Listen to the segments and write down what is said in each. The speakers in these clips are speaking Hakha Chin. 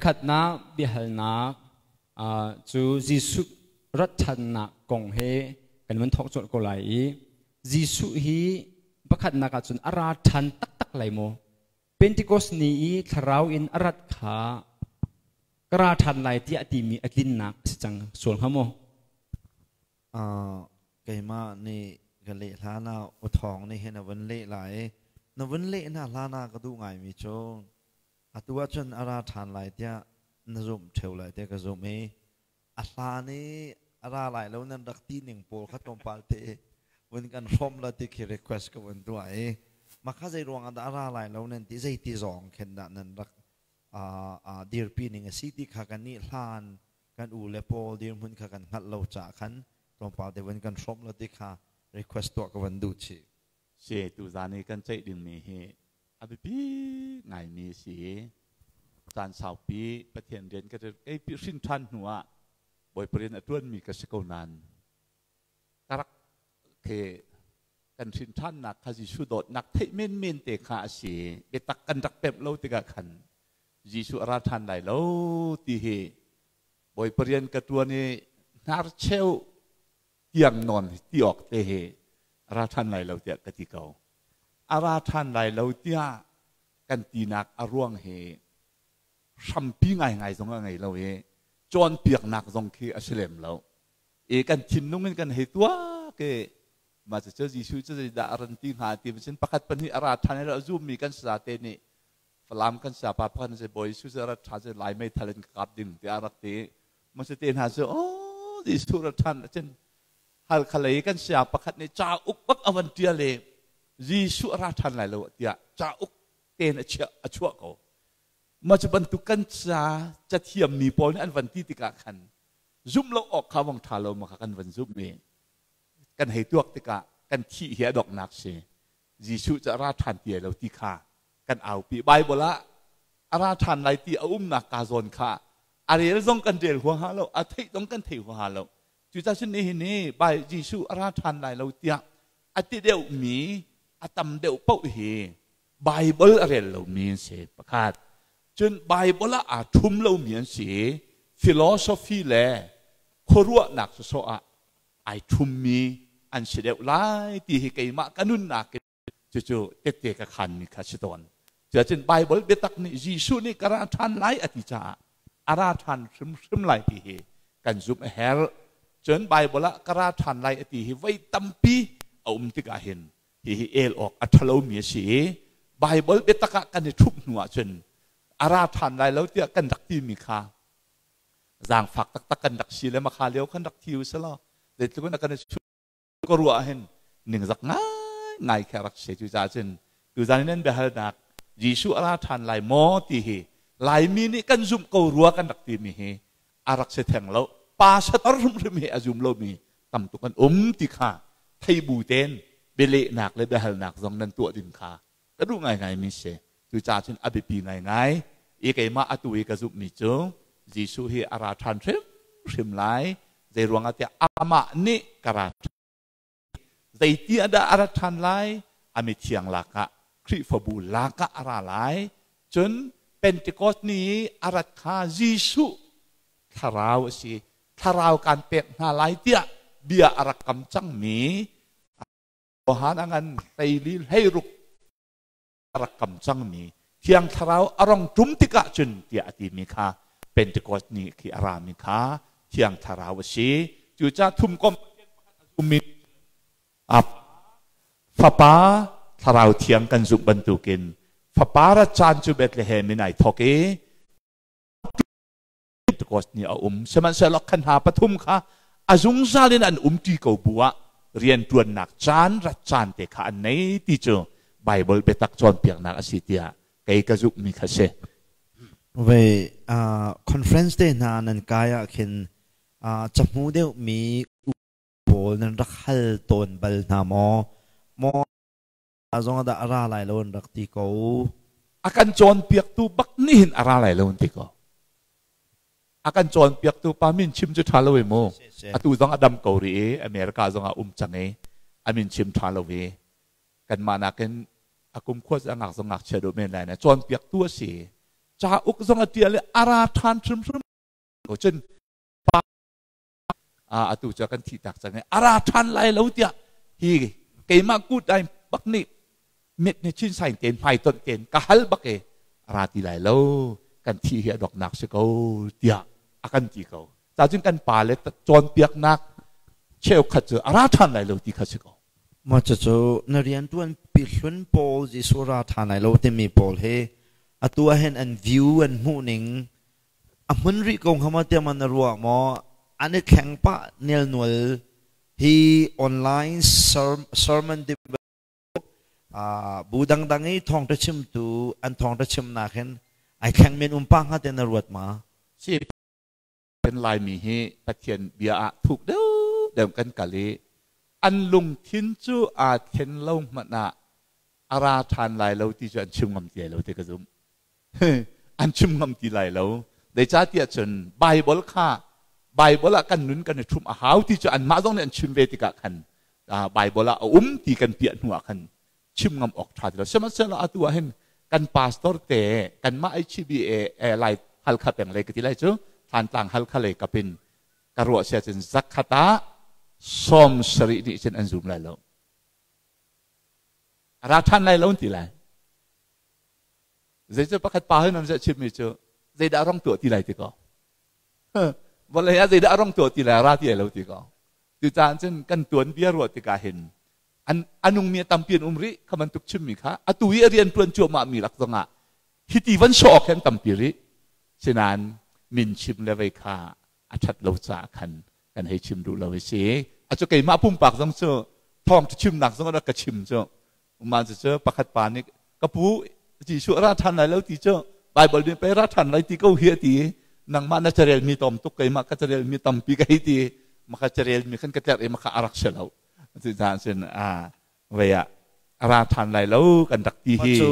Pakhatnak biahalnak cu Jesuh rat ṭhannak kong he kan vun thawk colh ko lai i Jesuh hi pakhatnak ahcun a ra ṭhan taktak lai maw? Pentecost ni i thlarau in a rat kha ka ra ṭhan lai tiah timi a tlinnak a si cang sual hnga maw? Keimah nih ka leh hlan ah u thawng nih hin a vun leh lai i na vun leh hna hlan ah ka duh ngaimi cu atu ahcun a ra ṭhan lai tiah na zumh ṭheo lai tiah ka zumh i a hlan i a ra lai lo nan rak ti ning pawl kha tlawmpal te vun kan hrawm la ti khi request ka vun tuah i mah kha zei ruang ah dah a ra lai lo nan ti, zei ti zong khin dah nan rak dirpi ning a si ti kha kan nih hlan kan u le pawl dirhmun kha kan hngalh lo caah khan tlawmpal te vun kan hrawm la ti kha request tuah ka van duh chih. Si tuzan i kan ceih dingmi hi a biapi ngaimi a si i caan saupi Pathian rian ka kei hrin ṭhan hnu ah Bawipa rian a ṭuanmi ka si ko nain ka rak ke kan hrin ṭhannak kha Jesuh dawtnak theih menmen te kha a si. Biatak kan rak pemh lo tikah khan Jesuh a ra ṭhan lai lo ti hi Bawipa rian ka ṭuan i hnarcheu tiang nawn ti awk te hi a ra ṭhan lai lo tiah ka ti ko. A ra ṭhan lai lo tiah kan tinak a ruang hi hrampi ngaingai zong a ngei lo i cawnpiaknak zong khi a si lem lo. I kan thinlung in kan hei tuak i mah cucu Jesuh cu zeidah a ran ti hnga ti cun pakhat pahnih a ra ṭhan i a zummi kan sate nih Falam kan sayapa pakhat nih Bawi Jesuh cu a rat ṭhan cu Lai meithal in ka kap ding tiah a rak ti. Mah te hna cu oh Jesuh rat ṭhan cun Halkha lei kan saya pakhat nih cauk bak a van ṭial i Jesuh a ra ṭhan lai lo tiah cauk tein a chiah a chuah ko. Mah cu bantuk kan ca cathiammi pawl nih an van ti tikah khan zumh lo awk kha vong ṭha lo ma kha kan van zumh i kan hei tuak tikah kan thih hi a donghnak si. Jesuh cu a ra ṭhan ti lo ti kha kan aupi. Bible ah a ra ṭhan lai ti a umnak ka zawn kha a rel zong kan rel huaha lo, a theih zong kan thei huaha lo. Cucaah cun nihin hi Bai Jesuh a ra ṭhan lai lo tiah a ti deuhmi a tam deuh paoh hi Bible a rel lomi an si pakhat. Cun Bible ah aa ṭhum lomi an si. Philosophy le khuaruahnak sawsawh ah ai ṭhummi an si deuh lai ti hi keimah ka nunnak in cucu tette ka khanmi kha si tawn. Cuacun Bible biatak nih Jesuh nih ka ra ṭhan lai a ti caah a ra ṭhan hrimhrim lai ti hi kan zumh a herh. Cun Bible ah ka ra ṭhan lai a ti hi voi tampi a um tikah hin hihi el awk a ṭhalomi a si i Bible biatak ah kan i ṭhumh hnu ahcun a ra ṭhan lai lo tiah kan rak timi kha zaangfak taktak kan rak si le makha lio khan rak thi u selaw zeitluk in a kan i ka ruah hin ningzak ngai ngai khi a rak si. Cucaah cun tuzan in nan biahalnak Jesuh a ra ṭhan lai maw ti hi Laimi nih kan zumh ko rua kan rak timi hi a rak si theng lo. Pastor hrimhrim hi a zum lomi tam tuk an um ti kha thei bu tein bialehnak le biahalnak zong nan tuah ding kha ka duh ngaingai mi si. Cucaah cun a biapi ngaingai i keimah atu i ka zumhmi cu Jesuh hi a ra ṭhan hrimhrim lai. Zei ruangah tiah amah nih ka ra zeiti ah dah a rat ṭhan lai? A mithiang lakah, Khrihfabu lakah a ra lai. Cun Pentecost ni i a rat kha Jesuh thlarau a si. Thlarau kan pek hna lai tiah bia a rak kam cangmi Johan a ngan hleili hleiruk a rak kam cangmi Thiang Thlarau a rong ṭum tikah cun tiah a timi kha Pentecost ni khi a rami kha Thiang Thlarau a si. Cucaah thumkomh ummi Fapa Thlarau Thiang kan zumh bantukin Fapa rat caan cu Bethlehem in ai thawk i Pentecost ni a um. Sihmanhsehlaw khan hna pathum kha a zungzal in an umṭi ko bu ah rianṭuannak caan rat caan te kha an nei ti cu Bible biatak cawnpiaknak a si tiah kei ka zumhmi kha si. Vei conference te hna nan kai ah khin cahmu deuhmi pawl nan rak hal tawn bal hna maw? Maw zong dah a ra lai lo an rak ti ko. A kan cawnpiaktu bak nih hin a ra lai lo an ti ko. A kan cawnpiaktu pa min chim cu ṭha lo i mu. Atu zong a dam ko rih i America zong ah um cang i a min chim ṭha lo i kanmah nakin a kum khua cu a ngak zong ngakchia deuh men lai na cawnpiaktu a si. Cauk zong a ṭial i a ra ṭhan hrimhrim ko cun pa atu cu kan thih tak cang i a ra ṭhan lai lo tiah hi keimah kut ai bak nih mit ni chin sain ten hmai tonh ten ka hal bak e a ra ti lai lo kan thi hi a doknak si ko tiah a kan ti ko ta cun kan pa le cawnpiaknak cheukhat cu a ra ṭhan lai lo ti kha si ko. Mah cucu na rianṭuan pi hlun pawl Jesuh ra ṭhan lai lo timi pawl hi atu ahhin an view an hmuhning a hmun rih ko hnga maw tiah na ruah maw? An i thleng pah nelnual hi online sermon bu dangdang i thawngṭha chimtu an thawngṭha chimnak hin ai thleng men um pah hnga tiah na ruat ma? Si kan Laimi hi Pathian bia ah thuk deuhdeuh kan kal i an lungthin cu aa thlen lo hmanh ah a ra ṭhan lai lo ti cu an chim ngam ti lai lo ti ka zumh. An chim ngam ti lai lo. Zeicahtiah cun Baibal kha Baibal ah kan nun kan i ṭhumh a hau ti cu anmah zong nih an chim ve tikah khan Baibal ah a um ti kan piah hnu ah khan chim ngam awk ṭha ti lo. Sihmanhsehlaw atu ah hin kan pastor te kanmah HBA Lai Halkha peng lei ka ti lai cu Thantlang Halkha lei kapin ka ruah sia cun zakhat ah 70 nih cun an zum lai lo. A ra ṭhan lai lo an ti lai. Zei cu pakhat pa hin an chimmi cu zeidah rong tuah ti lai ti ko. Vawlei ah zeidah rong tuah ti lai ra ti lai lo ti ko. Cucaah cun kan tuanbia ruah tikah hin an anungmi a tampi an um rih kha bantuk chimmi kha atu i a rian ṭuan cuahmah mi lak zongah hiti van sawh awk hi an tampi rih. Sinain min chim le vei kha a ṭhat lo caah khan kan hei chim duh lo i si. A cu keimah pumpak zong cu thawng chimnak zong rak ka chim cu mah cu pakhat pa nih ka pu Jesuh ra ṭhan lai lo ti cu Baibal nih pei ra ṭhan lai ti ko hi a ti. Nangmah na carel mi tom tuk, keimah ka carel mi tampi ka hei ti. Maka carel mi khan ka tlerh i maka a rak si lo. Cucaah cun a vei ah a ra ṭhan lai lo kan rak ti hi. Cu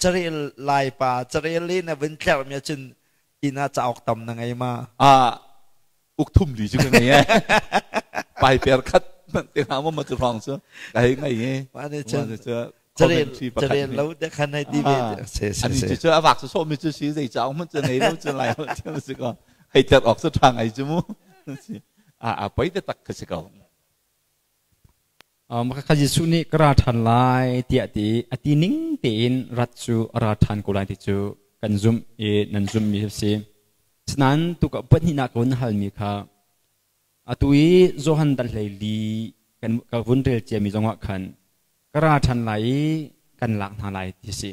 carel lai pa carel i na vun tlerh mi cun inn ah cauk tam na ngei ma? Ah, uk thum li cu ka ngei e. Pai per khat te nga mo ma cu rong cu ka hei ngei e. Ma ne cun carel carel lo de khan hei ti ve se se. Ani cu cu a vak su so mi cu si zei cauk mun cu ngei lo cu lai ho thiam si ko. Hei ter ok su tha ngai cu mu. A a poi te tak ka si ko. Maka Jesuh nih ka ra ṭhan lai tiah ti a ti ning tein rat cu a ra ṭhan ko lai ti cu kan zumh i nan zumhmi a si. Asinain tukah pahnihnak ka vun halmi kha atu i Johan dal 14 kan ka vun rel ciami zongah khan ka ra ṭhan lai i kan lak hna lai ti a si.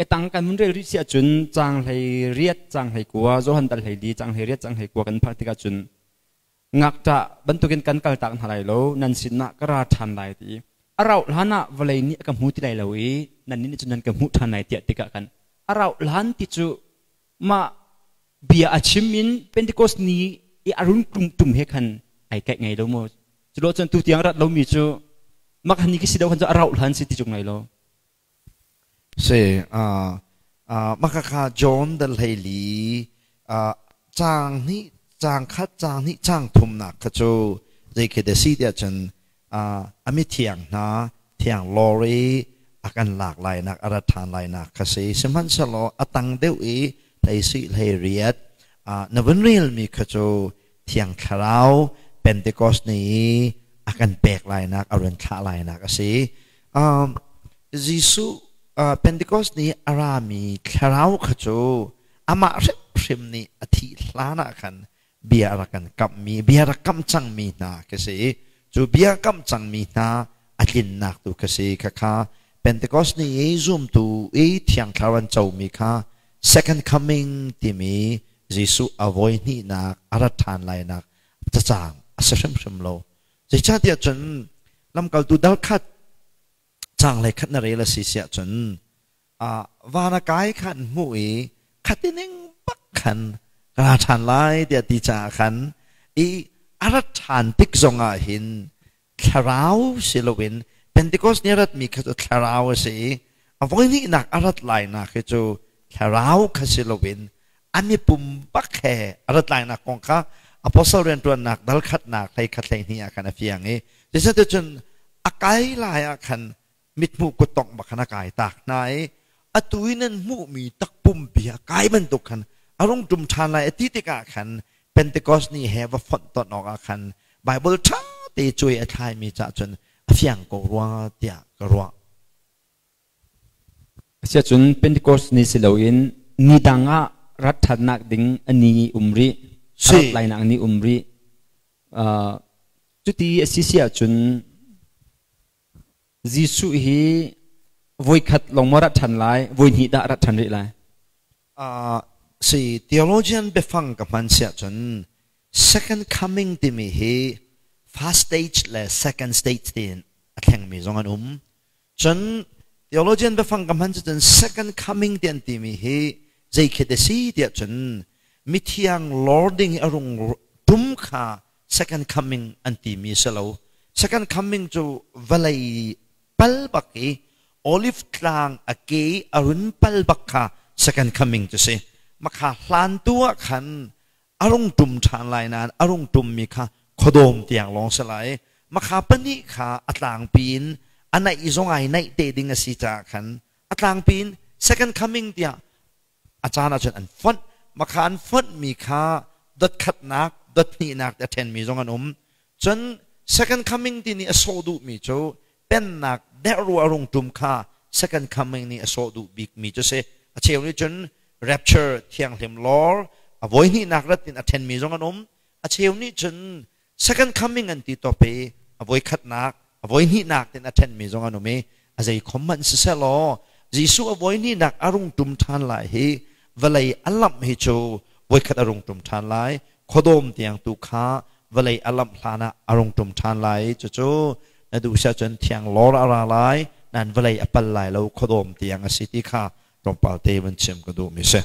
Etang kan vun rel rih si ahcun caang 18 caang 19 Johan dal 14 caang 18 caang 19 kan phak tikah cun Ngakṭah bantukin kan kaltak hna lai lo, nan sinah ka ra ṭhan lai ti. A rauh hlan ah vawlei nih a ka hmu ti lai lo i nannih nih cun nan ka hmuh ṭhan lai tiah tikah khan a rauh hlan ti cu mah bia a chim in Pentecost ni i a run tum he khan ai kaih ngei lo maw? Culo cun tu tiang rat lomi cu mak hani ki si lo khan cu a rauh hlan si ti cu ngei lo. Si, maka kha John dal 14 caang hnih caang khat caang hnih caang thumnak kha cu zei khi dah si tiah cun a mithiang hna thiang lawr i a kan lak lainak a rat ṭhan lainak kha si. Sihmanhsehlaw a tang deuh i 17 18 na vun relmi kha cu Thiang Thlarau Pentecost ni i a kan pek lainak a run thlah lainak a si. Jesuh Pentecost ni a rami thlarau kha cu amah hrimhrim nih a thih hlan ah khan bia a rak kan kamhmi bia rak kamh cangmi hna khi si. Cu bia kamh cangmi hna a tlinnak tu khi si. Khakha Pentecost ni i zumtu i Thiang Thlarau an comi kha second coming timi Jesuh a voi hnihnak a rat ṭhan lainak cacang a si hrimhrim lo. Zeicahtiah cun lamkaltu dal khat caang hlei khat na rel a si siah cun van a kai khan hmuh i khatining bak khan ka ra ṭhan lai tiah ti caah khan i a rat ṭhan tik zongah hin thlarau si loin Pentecost ni a ratmi kha cu thlarau a si i a voihnihnak a rat lainak hi cu thlarau kha si loin an i pum bak he a rat lainak kong kha apostle rianṭuannak dal khatnak 11 12 ah khan a fiang i cun a kai lai ah khan mithmuh kuttongh bak khan a kai tak hna i. Atu i nan hmuhmi takpumpi a kai bantuk khan a rung ṭum ṭhan lai a ti tikah khan Pentecost ni he va fonh ton awkah khan Bible ṭha te cuai a thlaimi cah cun a fiang ko rua tiah ka ruah. Asiahcun Pentecost ni si loin ni dang ah rat ṭhannak ding a ni um rih, a rat lainak ni um rih. Cuti a si si ahcun Jesuh hi voikhat lawng maw rat ṭhan lai, voihnih dah rat ṭhan rih lai? Si theologian biafang ka hman siah cun second coming timi hi first stage le second stage tiin a thlengmi zong an um. Cun theologian biafang ka hman cu second coming ti an timi hi zei khi te si tiah cun mithiang lording a rung tum kha second coming an timi si lo. Second coming cu vawlei pal bak i olive tlang a ke a run pal bak kha second coming cu si. Makha hlan tu ah khan a rung ṭum ṭhan lai nain a rung ṭummi kha khuadawm tiang lawng si lai. Makha pahnih kha a tlangpi in a naih zong ai naih te ding a si caah khan a tlangpi in second coming tiah a caan ahcun an fonh. Makha an fonhmi kha dot khatnak, dot hnihnak ti a ṭhenmi zong an um. Cun second coming ti nih a sawh duhmi cu pennak derh a rung ṭum kha second coming nih a sawh duh bikmi cu si. A cheu nih cun rapture thianghlim lawr a voi hnihnak rat in a ṭhenmi zong an um. A cheu nih cun second coming an ti top i a voi khatnak, a voi hnihnak tin a ṭhenmi zong an um i a zei khom hmanh siseh law Jesuh a voi hnihnak a rung ṭum ṭhan lai hi vawlei a lamh hi cu voikhat a rung ṭum ṭhan lai. Khuadawm tiang tu kha vawlei a lamh hlan ah a rung ṭum ṭhan lai. Cucu na duh si ahcun thiang lawr a ra lai, nan vawlei a pal lai lo khuadawm tiang a si ti kha tlawmpal te van chim ka duhmi si.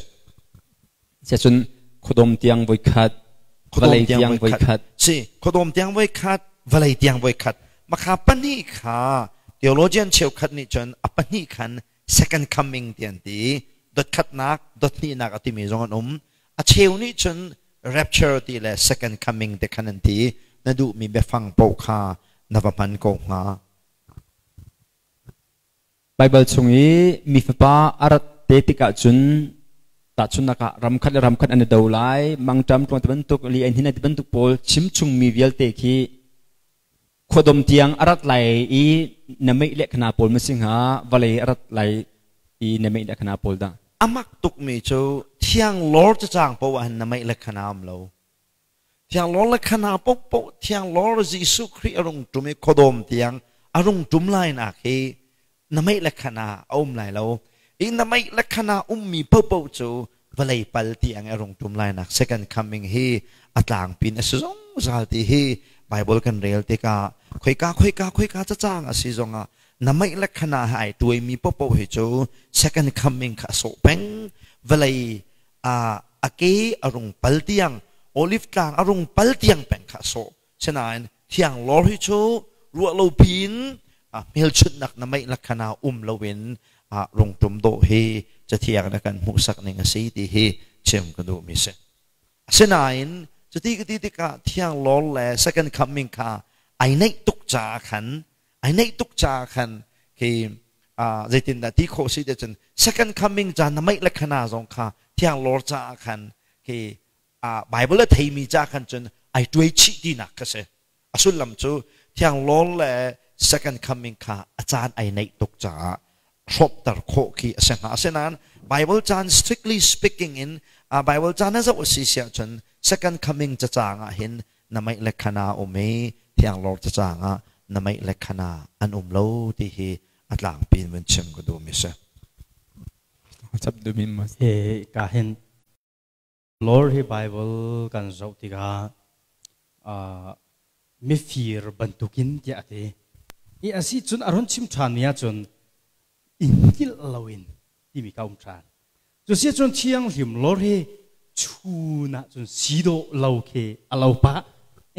Siacun khuadawm tiang voikhat, vawlei tiang voikhat. Si, khuadawm tiang voikhat, vawlei tiang voikhat. Makha pahnih kha theologian cheukhat nih cun a pahnih khan second coming ti an ti. Dotkhatnak, dothnihnak a timi zong an um. A cheu nih cun rapture ti le second coming te khan an ti. Na duhmi biafang paoh kha na va hman ko hnga. Baibal chung i mi fapa a rat te tikah cun tahchunhnak ah ramkhat le ramkhat an i do lai, mangṭam tluang ti bantuk, li an hin ti bantuk pawl chim chungmi vialte khi khuadawm tiang a rat lai i na meih le khana pawl ma si hnga, vawlei a rat lai i na meih le khana pawl dah? Amak tukmi cu thiang lawr cacang paoh ah hin na meih le khana um lo. Thiang lawr le khana paohpaoh Thiang lawr Jesuh Khrih a rung ṭum i khuadawm tiang a rung ṭum lainak hi na meih le khana a um lai lo. I na meih le khana ummi paohpaoh cu vawlei pal tiang a rung ṭum lainak second coming hi a tlangpin a si zungzal ti hi Bible kan rel tikah khoika khoika khoika cacang a si zongah na meih le khana he ai tuaimi paohpaoh hi cu second coming kha a sawh peng. Vawlei a ke a rung pal tiang olive tlang a rung pal tiang peng kha sawh sinain thiang lor hi cu ruah lo piin hmelchunhnak na meih lakhana um loin rung tum dawh hi cathiang na kan hmuhsak ning a si ti hi chim ka duh mi si. Asinain cuti ka ti tikah thiang lor le second coming kha ai neih tuk caah khan ai neih tuk caah khan khi zeitindah ti khawh si te cun second coming ca na meih le khana zong kha thiang lor caah khan khi Bible a theimi ca khan cun ai tuai chih tinak kha si. A sullam cu thiang lor le second coming kha a caan ai neih tuk caah hrawmter khawh khi a si hnga. Asinain Bible caan strictly speaking in Bible caan a zoh a si siah cun second coming cacaang ah hin na meih le khana um i thianglawr cacaang ah na meih le khana an um lo ti hi a tlangpi in vun chim ka duhmi si. Chap duhmi ma? He ka hin Lord hi Bible kan zoh tikah mifir bantukin tiah a ti. I a si cun a run chim ṭhan mi ahcun in hngilh loin timi ka um ṭhan. Cusiacun thianghlim lor hi chun ah cun si dawh lo khi a lo pah.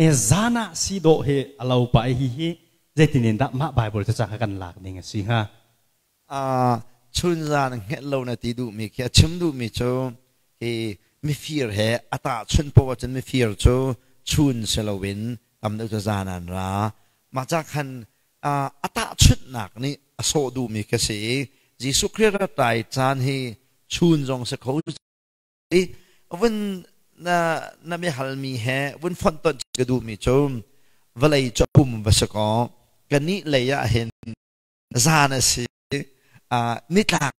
E zan ah si dawh hi a lo pah i hihi zeitin in dah mah Bible cu ca kan lak ning a si hnga? Chun zan hngelh lo na ti duhmi khi a chim duhmi cu hi mifir he a tahchunh poah cun mifir cu chun si loin tam deuh cu zan an ra. Mah ca khan a tahchunhnak nih a sawh duhmi khi a si i Jesuh Khrih rat lai caan hi chun zong si kho i vun na na mi halmi he vun fonhtonh ka duhmi cu vawlei cu pum va si kaw kannih lei ah hin zan a si, nitlak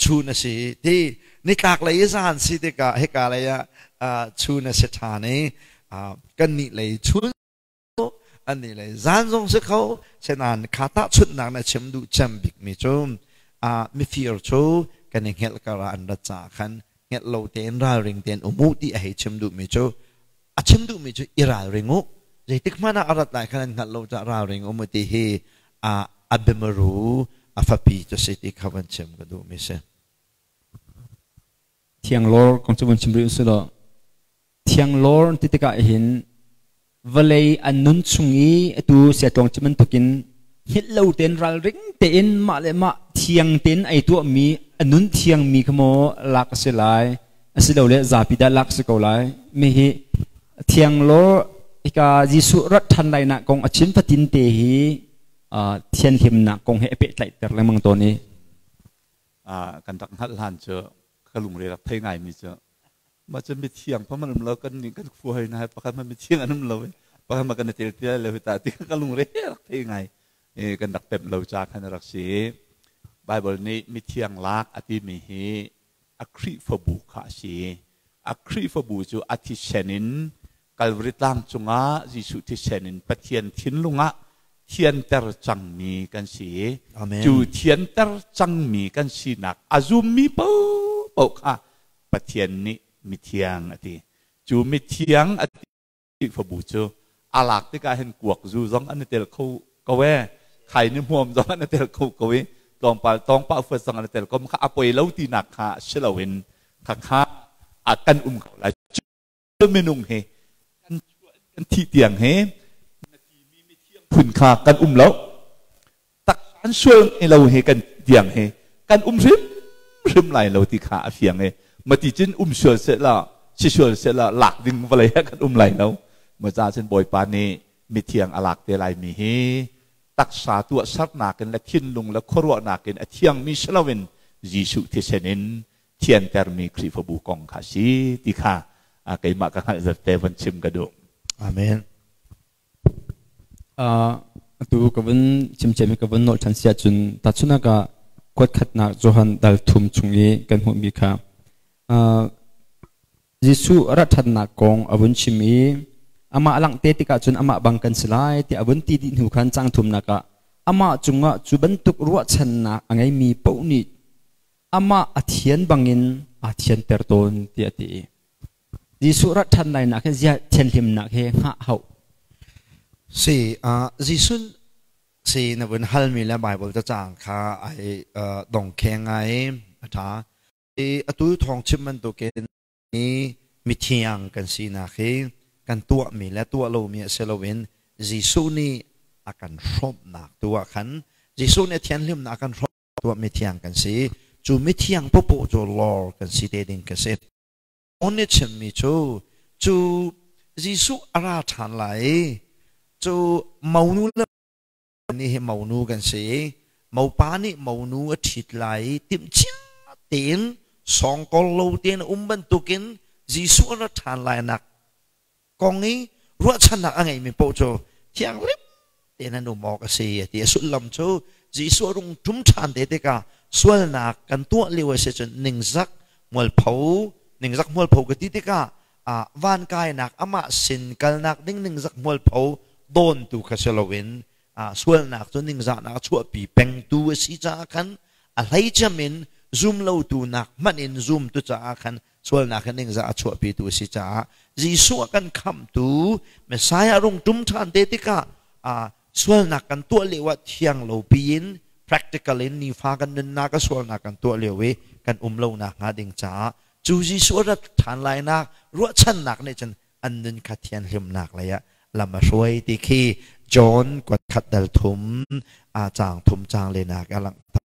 chun a si. Ti nitlak lei i zan si tikah hika lei ah chun a si ṭhan i kannih lei chun annih lei zan zong si kho. Senain kha tahchunhnak na chim duh cem bikmi cu mifir cu kan i hngelh kar ah an rat caah khan hngelh lo tein ralring tein um u ti a hei chim duhmi cu, a chim duhmi cu i ralring u, zeitik hmanh ah a rat lai khan an hngalh lo caah ralring um u ti hi a biamaru a fapi cu si ti kha van chim ka duhmi si. Thianglawr kong cu vun chim rih usih law, thianglawr ti tikah hin vawlei an nun chung i atu siatlawng ci bantukin hngilh lo tein ralring tein mah le mah thiang tein ai tuahmi a nun thiangmi kha maw lak a si lai, asilole zapi dah lak si ko lai? Mi hi thianglawr hika Jesuh rat ṭhan lainak kong a chim fatin te hi thianhlimnak kong he a pehtlaihter lengmang tawn i. Kan rak hngalh hlan cu ka lungre rak thei ngaimi cu mah cu mithiang pa man um lo, kan nih kan khua hoi na pakhat ma mithiang an um lo i pakhat ma kan i tel ti lai lo hi ta ti ka lungre rak thei ngai. Kan rak pemh lo ca khan rak si. Bible nih mithiang lak a timi hi a Khrihfabu kha a si. A Khrihfabu cu a thisen in Kalvari tlang cungah Jesuh thisen in Pathian thinlung ah thianter cangmi kan si. Amen. Cu thianter cangmi kan sinak a zummi paohpaoh kha Pathian nih mithiang a ti. Cu mithiang a ti Khrihfabu cu a lak tikah hin kuak zu zong an i tel kho ko e, khai ni hmuam zong an i tel kho ko i tlawmpal tawngpah fuat zong an i tel ko kha a poi lo tinak kha si loin khakha a kan um ko lai. Cu minung hi kan chuah kan thih tiang hi na timi mithiang phun kha kan um lo, taksan sual ngei lo hi kan tiang hi kan um hrim hrim lai lo ti kha a fiang i mati cun um sual seh la si sual seh la lak ding vawlei ah kan um lai lo. Ma ca cun Bawipa nih mithiang a lak te lai mi hi taksa tuah sernak in le thinlung le khuaruahnak in a thiangmi si loin Jesuh thisen in thiantermi Khrihfabu kong kha si ti kha keimah ka hngalh zat te von chim ka duh. Amen. Atu ka vun chimciami ka vun nolh ṭhan si ahcun tahchunhnak ah kuatkhatnak Johan dal thum chung i kan hmuhmi kha Jesuh a rat ṭhannak kong a vun chim i amah a langh te tikah cun amah bang kan si lai tiah a vun ti dih hnu khan cang thumnak ah amah cungah cu bantuk ruahchannak a ngeimi paoh nih amah a thian bangin aa thianter tawn tiah a ti. Jesuh rat ṭhan lainak hi ziah thianhlimnak he hngah hauh? Si, Jesuh si na vun halmi le Bible cacang kha ai dongkheng ngai a ṭha. I atu thawng chim bantukin mithiang kan sinak hi kan tuahmi le tuah lomi a si loin Jesuh nih a kan hrawmhnak tu ah khan Jesuh nih a thianhlimnak a kan hrawmh tuah mithiang kan si. Cu mithiang popoh cu lor kan si te ding ka si. On nih chimmi cu cu Jesuh a ra ṭhan lai i cu monu le nih hi monu kan si i mopa nih monu a ṭhit lai i timhcia tein sawngkol lo tein a um bantukin Jesuh a ra ṭhan lainak kong i ruahchannak a ngeimi paoh cu thianghlim tein an um awk a si a ti. A sullam cu Jesuh a rung ṭum ṭhan te tikah sualnak kan tuah lio a si cun ningzak mualpho, ningzak mualpho ka ti tikah van kainak amah sin kalnak ding ningzak mualpho dawntu kha si loin sualnak cu ningzahnak a chuahpi pengtu a si caah khan a hleicem in zum lotu nak hmanh in zumtu caah khan sualnak hi ningzah a chuahpitu a si caah Jesuh a kan khamhtu Messiah rung ṭum ṭhan te tikah sualnak kan tuah lio ah thiang lo piin practical in nifa kan nunnak a sualnak kan tuah lio i kan um lo nak hnga ding caah cu Jesuh a rat ṭhan lainak ruahchannak nih cun an nun kha thianhlimnak lei ah lam a hruai ti khi John kuat khat dal thum a caang thum caang lenak a langhter.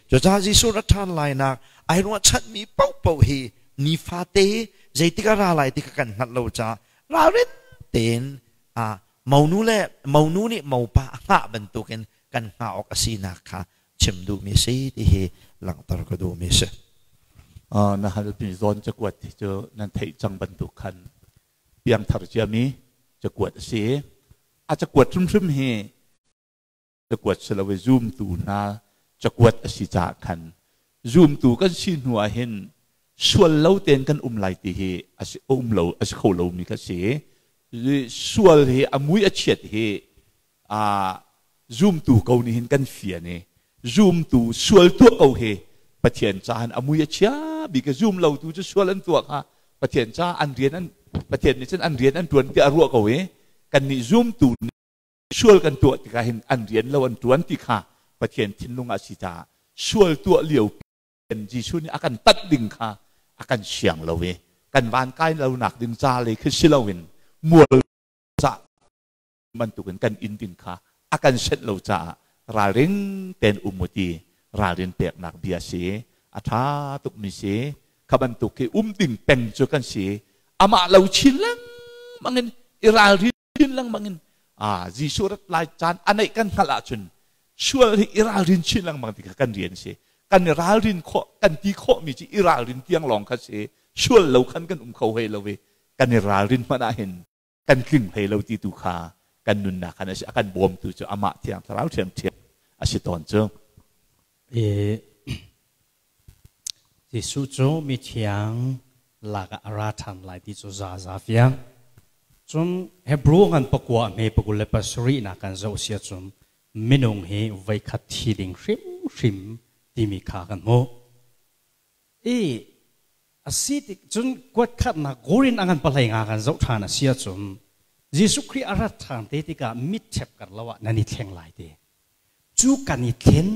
Cucaah Jesuh rat ṭhan lainak ai ruahchanmi paohpaoh hi nifate zeitik a ra lai ti kha kan hngalh lo caah ralrin tein monu le monu nih mopa a hngah bantukin kan hngah awk a sinak kha. chim duhmi si ti hi langhter ka duhmi si. Na halmi zawn cakuat hi cu nan theih cang bantuk khan piangthar ciami cakuat a si. A cakuat hrimhrim hi cakuat si lo i zumtu hna cakuat a si caah khan zumtu kan si hnu ah hin sual lo tein kan um lai ti hi a si um lo a si kho lomi kha si. Sual hi a mui a chiat hi zumtu ko nih hin kan fian i zumtu sual tuah ko hi Pathian caah a mui a chia bik. Zum lo tu cu sual an tuah kha Pathian caah an rian an Pathian nih cun an rian an tuan tiah a ruah ko i kannih zumtu sual kan tuah tikah hin an rian lo an tuan ti kha Pathian thinlung ah si caah sual tuah lio Jesuh nih a kan tanh ding kha a kan siang lo i kan van kai lo nak ding ca le khi si loin mual ca bantukin kan inn ding kha a kan senh lo caah ralring tein um u ti ralrin peknak bia si. A ṭha tukmi si. Kha bantuk khi um ding peng cu kan si. Amah lo chin lengmang in i ralrin lengmang in Jesuh rat lai caan a neih kan hngalh ahcun sual hi i ralrin chin lengmang ti kha kan rian si. Kan i ralrin khawh kan ti khawhmi cu i ralrin tiang lawng kha si. Sual lo khan kan um kho hei lo i kan i ralrin hmanh ah hin kan tling hlei lo ti tu kha kan nunnak khan a si. A kan bawmtu cu amah Thiang Thlarau ṭhiamṭhiam a si tawn cu. Jesuh cu mithiang lakah a ra ṭhan lai ti cu zaza fiang. Cun Hebrew ngan pakua hme 27 nak kan zoh sia cun minung hi voikhat thi ding hrimhrim timi kha kan hmuh. I a si tik cun kuat khatnak gorin a ngan pahlei nga kan zoh ṭhan a si ahcun Jesuh Khrih a rat ṭhan te tikah mit ṭhep kar lo ah nan i thleng lai te. Cu kan i thlen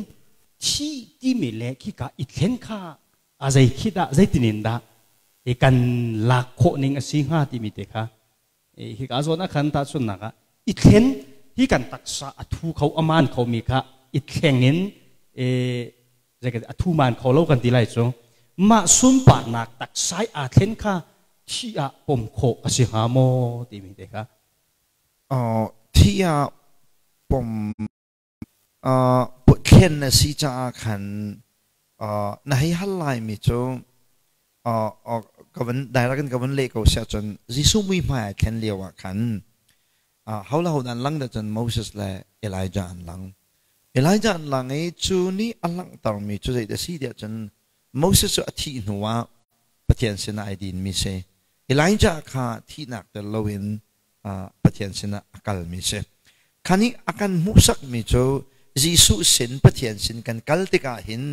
thi timi le khika i thlen kha a zei khi dah zeitin in dah i kan lak khawh ning a si hnga timi te kha hika zawn ah khan tahchunhnak ah i thlen hi kan taksa a thu kho a maan khomi kha i thleng in a thu maan kho lo kan ti lai cu mah sunparnak taksai aa thlen kha thi ah pom khawh a si hnga maw timi te kha. Thi ah pom thlen na si caah khan na hei hal laimi cu ka van direct in ka van leh ko siah cun Jesuh muihmai ai thlen lio ah khan ho le ho an lang dah cun Moses le Elijah an lang. Elijah an lang i cu nih a langhtermi cu zei dah si tiah cun Moses cu a thih hnu ah Pathian sinah ai dinmi si. Elijah kha thihnak tel loin Pathian sinah a kalmi si. Kha nih a kan hmuhsakmi cu Jesuh sin Pathian sin kan kal tikah hin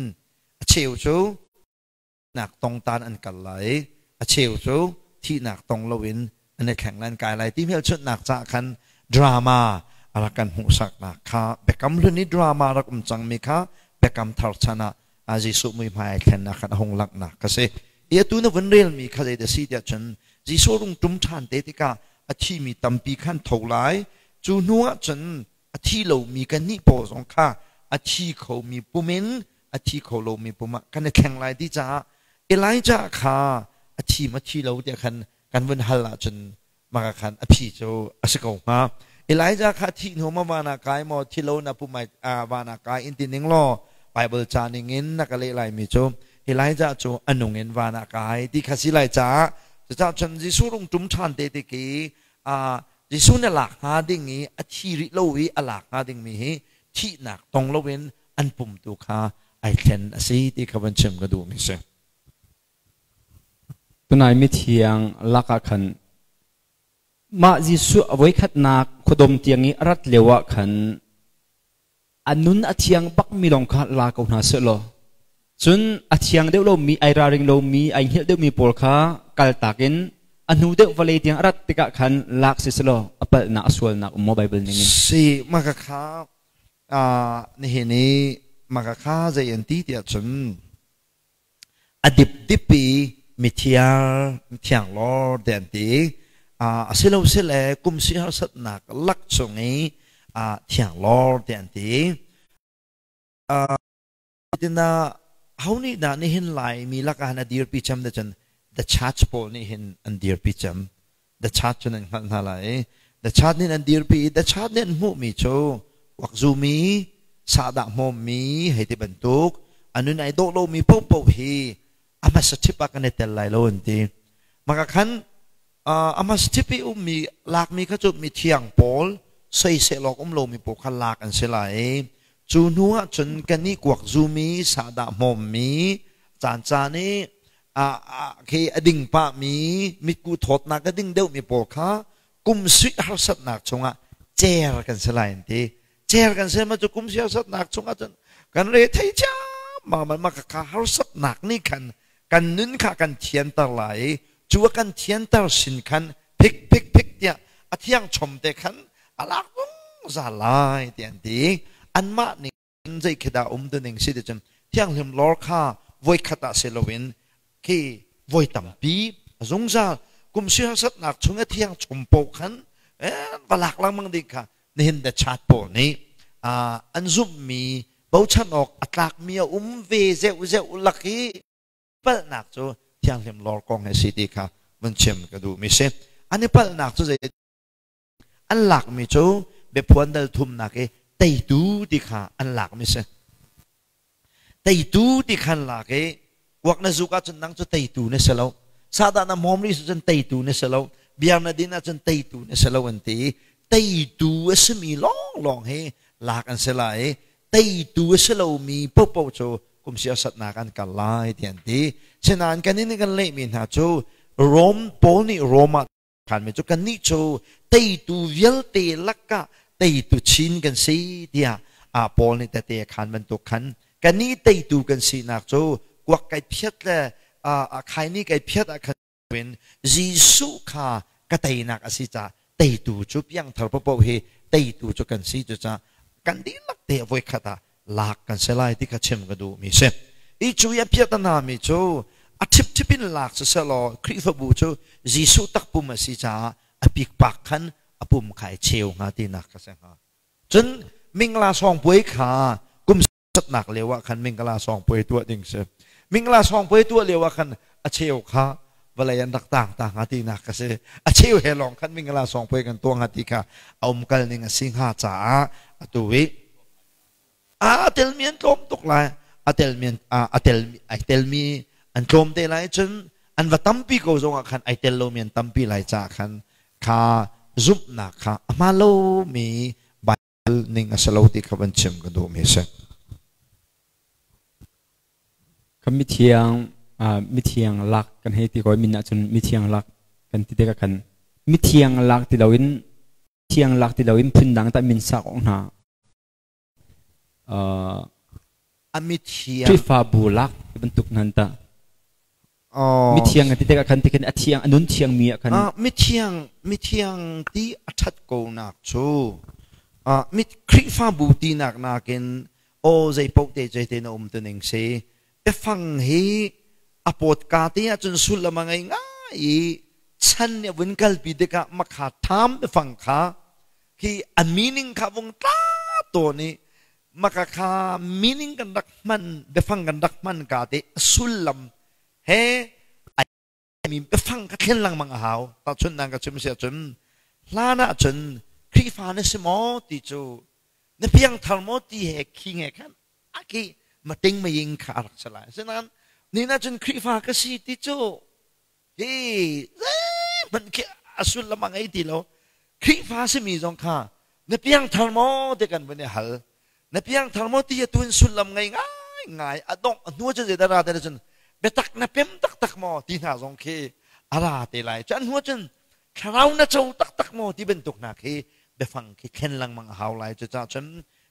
a cheu cu nak tongtan an kal lai, a cheu cu thihnak tong loin an i thleng lan kai lai ti hmelchunhnak caah khan drama a rak kan hmuhsaknak kha Biakam Hlun i drama rak um cangmi kha Biakam Thar chan ah Jesuh muihmai ai thlennak khan a hung langhnak ka si. I atu na vun relmi kha zei dah si tiah cun Jesuh rung ṭum ṭhan te tikah a thimi tampi khan tho lai. Cu hnu ah cun a thi lomi kannih pawl zong kha a thi khomi pum in a thi kho lomi pum ah kan i thleng lai ti caah Elijah kha a thi ma thi lo tiah khan kan vun hal ahcun maka khan a phi cu a si ko hnga. Elijah kha thih hnu ma van ah kai maw thi lo na pum van ah kai in ti ning law Bible ca ning in na ka leh lai mi cu Elijah cu a nung in van ah kai ti kha si lai caah cucaah cun Jesuh rung ṭum ṭhan te tik i Jesuh na lak hnga ding i a thi rih lo i a lak hnga ding mi hi thihnak tong loin an pum tu kha ai thlen a si ti kha van chim ka duh mi si. Tunai mithiang lakah khan mah Jesuh a voikhatnak khuadawm tiang i a rat lio ah khan a nun a thiang bakmi lawng kha la ko hna sehlaw cun a thiang deuh lomi ai ralring lomi ai hngilh deuhmi pawl kha kaltak in a hnu deuh vawlei tiang a rat tikah khan lak si sehlaw a palhnak a sualnak um maw Bible ning in? Si maka kha nihin i maka kha zei an ti tiah cun A dipdip i mithiar mithianglawr te an ti. A si lo sile kum si harsatnak lak chung i thianglawr te an ti. Tina ho nih dah nihin Laimi lakah hin a dirpi cem te cun the church pawl nih hin an dirpi cem. The church cun an hngalh hna lai. The church nih an dirpi i the church nih an hmuhmi cu wakzumi Sahdah hmawmmi hei ti bantuk a nun ai dawh lomi paohpaoh hi a hmasa ṭhip ah kan i tel lai lo an ti. Maka khan a hmasa ṭhip i ummi lakmi kha cu mithiang pawl soisel awk um lomi pawl kha lak an si lai i cu hnu ah cun kan i kuak zumi sahdah hmawmmi caancaan i khi a ding pahmi mitku thawtnak a ding deuhmi pawl kha kum suih harsatnak chungah cer kan si lai an ti. Cer kan si ma cu kum harsatnak chungah cun kan re thei ciammam ma ka harsatnak nih khan kan nun kha kan thianter lai i cu a kan thianter sin khan phik phik phik tiah a thiang chom te khan a lak zungzal lai ti an ti. Anmah nih zei khi dah um ning si ti cun thianghlim lor kha voikhat ah si loin khi voi tampi a zungzal kum siasatnak chung a thiang chom po khan va lak lengmang ding kha nihin the chat pawl nih an zumhmi bochan awk a tlakmi a um ve zeuh zeuh lak i palhnak cu thianghlim lor kong he si ti kha vun chim ka duhmi si. An i palhnak cu zei an lakmi cu biaphuan dal thumnak i teitu ti kha an lakmi si. Teitu ti khan lak i kuak na zuk ahcun nang cu teitu na si lo, sahdah na hmawm rih cun teitu na si lo, biar na din ahcun teitu na si lo an ti i teitu a simi lawnglawng hi lak an si lai i teitu a si lomi paohpaoh cu kum siasatnak an kal lai ti an ti. Sinain kan in kan lehmi hna cu Rom Paul nih Rom ah khanmi cu kannih cu teitu vialte lakah teitu chin kan si tiah a Paul nih tete a khan bantuk khan kannih teitu kan sinak cu kuak kai phiat le a khaini kai phiat ah khan in Jesuh kha ka teinak a si caah teitu cu piangthar paohpaoh hi teitu cu kan si. Cucaah kan dihlak te voikhat ah lak kan si lai ti kha chim ka duhmi si. I cu i a phiat a nami cu a ṭhipṭhip in lak siseh law Khrihfabu cu Jesuh takpum a si caah a pikpak khan a pum kha ai cheu hnga tinak ka si hnga. Cun mingla sawngpuai kha kum satnak lio ah khan mingla sawngpuai tuah ding si. Mingla sawngpuai tuah lio ah khan a cheu kha vawlei an rak tang ta hnga tinak ka si. A cheu he lawng khan mingla sawngpuai kan tuah hnga ti kha a umkal ning a si hnga caah atu i a telmi an tlawm tuk lai, a telmi a tel ai telmi an tlawm te lai, cun an va tampi ko zongah khan ai tel lomi an tampi lai caah khan kha zumhnak kha a hmaan lomi Bible ning a si lo ti kha van chim ka duhmi a si. Kan mithiang mithiang lak kan hei ti ko min ahcun mithiang lak kan ti tikah khan mithiang lak ti loin thiang lak ti loin phundang tah min sak awk hna A mithiang Khrihfabu lak ti bantuk nan tah mithiang ti tikah khan tikhin a thiang a nun thiang mi ah khan mithiang mithiang ti a ṭhat ko nak cu mit Khrihfabu tinak nakin aw zei paoh te zei te na um tuning si biafang hi a pawtka te ahcun sullam a ngei ngai i chan nih a vun kalpi tikah makha ṭham biafang kha khi a meaning kha vung tla tawn i maka kha meaning kan rak hman biafang kan rak hman ka te sullam he ai mi biafang ka thlen lengmang a hau. Tahchunhnak ka chim si ahcun hlan ahcun Khrihfa na si maw ti cu na piangthar maw ti he khi nge khan aki mating maying kha a rak si lai. Asinain ni na cun Khrihfa ka si ti cu hi zeihmanh khi a sullam a ngei ti lo. Khrihfa simi zong kha na piangthar maw ti kan vun i hal, na piangthar maw ti atu in sullam ngei ngai ngai a dongh a hnu cun zeidah ra te cun biatak na pem taktak maw ti hna zong khi a ra te lai. Cu an hnu cun thlarau na co taktak maw ti bantuk hna khi biafang khi thlen lengmang a hau lai. Cucaah cun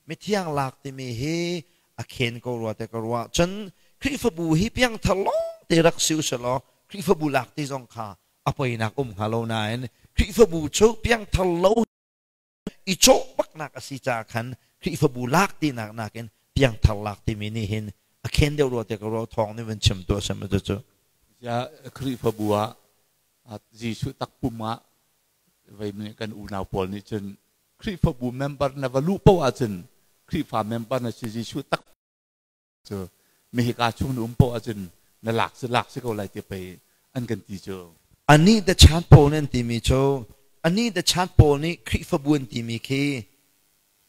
mithiang lak timi hi a khen ko rua te ka ruah. Cun Khrihfabu hi piangthar lawng te rak si usih law Khrihfabu lak ti zong kha a poinak um hnga lo nain Khrihfabu cu piangthar lo i cawh baknak a si caah khan Khrihfabu lak tinak nakin piangthar lak timi nih hin a khen deuh rua te ka ruah. Thawng nih van chim tuah sem cu. Ya Khrihfabu ah Jesuh takpum ah vei kan unau pawl nih cun Khrihfabu member na va luh paoh ahcun Khrihfa member na si, Jesuh tak cu mehika chung na um paoh ahcun na lak si lak si ko lai ti pei an kan ti cu. Anih the chan pawl nih an timi cu anih the chan pawl nih Khrihfabu an timi khi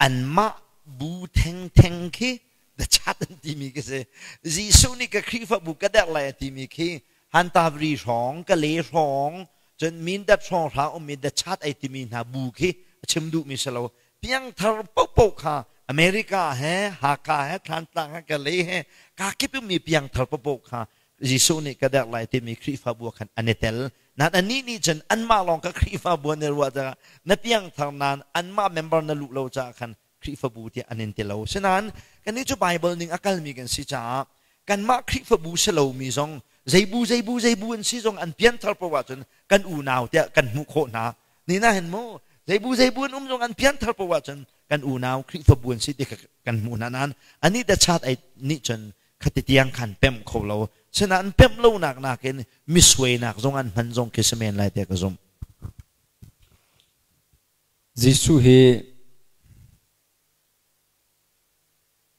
anmah bu thengtheng khi the chat an timi khi si. Jesuh nih ka Khrihfabu ka derh lai a timi khi Hantabri hrawng, Kale hrawng, cun Mindat hrawng hra ummi the chat ai timi hna bu khi a chim duhmi si lo. Piangthar paohpaoh kha America he, Hakha he, Thlantlang he, Kale he, kakip ummi piangthar paohpaoh kha Jesuh nih ka derh lai timi Khrihfabu ah khan an i tel. Nain anih nih cun anmah lawng kha Khrihfabu an i ruah caah na piangthar nain anmah member na luh lo caah khan Khrihfabu tiah an in ti lo. Asinain kannih cu Baibal ning a kalmi kan si caah kanmah Khrihfabu si lomi zong zeibu zeibu zeibu an si zong an pianthar paoh ahcun kan unau tiah kan hmuh khawh hna. Ni na hin mu zeibu zeibu an um zong an pianthar paoh ahcun kan unau Khrihfabu an si ti kan hmuh hna nain anih the chat ai nih cun khati tiang khan pemh kho lo. Sinain pemh lonak nakin misuainak zong an hman zong khi si men lai tiah ka zumh. Jesuh hi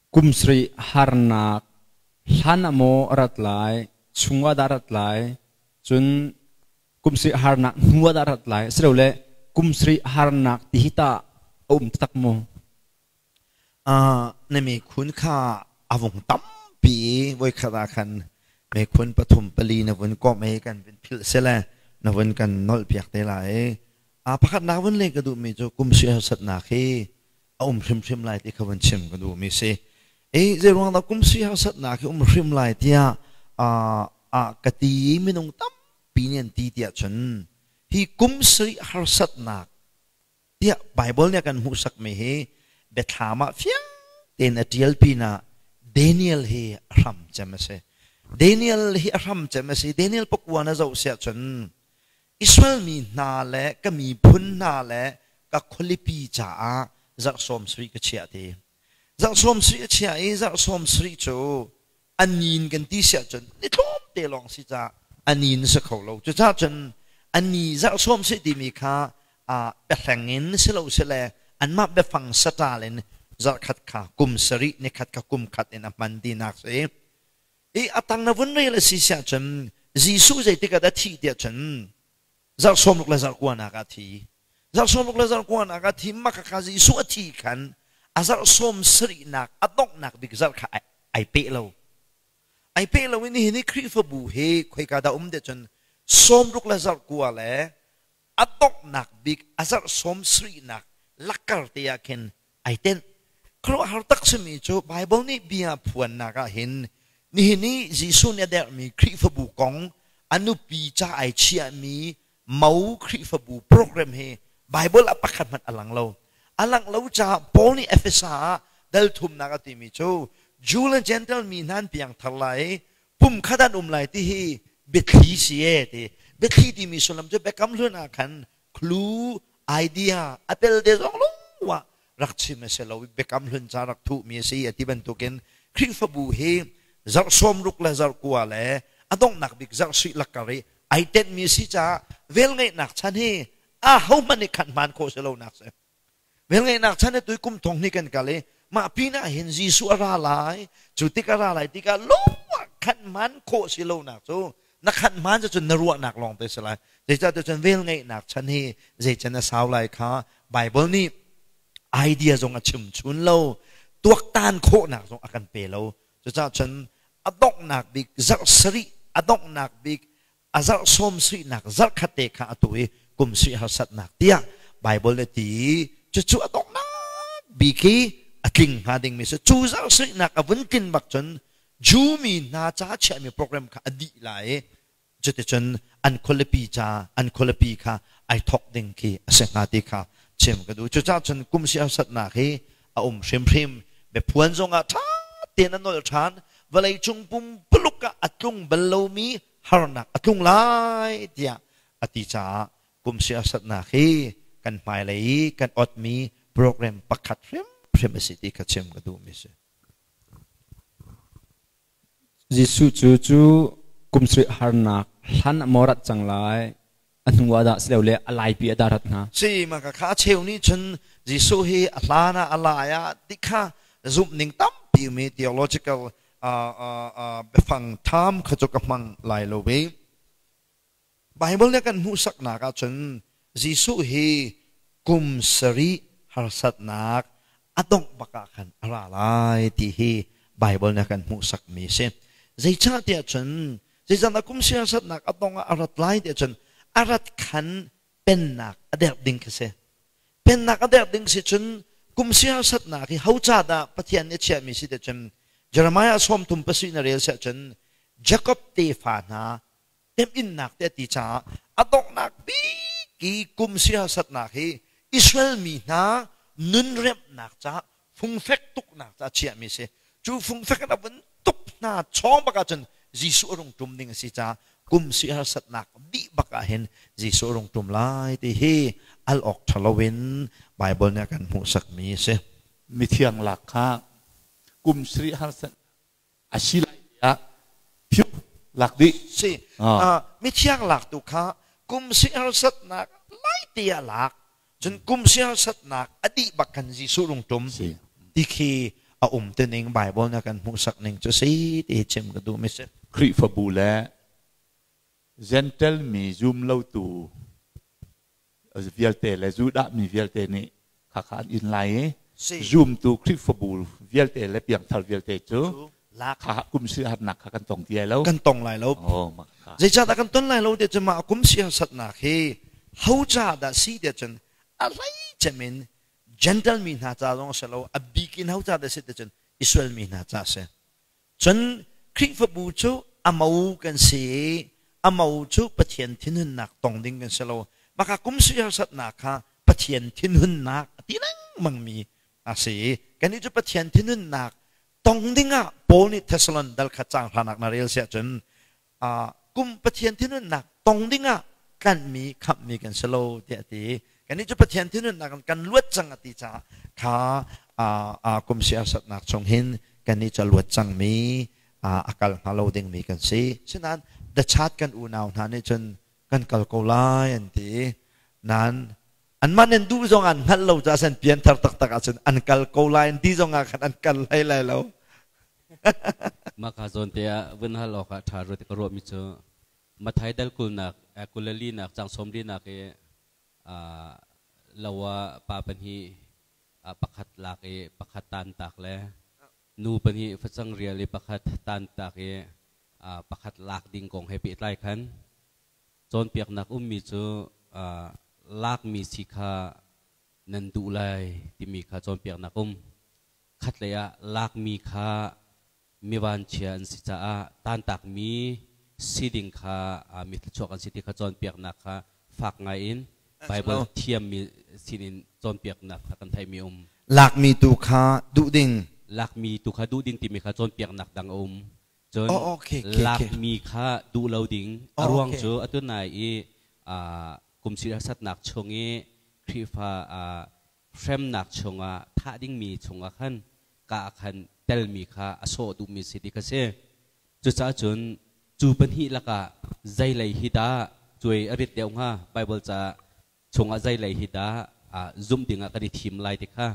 kum sarih harnak hlan ah maw a rat lai, chung ah dah a rat lai, cun kum sarih harnak hnu ah dah a rat lai, asilole kum sarih harnak ti hi tah a um taktak maw? Na mikhun kha a vung tampi i voikhat ah khan mikhun pathum pali na vun komh i kan vun philh sile na vun kan nolhpiak te lai. Pakhatnak vun leh ka duhmi cu kum harsatnak hi a um hrimhrim lai ti kha vun chim ka duhmi si. I zeiruang dah kum harsatnak hi um hrim lai tiah ka ti i minung tampi nih an ti tiah cun hi kum sarih harsatnak tiah Baibal nih a kan hmuhsakmi hi biathlam ah fiang tein a ṭial pinah Daniel hi a hram cem a si. Daniel hi a hram cem a si. Daniel pakua na zoh siah cun Israel mi hna le ka miphun hna le ka khualipi caah zarh sawm sarih ka chiah ti. Zarh sawm sarih a chiah i zarh sawm sarih cu a nin kan ti siah cun ni tlawm te lawng si caah a nin si kho lo. Cucaah cun a ni zarh sawm si timi kha biahleng in si lo sile anmah biafang saṭal in zarhkhat kha kum sarih nikhat kha kum khat in a hman tinak si. I a tang na vun rel a si siah cun Jesuh zeitik ah dah thih tiah cun zarh sawmruk le zarh kuanak ah a thi. Zarh sawmruk le zarh kuanak ah thi maka kha Jesuh a thi khan a zarh sawm sarihnak a donghnak bik zarh kha ai peh lo. Ai peh lo in nihin hi Khrihfabu hi khoika dah um tiah cun sawmruk le zarh kua le a donghnak bik a zarh sawm sarihnak lakar te ah khin ai tenh. Khuaruahhar tak simi cu Baibal nih bia phuannak ah hin nihin i Jesuh nih a derhmi Khrihfabu kong a nupi ca ai chiahmi Mo Khrihfabu program hi Baibal ah pakhat hmanh a lang lo. A langh lo caah Paul nih Efesa ah dal thumnak a timi cu Jew le Gentile mi hna an piangthar lai i pumkhat an um lai ti hi biathli si e ti. Biathli timi sullam cu Biakam Hlun ah khan clue idea a tel te zong lung ah rak chim a si lo biakam hlun ca rak thuhmi a si a ti bantukin Khrihfabu hi zarh sawmruk le zarh kua le a donghnak bik zarh suih lakar i ai tenhmi a si caah velngeihnak chan hi a hohmanh nih khan hmaan khawh si lo nak si velngeihnak chan hi tui kum thong hnih kan kal i mah pinah hin Jesuh a ra lai cu tik a ra lai tikah lung ah khan hmaan khawh si lo nak cu na khan hmaan cu cun na ruahnak lawng te si lai zeicahtiah cun velngeihnak chan hi zeican a sau lai kha Bible nih idea zong a chim chun lo tuaktan khawhnak zong a kan pe lo cucaah cun a donghnak bik zarh sarih a donghnak bik a zarh sawm suihnak zarh khat te kha atu i kum suih harsatnak tiah Bible nih ti cucu a donghnak bik i a tling hnga dingmi si cu zarh suihnak a vun tlin bak cun Jew mi hna ca chiahmi program kha a dih lai i cuticun an khualipi ca an khualipi kha ai thawk ding khi a si hnga ti kha chim ka duh. Cucaah cun kum si harsatnak hi a um hrimhrim. Biaphuan zongah ṭha tein a nolh ṭhan. Vawleicung pumpuluk ah a tlung bal lomi harnak a tlung lai tiah a ti caah kum si harsatnak hi kan hmailei i kan otmi program pakhat hrimhrim a si ti kha chim ka duhmi a si. Jesuh cu cu kum sarih harnak hlan ah maw rat cang lai, a hnu ah dah silole a laipi ah dah rat hnga? Si ma ka kha cheu nih cun Jesuh hi a hlan ah a lai ah ti kha zumh ning tampi mi theological biafang tham kha cu ka hmang lai lo ve. Baibal nih a kan hmuhsaknak ahcun Jesuh hi kum sarih harsatnak A dongh bak ah khan a ra lai ti hi Bible nih a kan hmuhsakmi a si. Zeicahtiah cun zeicahdah kum siasatnak a dongh ah a rat lai tiah cun a rat khan pennak a derh ding khi si. Pennak a derh ding si cun kum siasatnak hi ho ca dah Pathian nih a chiahmi si tiah cun Jeremiah 37 na rel siah cun Jacob tefa hna temhinnak te a ti caah a donghnak bik i kum siasatnak hi Israel mi hna nun remhnak caah fungfek tuknak caah chiahmi si. Cu fungfek in a vun tuk hna chawng bak ahcun Jesuh a rung ṭum ding a si caah kum siharsatnak dih bak ah hin Jesuh a rung ṭum lai ti hi al awk ṭha loin Baibal nih a kan hmuhsakmi a si. Mithiang lak kha kum sarih harsat a si lai tiah phiu lak dih. Si. Mithiang lak tu kha kum siharsatnak lai te ah lak. Cun kum siharsatnak a dih bak khan Jesuh rung ṭum. Ti khi a um te ning Bible nih a kan hmuhsak ning cu si ti hi chim ka duh mi si. Khrihfabu le Gentle mi zum lotu vialte le Judah mi vialte nih khakha an in lai i zumtu Khrihfabu vialte le piangthar vialte cu kha kum siahatnak kha kan tong ti lai lo. Kan tong lai lo. Zeicahdah kan ton lai lo ti cu mah kum siasatnak hi ho ca dah si ti cun a hlei cem in Gentle mi hna ca zong a si lo, a bik in ho ca dah si ti cun Israel mi hna ca a si. Cun Khrihfabu cu a mo kan si i a mo cu Pathian thinhunnak tong ding kan si lo. Maka kum harsatnak kha Pathian thinhunnak a ti lengmangmi a si i kannih cu Pathian thinhunnak tong dingah Paul nih Thessalon dal khat caang hranak na rel siah cun kum Pathian thinhunnak tong dingah tlanhmi khamhmi kan si lo tiah a ti. Kannih cu Pathian thinhunnak in kan luat cang a ti caah kha kum siasatnak chung hin kannih cu a luat cangmi a kal hnga lo dingmi kan si. Sinain the chat kan unau hna nih cun kan kal ko lai an ti. Nain anmah nan duh zong an hngalh lo caah san pianthar taktak ahcun an kal ko lai an ti zong ah khan an kal hlei lai lo. Mah ka zawn te ah vun hal awk ah ṭha rua ti ka ruahmi cu Mathai dal kulnak kulali nak cang sawmlinak i lo ah pa pahnih pakhat lak i pakhat tan tak le nu pahnih facang rial i pakhat tan tak i pakhat lak ding kong he pehtlai khan cawnpiaknak ummi cu lakmi si kha nan duh lai timi kha cawnpiaknak um. Khatlei ah lakmi kha mivanchia an si caah tantakmi si ding kha mi thluachuak an si ti kha cawnpiaknak kha fak ngai in Bible thiammi sinin cawnpiaknak kha kan theihmi um. Lakmi tu kha duh ding. Lakmi tu kha duh ding timi kha cawnpiaknak dang a um. Cun lakmi kha duh lo ding. A ruang cu atu nai i kum harsatnak chung i Khrihfa hremnak chungah thah dingmi chungah khan ka ah khan telmi kha a sawh duhmi si ti kha si. Cucaah cun cu pahnih lakah zeilei hi dah cuai a rit deuh hnga? Baibal ca chungah zeilei hi dah zumh dingah kan i thim lai ti kha.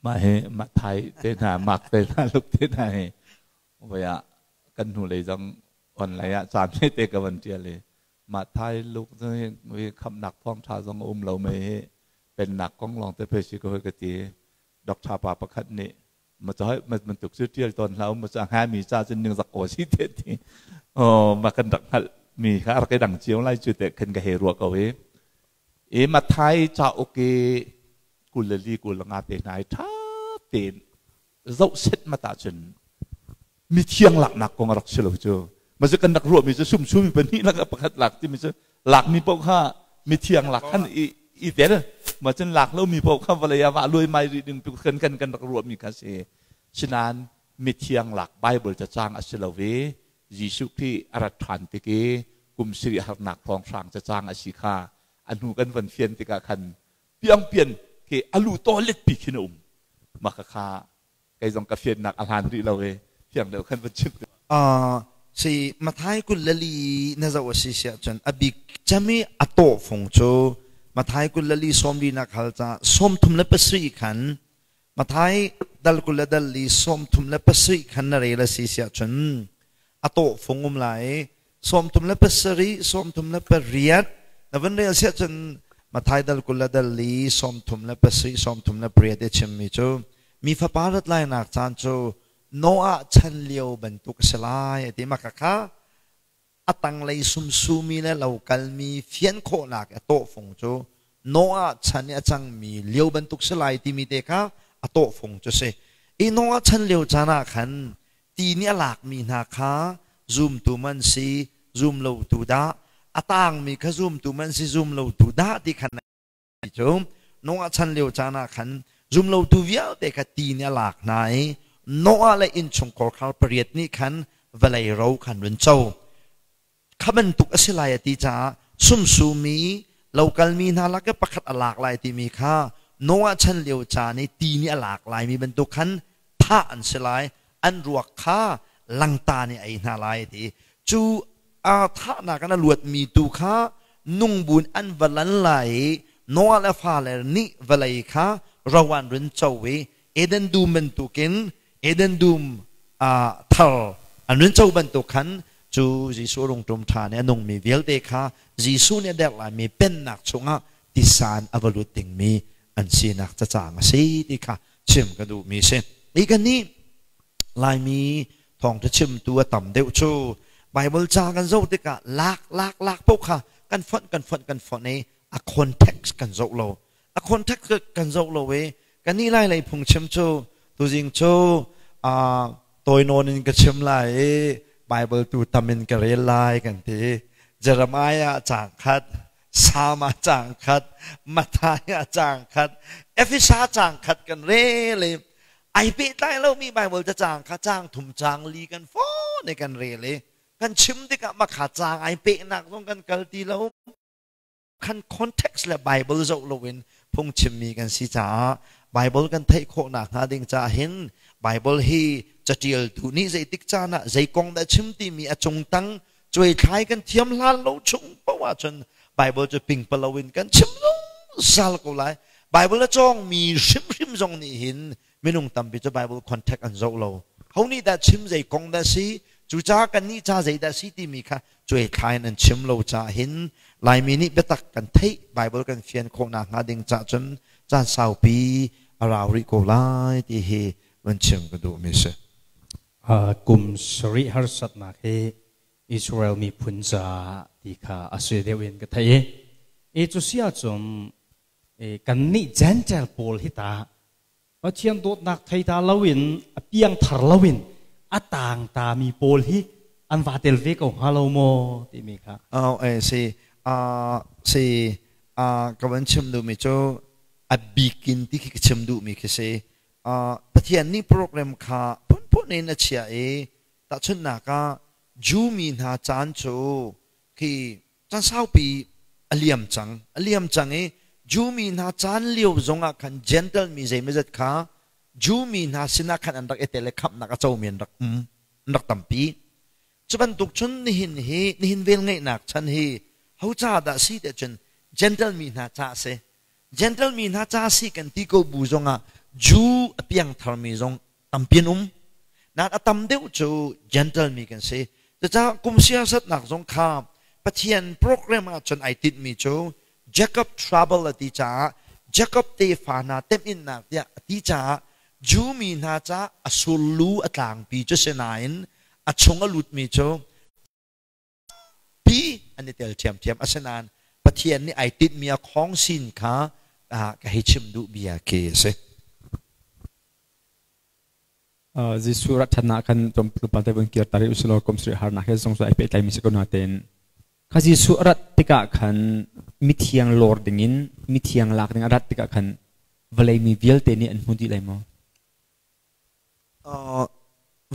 Mah hi Matthai te hna, Mark te hna, Luke te hna hi voi ah kan hnulei zong online ah caan te ka van ṭial i Matthai, Luke hi khamhnak thawngṭha zong a um lo mei hi pennak kong lawng te pei si ko hoi ka ti. Doctor pa pakhat nih ma ca bantuk cu ṭial tawn hlah u ma ca hnga mi ca cun ningzak ko si te ti. Oh ma kan rak hngalh mi kha rak i dang cio lai cu te khan ka hei ruah ko i i Matthai cauk i 24 25 te hna i ṭha tein zoh set mat ahcun mithiang laknak kong a rak si lo cu. Ma cu kan rak ruahmi cu sumsum pahnih lak pakhat lak timi cu lakmi paoh kha mithiang lak khan i tel ma cun lak lomi paoh kha vawlei ah vah luai mai rih ding tu kan kan kan rak ruahmi kha si. Sinain mithiang lak Bible cacang a si lo i Jesuh Khrih a rat ṭhan tik i kum sarih harnak hrawnghrang cacang a si kha a hnu kan van fian tikah khan piangpian khi a lu toilet pi khin a um. Mah kha kei zong ka fiannak a hlan rih lo i fiang deuh khan van chim. Si Mathai 24 na zoh a si siah cun a bik cem i a tawhfung cu Mathai 24 sawmli nak hal ca 37 khan Mathai dal kul le dal li 37 khan na rel a si siah cun a tawhfung um lai. 37, 38 na van rel siah cun Mathai dal kul le dal li sawmthum le pasarih sawmthum le pariat i chimmi cu mi fapa rat lainak caan cu Noah chan lio bantuk a si lai a ti. Mah kha a tanglei sumsumi le lo kalmi fian khawhnak a tawhfung cu Noah chan i a cangmi lio bantuk si lai timi te kha a tawhfung cu si. I Noah chan lio caan ah khan ti nih a lakmi hna kha zumtu man si, zum lotu dah, a tangmi kha zumtu man si, zum lotu dah ti khan cu Noah chan lio caan ah khan zumlotu vialte kha ti nih a lak hna i Noah le innchungkhar khar pariat nih khan vawlei ro khan run co. Kha bantuk a si lai a ti caah sumsumi lokalmi hna lak i pakhat a lak lai timi kha Noah chan lio caan i ti nih a lak laimi bantuk khan thah an si lai, an ruak kha langta nih a ei hna lai a ti. Cu aa thahnak in a luatmi tu kha nungbun an va lan lai i Noah le fale nih vawlei kha ro an run co i Eden dum bantukin Eden dum thar an run co bantuk khan cu Jesuh rungṭum ṭha nih a nungmi vialte kha Jesuh nih a derh laimi pennak chungah tisan a va lut dingmi an sinak cacang a si ti kha chim ka duhmi a si. Hi kan nih Laimi thawngṭha chimtu a tam deuh cu Bible ca kan zoh tikah lak lak lak paoh kha kan fonh kan fonh kan fonh i a context kan zoh lo. A context kan zoh lo i kannih Lai lei phungchim cu tuzing cu tawi nawn in ka chim lai i Bible tu tam in ka rel lai kan ti. Jeremiah caang khat Sama caang khat, Matthai ah caang khat, Efesa caang khat kan rel i ai pehtlai lomi Bible cacaang kha caang thum caang li kan fawn i kan rel i kan chim tikah makha caang ai pehnak zong kan kal ti lo. Kan context le Bible zoh loin phungchimmi kan si caah Bible kan theih khawhnak hnga ding caah hin Bible hi catialtu nih zeitik caan ah zei kong dah chim timi a cungtang cuaithlai kan thiam hlan lo chung paoh ahcun Bible cu pingpalo in kan chim zungzal ko lai. Bible a cawngmi hrimhrim zong nih hin minung tampi cu Bible contact an zoh lo. Ho nih dah chim zei kong dah si, cucaah kannih ca zei dah si timi kha cuaithlai in an chim lo caah hin Laimi nih biatak kan theih Bible kan fian khawhnak hnga ding cah cun caan saupi a rau rih ko lai ti hi van chim ka duhmi si. Kum sarih harsatnak hi Israel miphun caah ti kha a si deuh in ka theih i cu si ahcun kannih Gentile pawl hi ta Pathian dawtnak thei ta loin a piangthar loin a tang tami pawl hi an va tel ve ko hnga lo maw timi kha. Oh, si si ka van chim duhmi cu a bikin ti khi ka chim duhmi khi si. Pathian nih program kha phunphun in a chiah i tahchunhnak ah Jew mi hna caan cu khi caan saupi a liam cang a liam cang i Jew mi hna caan lio zongah khan Gentile mi zeimawzat kha Jew mi hna sinah khan an rak i tel i khamhnak a comi an rak um an rak tampi. Cu bantuk cun nihin hi nihin velngeihnak chan hi ho ca dah si tiah cun Gentile mi hna ca a si. Gentle mi hna ca si kan ti ko bu zongah Jew a piangtharmi zong tampi an um. Nain a tam deuh cu gentle mi kan si. Cucaah kum siasatnak zong kha Pathian program ah cun ai tinhmi cu Jacob trouble a ti caah Jacob tefa hna temhinnak tiah a ti caah Jew mi hna caah a sullu a tlangpi cu si nain a chung a lutmi cu pi an i tel ṭhiamṭhiam. Asinain Pathian nih ai tinhmi a khawng sin kha ka hei chim duh bia khi a si. Jesuh rat ṭhannak khan tlawmpal te vun kir ta rih usilaw kum sarih harnak he zong cu ai pehtlaimi si ko natein kha Jesuh a rat tikah khan mithiang lawr dingin mithiang lak ding a rat tikah khan vawlei mi vialte nih an hmu dih lai maw?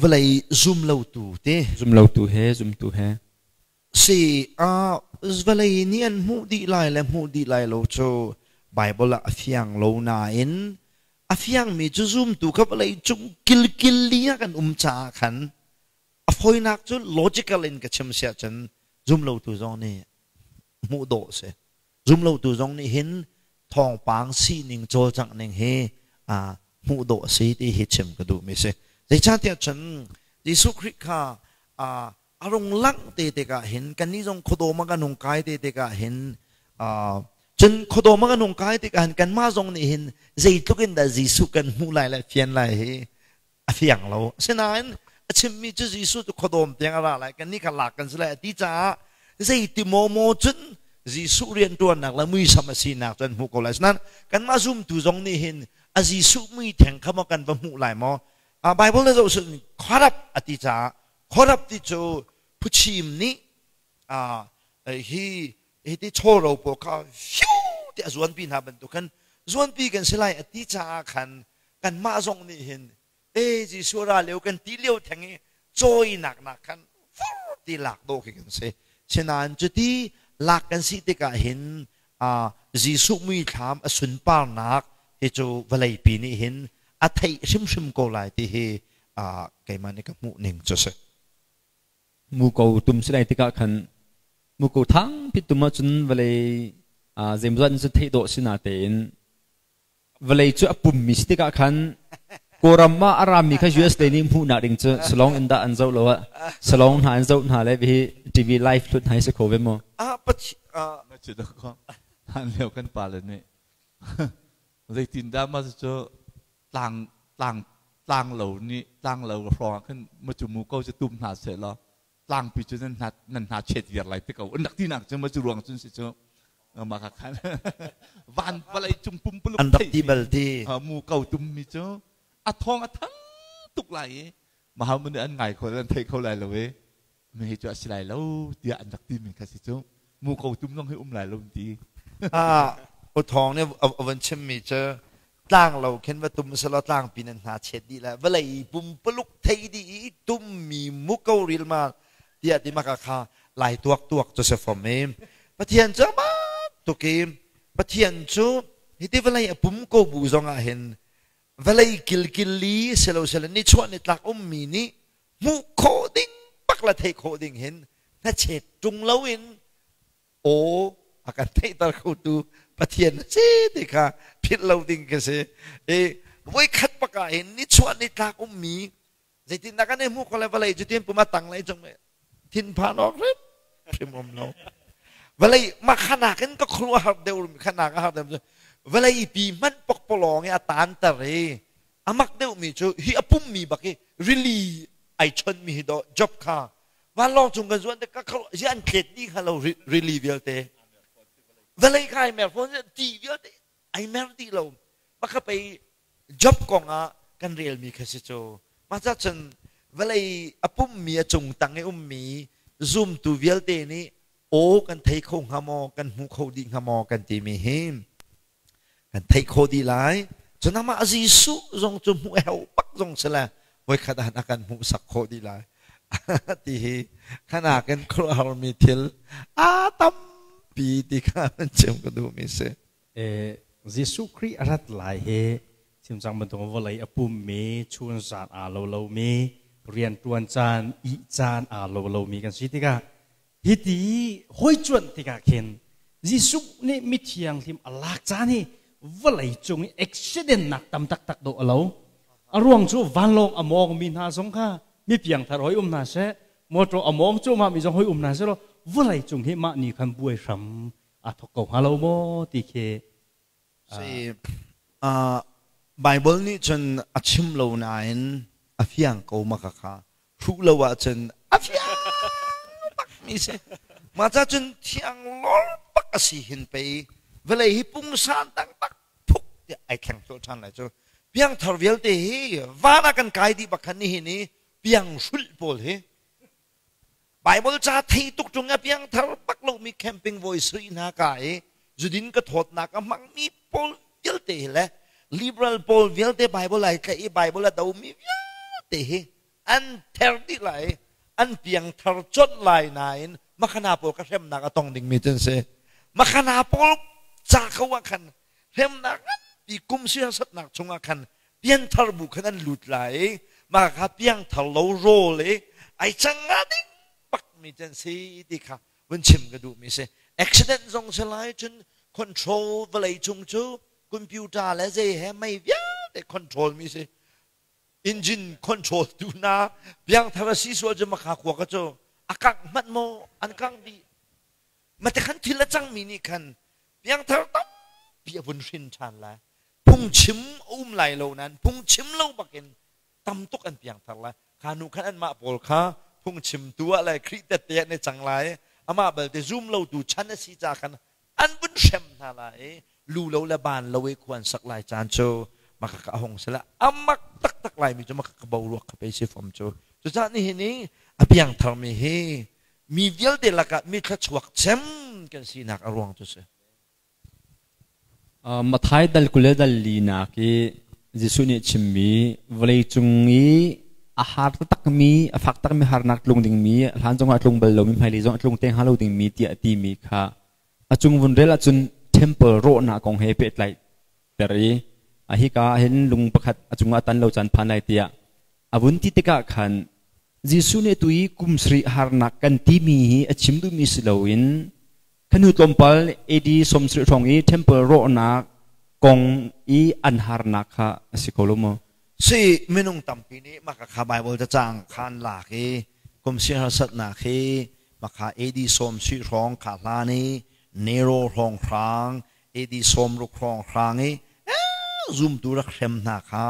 Vawlei zumlotu te. Zumlotu he zumtu he. Si vawlei nih an hmuh dih lai le hmuh dih lai lo cu Bible ah a fiang lo nain a fiangmi cu zumtu kha vawlei cung kilkil li ah kan um caah khan a fawinak cu logical in ka chim siah cun zumlotu zong nih hmuh dawh si. Zumlotu zong nih hin thawngpang sining cawlcangh ning hi hmuh dawh a si ti hi chim ka duhmi si. Zeicahtiah cun Jesuh Khrih kha a rung langh te tikah hin kannih zong khuadawm ah kan hung kai te tikah hin Cun khuadawm ah kan hung kai tikah hin kanmah zong nih hin zeitluk in dah Jesuh kan hmuh lai le fian lai hi a fiang lo. Asinain a chimmi cu Jesuh cu khuadawm tiang a ra lai, kannih kha lak kan si lai a ti caah zeiti maw maw cun Jesuh rianṭuannak le muisam a sinak cu an hmuh ko lai. Asinain kanmah zumtu zong nih hin a Jesuh mui theng kha maw kan va hmuh lai maw? Bible na zoh cun khuarap a ti caah khuarap ti cu phuchim nih hi hiti chawro pawl kha fiu ti a zuanpi hna bantuk khan zuanpi kan si lai a ti caah khan kanmah zong nih hin e Jesuh ra lio kan ti lio theng i cawinak nak khan fur ti lak dawh khi kan si. Sinain cuti lak kan si tikah hin Jesuh muithlam a sunparnak hi cu vawleipi nih hin a theih hrimhrim ko lai ti hi keimah nih ka hmuh ning cu si. Muko tum si lai tikah khan muko thang pi tum ahcun vawlei zeimawzat in cun theih dawh si natein vawlei cu a pummi si tikah khan Kawlram ah a rami kha US lei nih hmuhnak ding cu salong in dah an zoh lo ah salong hna an zoh hna le hi TV live hlut hna hi si kho ve maw? Ah pachi ah Na ci ko han lio kan pa le nih zeitin dah ma cu tlang tlang tlang lo nih tlang lo hrawng ah khan ma cu mu ko cu tum hna seh law tlangpi cu nan hna nan hna chet viar lai te ko an rak ti nak cu ma cu ruang cun si cu ma kha khan van vawlei cung pumpuluk an rak ti bal ti mu ko tum mi cu a thawng a thang tuk lai i mahamun nih an ngai kho an thei kho lai lo i mi hi cu a si lai lo tiah an rak ti mi kha si cu mu ko tum zong hi um lai lo ti. U Thawng nih a van chimmi cu tlang lo khin va tum selaw tlangpi nan hna chet dih lai, vawlei pumpuluk thei dih i tummi muko rilmal tiah ti maka kha lai tuak tuak cu si fom i Pathian cu amah tuk i Pathian cu hiti vawlei a pum ko bu zong ah hin vawlei kilkil li silo sila nichuah nitlak ummi nih hmuh khawh ding bak la theih khawh ding hin hnachet ṭung loin aw a kan theihter khotu Pathian a si ti kha philh lo ding ka si. I voikhat bak ah hin nichuah nitlak ummi zeitindah kan i hmuh ko le vawlei cu tin pum a tang lei cung thinphan awk hrim hrim um lo. Vawlei mah khanak in ka khuaruah har deuh khanak a har deuh vawlei pi hmanh pokpalawng i a tanter i a mak deuhmi cu hi a pummi bak i rili ai chonmi hi do job kha vanlawng cung kan zuan ka kho zi an tlet dih kha lo rili vialte vawlei kha ai mer fawn ti vialte ai mer dih lo baka pei job kong ah kan relmi kha si cu mah ca cun vawlei a pummi a cung tang i ummi zumtu vialte nih aw kan thei kho hnga maw, kan hmu kho dih hnga maw kan timi hi kan theih khawh dih lai. Cun amah Jesuh zong cu hmuh heu bak zong si le voikhat ah a kan hmuhsak khawh dih lai ti hi khanak in khuaruahharmi thil a tampi ti kha an chim ka duhmi si. Jesuh Khrih a rat lai hi chimcang bantuk vawlei a pummi, chun zan aa lo lomi, rianṭuan caan, ih caan aa lo lomi kan si tikah hiti hoi cuanh tikah khin Jesuh nih mithianghlim a lak caan hi vawlei cung i accident nak tam taktak dawh a lo. A ruang cu vanlawng a mawngmi hna zong kha mi piangthar hoi um hna seh, motor a mawng cuahmah mi zong hoi um hna seh law vawlei cung hi mah ni khan buai hram aa thok ko hnga lo maw ti khi. Si, Bible nih cun a chim lo nain a fiang ko ma ka kha hruh lo ahcun a fiang bakmi si. Mah ca cun thiang lor bak a si hin pei vawlei hi pungsan taktak phuk tiah ai thleng colh ṭhan lai cu. Piangthar vialte hi van ah kan kai dih bak khan nihin i piang hrulh pawl hi Bible ca thei tuk ṭung a piangthar bak lomi camping voi sui hna ka i zudin ka thawtnak a hmangmi pawl vialte hi le liberal pawl vialte Bible ai tlaih i Bible a domi vialte hi an ther dih lai, an piangthar colh lai nain makhana pawl ka hremnak a tong dingmi cu an si. Makhana pawl ca ko ah khan hremnak nganpi kum siasatnak chungah khan pianthar bu khan an lut lai i mah kha piangthar lo rawl i ai cang nga ding bak mi cu an si ti kha vun chim ka duh mi si. Accident zong si lai cun control vawlei cung cu computer le zei he mei vialte control mi si, engine control tu na piangthar a si sual cu makha khua ka cu a kangh hmanh maw an kangh dih. Mate khan thil a cangmi nih khan. Piangthar tampi a vun hrin ṭhan lai. Phungchim a um lai lo nain phungchim lo bakin tam tuk an piangthar lai. Kha nu khan anmah pawl kha phungchimtu ah le Khrih tette ah ne cang lai. Amah belte zum lotu chan a si ca khan an vun hrem hna lai i lu lo le ban lo i khua an sak lai caan cu maka ka hong sila amak taktak laimi cu maka ka boruak kha pe si fom cu. Cucaah nihin i a piangthar mi hi mi vialte lakah mi thluachuak cem kan sinak a ruang cu si. Mathai dal 20 le dal linak i Jesuh nih a chimmi vawleicung i a har taktakmi, a fak takmi harnak tlung dingmi, a hlan zongah a tlung bal lomi, hmailei zong a tlung te hnga lo dingmi tiah a timi kha a cung vun rel ahcun temple rawhnak kong he pehtlaih ter i a hika ah hin lung pakhat a cungah a tan lo caan phan lai tiah a vun ti tikah khan Jesuh nih tu i kum sarih harnak kan timi hi a chim duhmi si loin khanu tlawmpal AD 70 hrawng i temple rawhnak kong i an harnak kha a si ko lo maw? Si minung tampi nih maka kha Bible cacang khan lak i kum si harsatnak hi maka AD 70 hrawng kha hlan i Nero hrawng hrang AD 60 hrawng hrang i zumtu rak hrem hna kha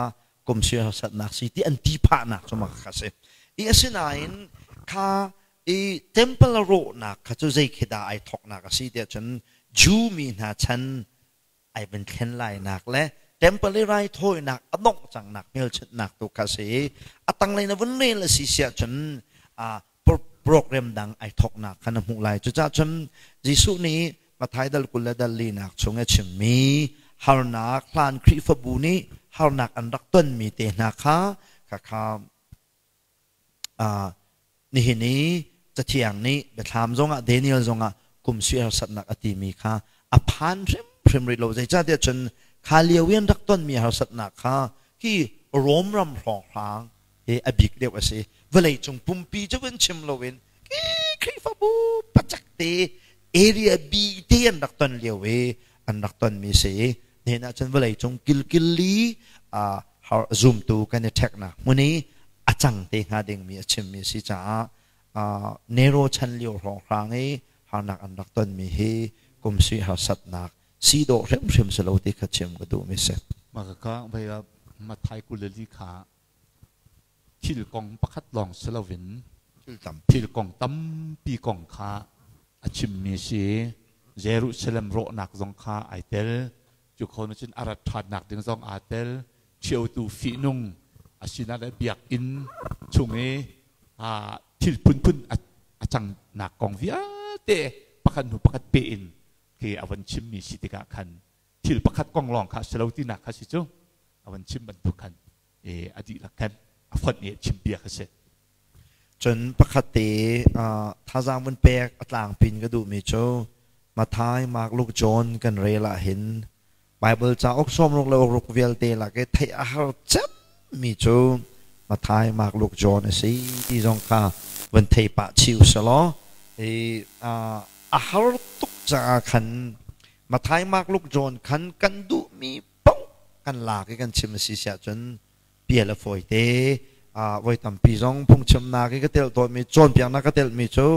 kum si harsatnak si ti an ti phahnak cu maka kha si. I asinain kha i temple rawhnak kha cu zei khi dah ai thawknak a si tiah cun Jew mi hna chan ai van thlen lainak le temple i raithawinak a dongh cangnak hmelchunhnak tu kha si. A tanglei na vun rel a si siah cun program dang ai thawknak kha na hmuh lai. Cucaah cun Jesuh nih Matthai dal 20 le dal linak chung a chimmi harnak hlan Khrihfabu nih harnak an rak tonmi te hna kha kha nihin i Cathiang nih Biathlam zongah Daniel zongah kum sui harsatnak a timi kha a phan hrimhrim rih lo. Zeicahtiah cun kha lio i an rak tonmi harsatnak kha hi Rom ram hrawnghrang hi a bik deuh a si. Vawleicung pumpi cu vun chim loin Khrihfabu pacak te area B te an rak ton lio i an rak tonmi si. Nihin ah cun vawleicung kilkilli zumtu kan i ṭheknak hmun i a cang te hnga dingmi a chimmi a si caah Nero chan lio hrawnghrang i harnak an rak tonmi hi kum sui harsatnak si dawh hrimhrim si lo ti kha chim ka duhmi si. Mah ka vei Mathai 22 kha thil kong pakhat lawng si loin thil kong tampi kong kha a chimmi si. Jerusalem rawhnak zong kha ai tel. Cu kho cun a rat ṭhannak ding zong aa tel. Ṭhiotu fihnung a sinah le biakinn chung i thil phunphun a cangnak kong vialte pakhat hnu pakhat pe in khi a von chimmi si tikah khan thil pakhat kong lawng kha si lo tinak kha si cu a von chim bantuk khan a dihlak khan a fonh i chimpiak a si. Cun pakhat te thazaang vun pek a tlangpin ka duhmi cu Matthai, Mark, Luke, John kan rel ahhin Bible cauk 66 le ruk vialte lak i theih a har cemmi cu Matthai, Mark, Luke, John a si ti zong kha vun thei pah chih usih i a har tuk caah khan Matthai, Mark, Luke, John khan kan duhmi paoh kan lak i kan chim a si siah cun pial a fawi te. Voi tampi zong phungchimnak i ka telh tawnmi, cawnpiaknak ka telhmi cu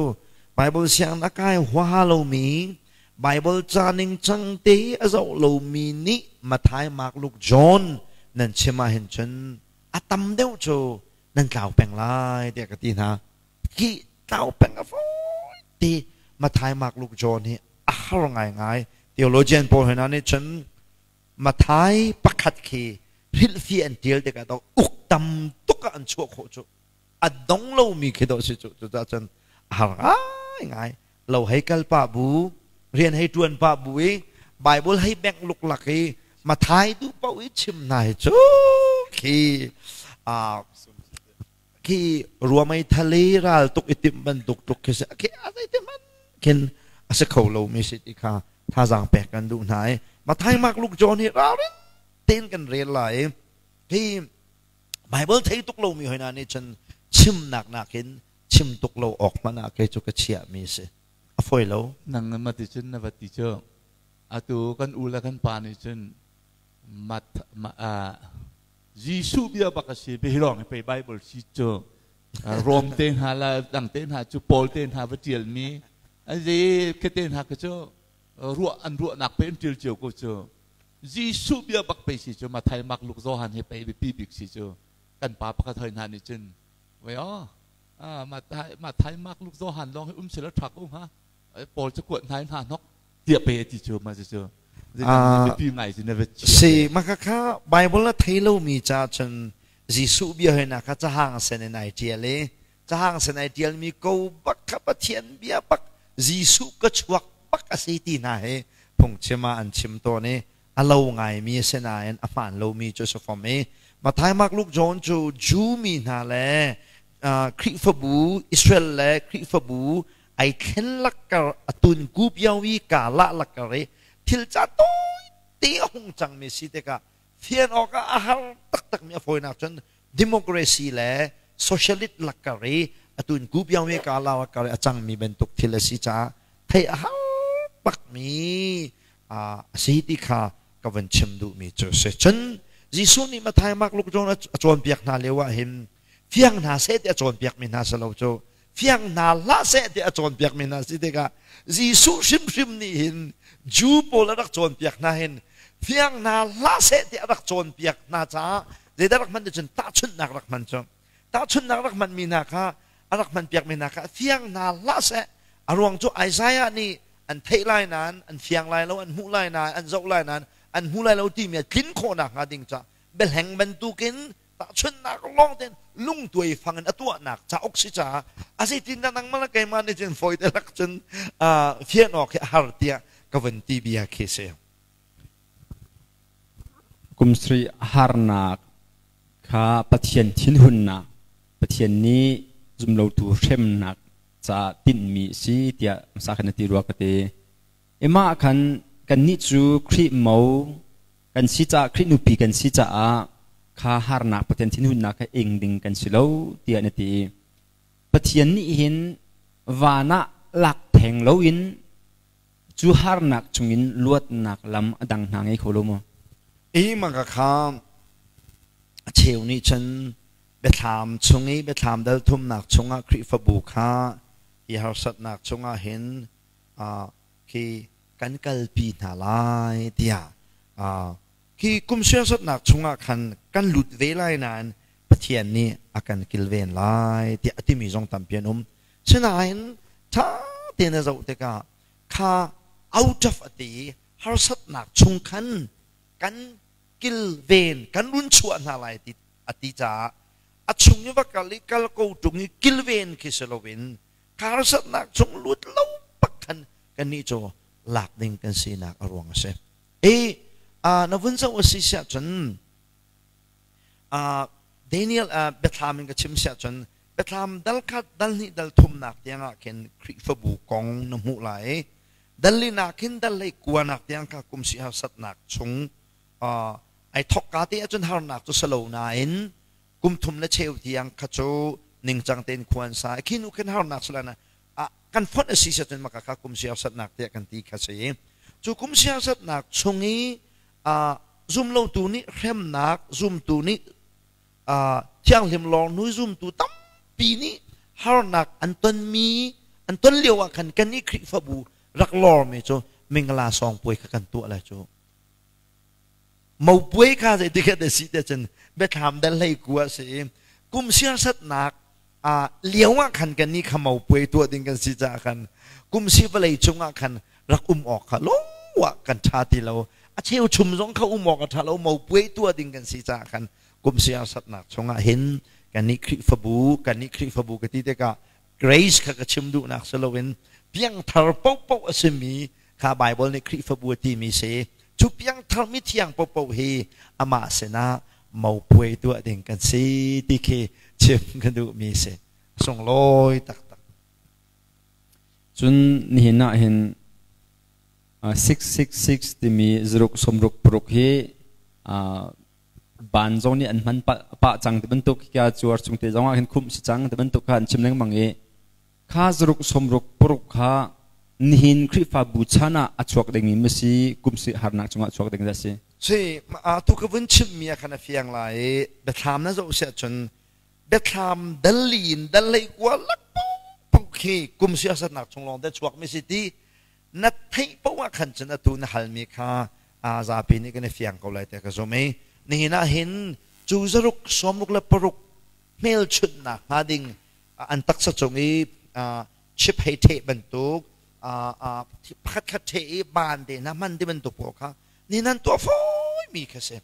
Bible sianginn a kai huaha lomi, Bible ca ningcang te i a zoh lomi nih Matthai, Mark, Luke, John nan chim ahhin cun a tam deuh cu nan tlau peng lai tiah ka ti hna. Khi tlau peng a fawi ti. Matthai, Mark, Luke, John hi a har ngaingai. Theologian pawl hna nih cun Matthai pakhat khi hrilhfi an tial tikah to uk tam tuk ah an chuah khawh cu a dong lomi khi dawh si cu. Cucaah cun a har ngaingai. Lo hei kal pah bu, rian hei ṭuan pah bu i Bible hei bengh luklak i Matthai duh paoh i chim hna hi cu khi khi ruamei thali ral tuk i timh bantuk tluk khi si khi a zeiti hmanh khin a si kho lomi si ti kha thazaang pek kan duh hna i Matthai, Mark, Luke, John hi ralrin tein kan rel lai i hi Bible thei tuk lomi hoi hna nih cun chimnak nakin chim tuk lo awk hmanh ah kei cu ka chiahmi si. A fawi lo. Nang na ti cun na va ti cu atu kan u le kan pa nih cun mat Jesuh bia bak a si bihi lawng hi pei Bible si cu Rom te hna la dang te hna cu Paul te hna va tialmi azi ke te hna ka cu. Ruah an ruahnak pe an ṭial cio ko cu. Jesuh bia bak pei si cu Mathai, Mark, Luke, Johan hi pei biapi bik si cu. Kan pa pakhat hoi hna nih cun wei aw Mathai, Mathai, Mark, Luke, Johan lawng hi um sila ṭha ko hnga. Paul cu kuat hna in hna hnok tiah pe ti cu ma cu biapi ngai cu na va chia. Si maka kha Bible na thei lomi ca cun Jesuh bia hoi na kha cahang sen in ai ṭial i cahang sen ai ṭialmi ko bak kha Pathian bia bak Jesuh ka chuak bak a si ti hna hi phungchim ah an chim tawn i a lo ngaimi a si nain a hmaan lomi cu a si fom i Matthai, Mark, Luke, John cu Jew mi hna le Khrihfabu Israel le Khrihfabu ai thlen lakkar a tun kupiau i ka lah lakkar i thil ca tawite a hung cangmi si tikah fian awkah a har taktakmi a fawinak cun democracy le socialist lakkar i a tun kupiau i ka lah lakkar i a cangmi bantuk thil a si caah theih a har bakmi a si ti kha ka van chim duhmi cu a si. Cun Jesuh nih Matthai, Mark, Luke, John a cawnpiak hna lio ah hin fiang hna seh ti a cawnpiakmi hna si lo cu fiang hna hlah seh ti a cawnpiakmi hna si tikah Jesuh hrimhrim nih hin Jew pawl a rak cawnpiak hna hin fiang hna hlah seh ti a rak cawnpiak hna caah zeidah rak hman ti cun tahchunhnak rak hman cu tahchunhnak rak hmanmi hna kha a rak hmanpiakmi hna kha fiang hna hlah seh a ruang cu Isaiah nih an theih lai nain an fiang lai lo an hmuh lai nain an zoh lai nain an hmu lai lo timi a tlin khawhnak hnga ding ca biahleng bantukin tahchunhnak lawng tein lungtuai fang in a tuahnak cauk si caah a zeitin dah nangmah le keimah nih cun fawi te lak cun fian awk hi a har tiah ka vun ti bia khi si. Kum sarih harnak kha Pathian thinhunnak Pathian nih zumlotu hremnak caah tinhmi a si tiah hmasa khan na ti rua ka ti. Imah khan kannih cu Khrih mo kan si caah Khrih nupi kan si caah kha harnak Pathian thinhunnak kha ing ding kan si lo tiah na ti. Pathian nih hin van ah lak theng loin cu harnak chungin luatnak lam a dang hna ngei kho lo maw? I maka kha a cheu nih cun biathlam chung i biathlam dal thumnak chungah Khrihfabu kha hi harsatnak chungah hin khi kan kalpi hna lai tiah khi kum siasatnak chungah khan kan lut ve lai nain Pathian nih a kan kilven lai tiah a timi zong tampi an um. Sinain ṭha tein a zoh tikah kha out of a ti i harsatnak chung khan kan kilven kan run chuah hna lai ti a ti caah a chung i va kal i kal ko ṭung i kilven khi si loin harsatnak chung lut lo bak khan kannih cu lak ding kan sinak a ruang a si. I na vun zoh a si siah cun Daniel biathlam in ka chim siah cun biathlam dal khat dal hnih dal thumnak tiangah khin Khrihfabu kong na hmuh lai i dal linak khin dal hlei kuanak tiang kha kum si harsatnak chung ai thokka te ahcun harnak cu salo nain kum thum le cheu tiang kha cu ningcang tein khua an sa khi nu khin harnak sila na kan fonh a si cun maka kha kum si harsatnak tiah kan ti kha si cu kum si harsatnak chung i zumlotu nih hremnak zumtu nih thianghlim lawng nu zumtu tampi nih harnak an tonmi an ton lio ah khan kan i Khrihfabu rak lawrmi cu mingla sawng puai kha kan tuah lai cu mopuai kha zei ti kha si te cun biathlam dal hlei ku a si i kum siarsatnak lio ah khan kan nih kha mopuai tuah ding kan si caah khan kum si vawlei cungah khan rak um awk kha lungwa kan ṭha ti lo a cheu chum zong kha um awk a ṭha lo mopuai tuah ding kan si caah khan kum siarsatnak chungah hin kan nih Khrihfabu kan nih Khrihfabu ka ti tikah grace kha ka chim duhnak si loin piangthar paohpaoh a simi kha Bible nih Khrihfabu a timi si cu piangthar mithiang paohpaoh hi amah sinah mopuai tuah ding kan si ti khi chim ka duhmi si sunglawi taktak. Cun nihin ah hin 666 timi zaruk sawmruk paruk hi ban zong nih an hman pah cang ti bantuk kha cuar chung te zong ah hin khumh si cang ti bantuk kha an chim lengmang i kha zaruk sawmruk paruk kha nihin Khrihfabu chan ah a chuak ding mi si kum si harnak cungah chuak ding a si. Si tu ka vun chim mi ah khan a fiang lai i biathlam na zoh siah cun biathlam dal in dal hlei kua lak khi kum siasatnak chung lawng te chuak mi si ti. Na theih paoh ah khan cun atu na halmi kha zapi nih kan i fiang ko lai tiah ka zumh i nihin ah hin cu zaruk 66 hmelchunhnak hnga ding an taksa cung i chip hei theh bantuk, pakhat khat theh i ban te hna hman ti bantuk pawl kha nihin an tuah fawimi kha si.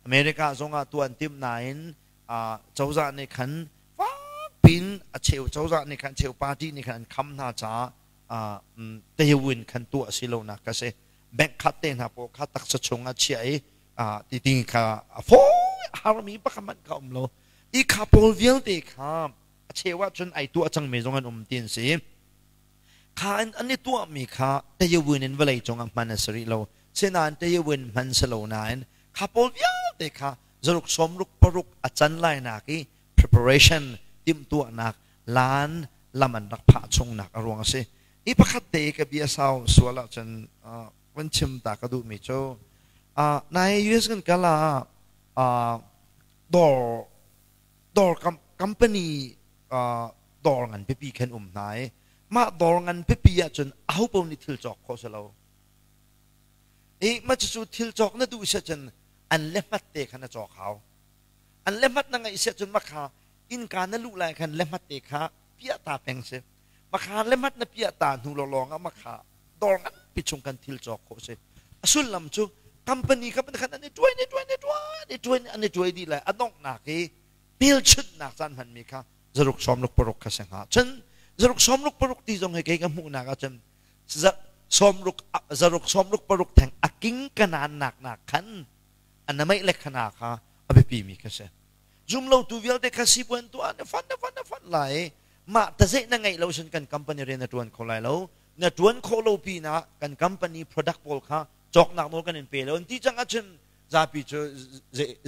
America zongah tuah an timh nain cozah nih khan fakpin a cheu cozah nih khan, cheu party nih khan an kham hna caah tewin khan tuah si lonak ka si. Bank khat te hna pawl kha taksa chung ah chiah i ti ding kha a fawi harmi pakhat hmanh kha um lo. I kha pawl vialte kha a cheu ahcun ai tuah cangmi zong an um ti an si. Kha an i tuahmi kha teyawin in vawlei cungah hman a si rih lo. Sinain teyawin hman si lo nain kha pawl vialte kha zaruk 66 a can lainak i preparation, timhtuahnak lan lam an rak phah chungnak a ruang a si. I pakhat te ka bia sau sual ahcun van chim ta ka duhmi cu nai US kan kal ah dawr dawr company dawr ngan pipi khan um hna i mah dawr ngan pipi ahcun aho paoh nih thil cawk khawh si lo. I mah cucu thil cawk na duh si ahcun an le hmat te khan na cawk hau. An le hmat na ngeih si ahcun mah kha innka na luh lai khan le hmat te kha piah ta peng si. Mah kha le hmat na piah ta hnu lawng ah mah kha dawr nganpi chung kan thil cawk khawh si. A sullam cu company kha khan an i tuai ni tuai ni tuai ni tuai an i tuai dih lai. A donghnak i hmelchunhnak caan hmanmi kha zaruk 66 kha si hnga. Cun zaruk 66 ti zong hi kei ka hmuhnak ahcun sawmruk zaruk 66 theng a king kanan nak nak khan anamaih le khana kha a biapi mi kha si. Zum lo tu vialte kha sipuan tu an fan fan fan lai. Mah tazeih na ngeih lo sin kan company rian na tuan kho lai lo. Na tuan kho lo pinah kan company product pawl kha cawknak nawl kan in pe lo an ti cang ahcun zapi cu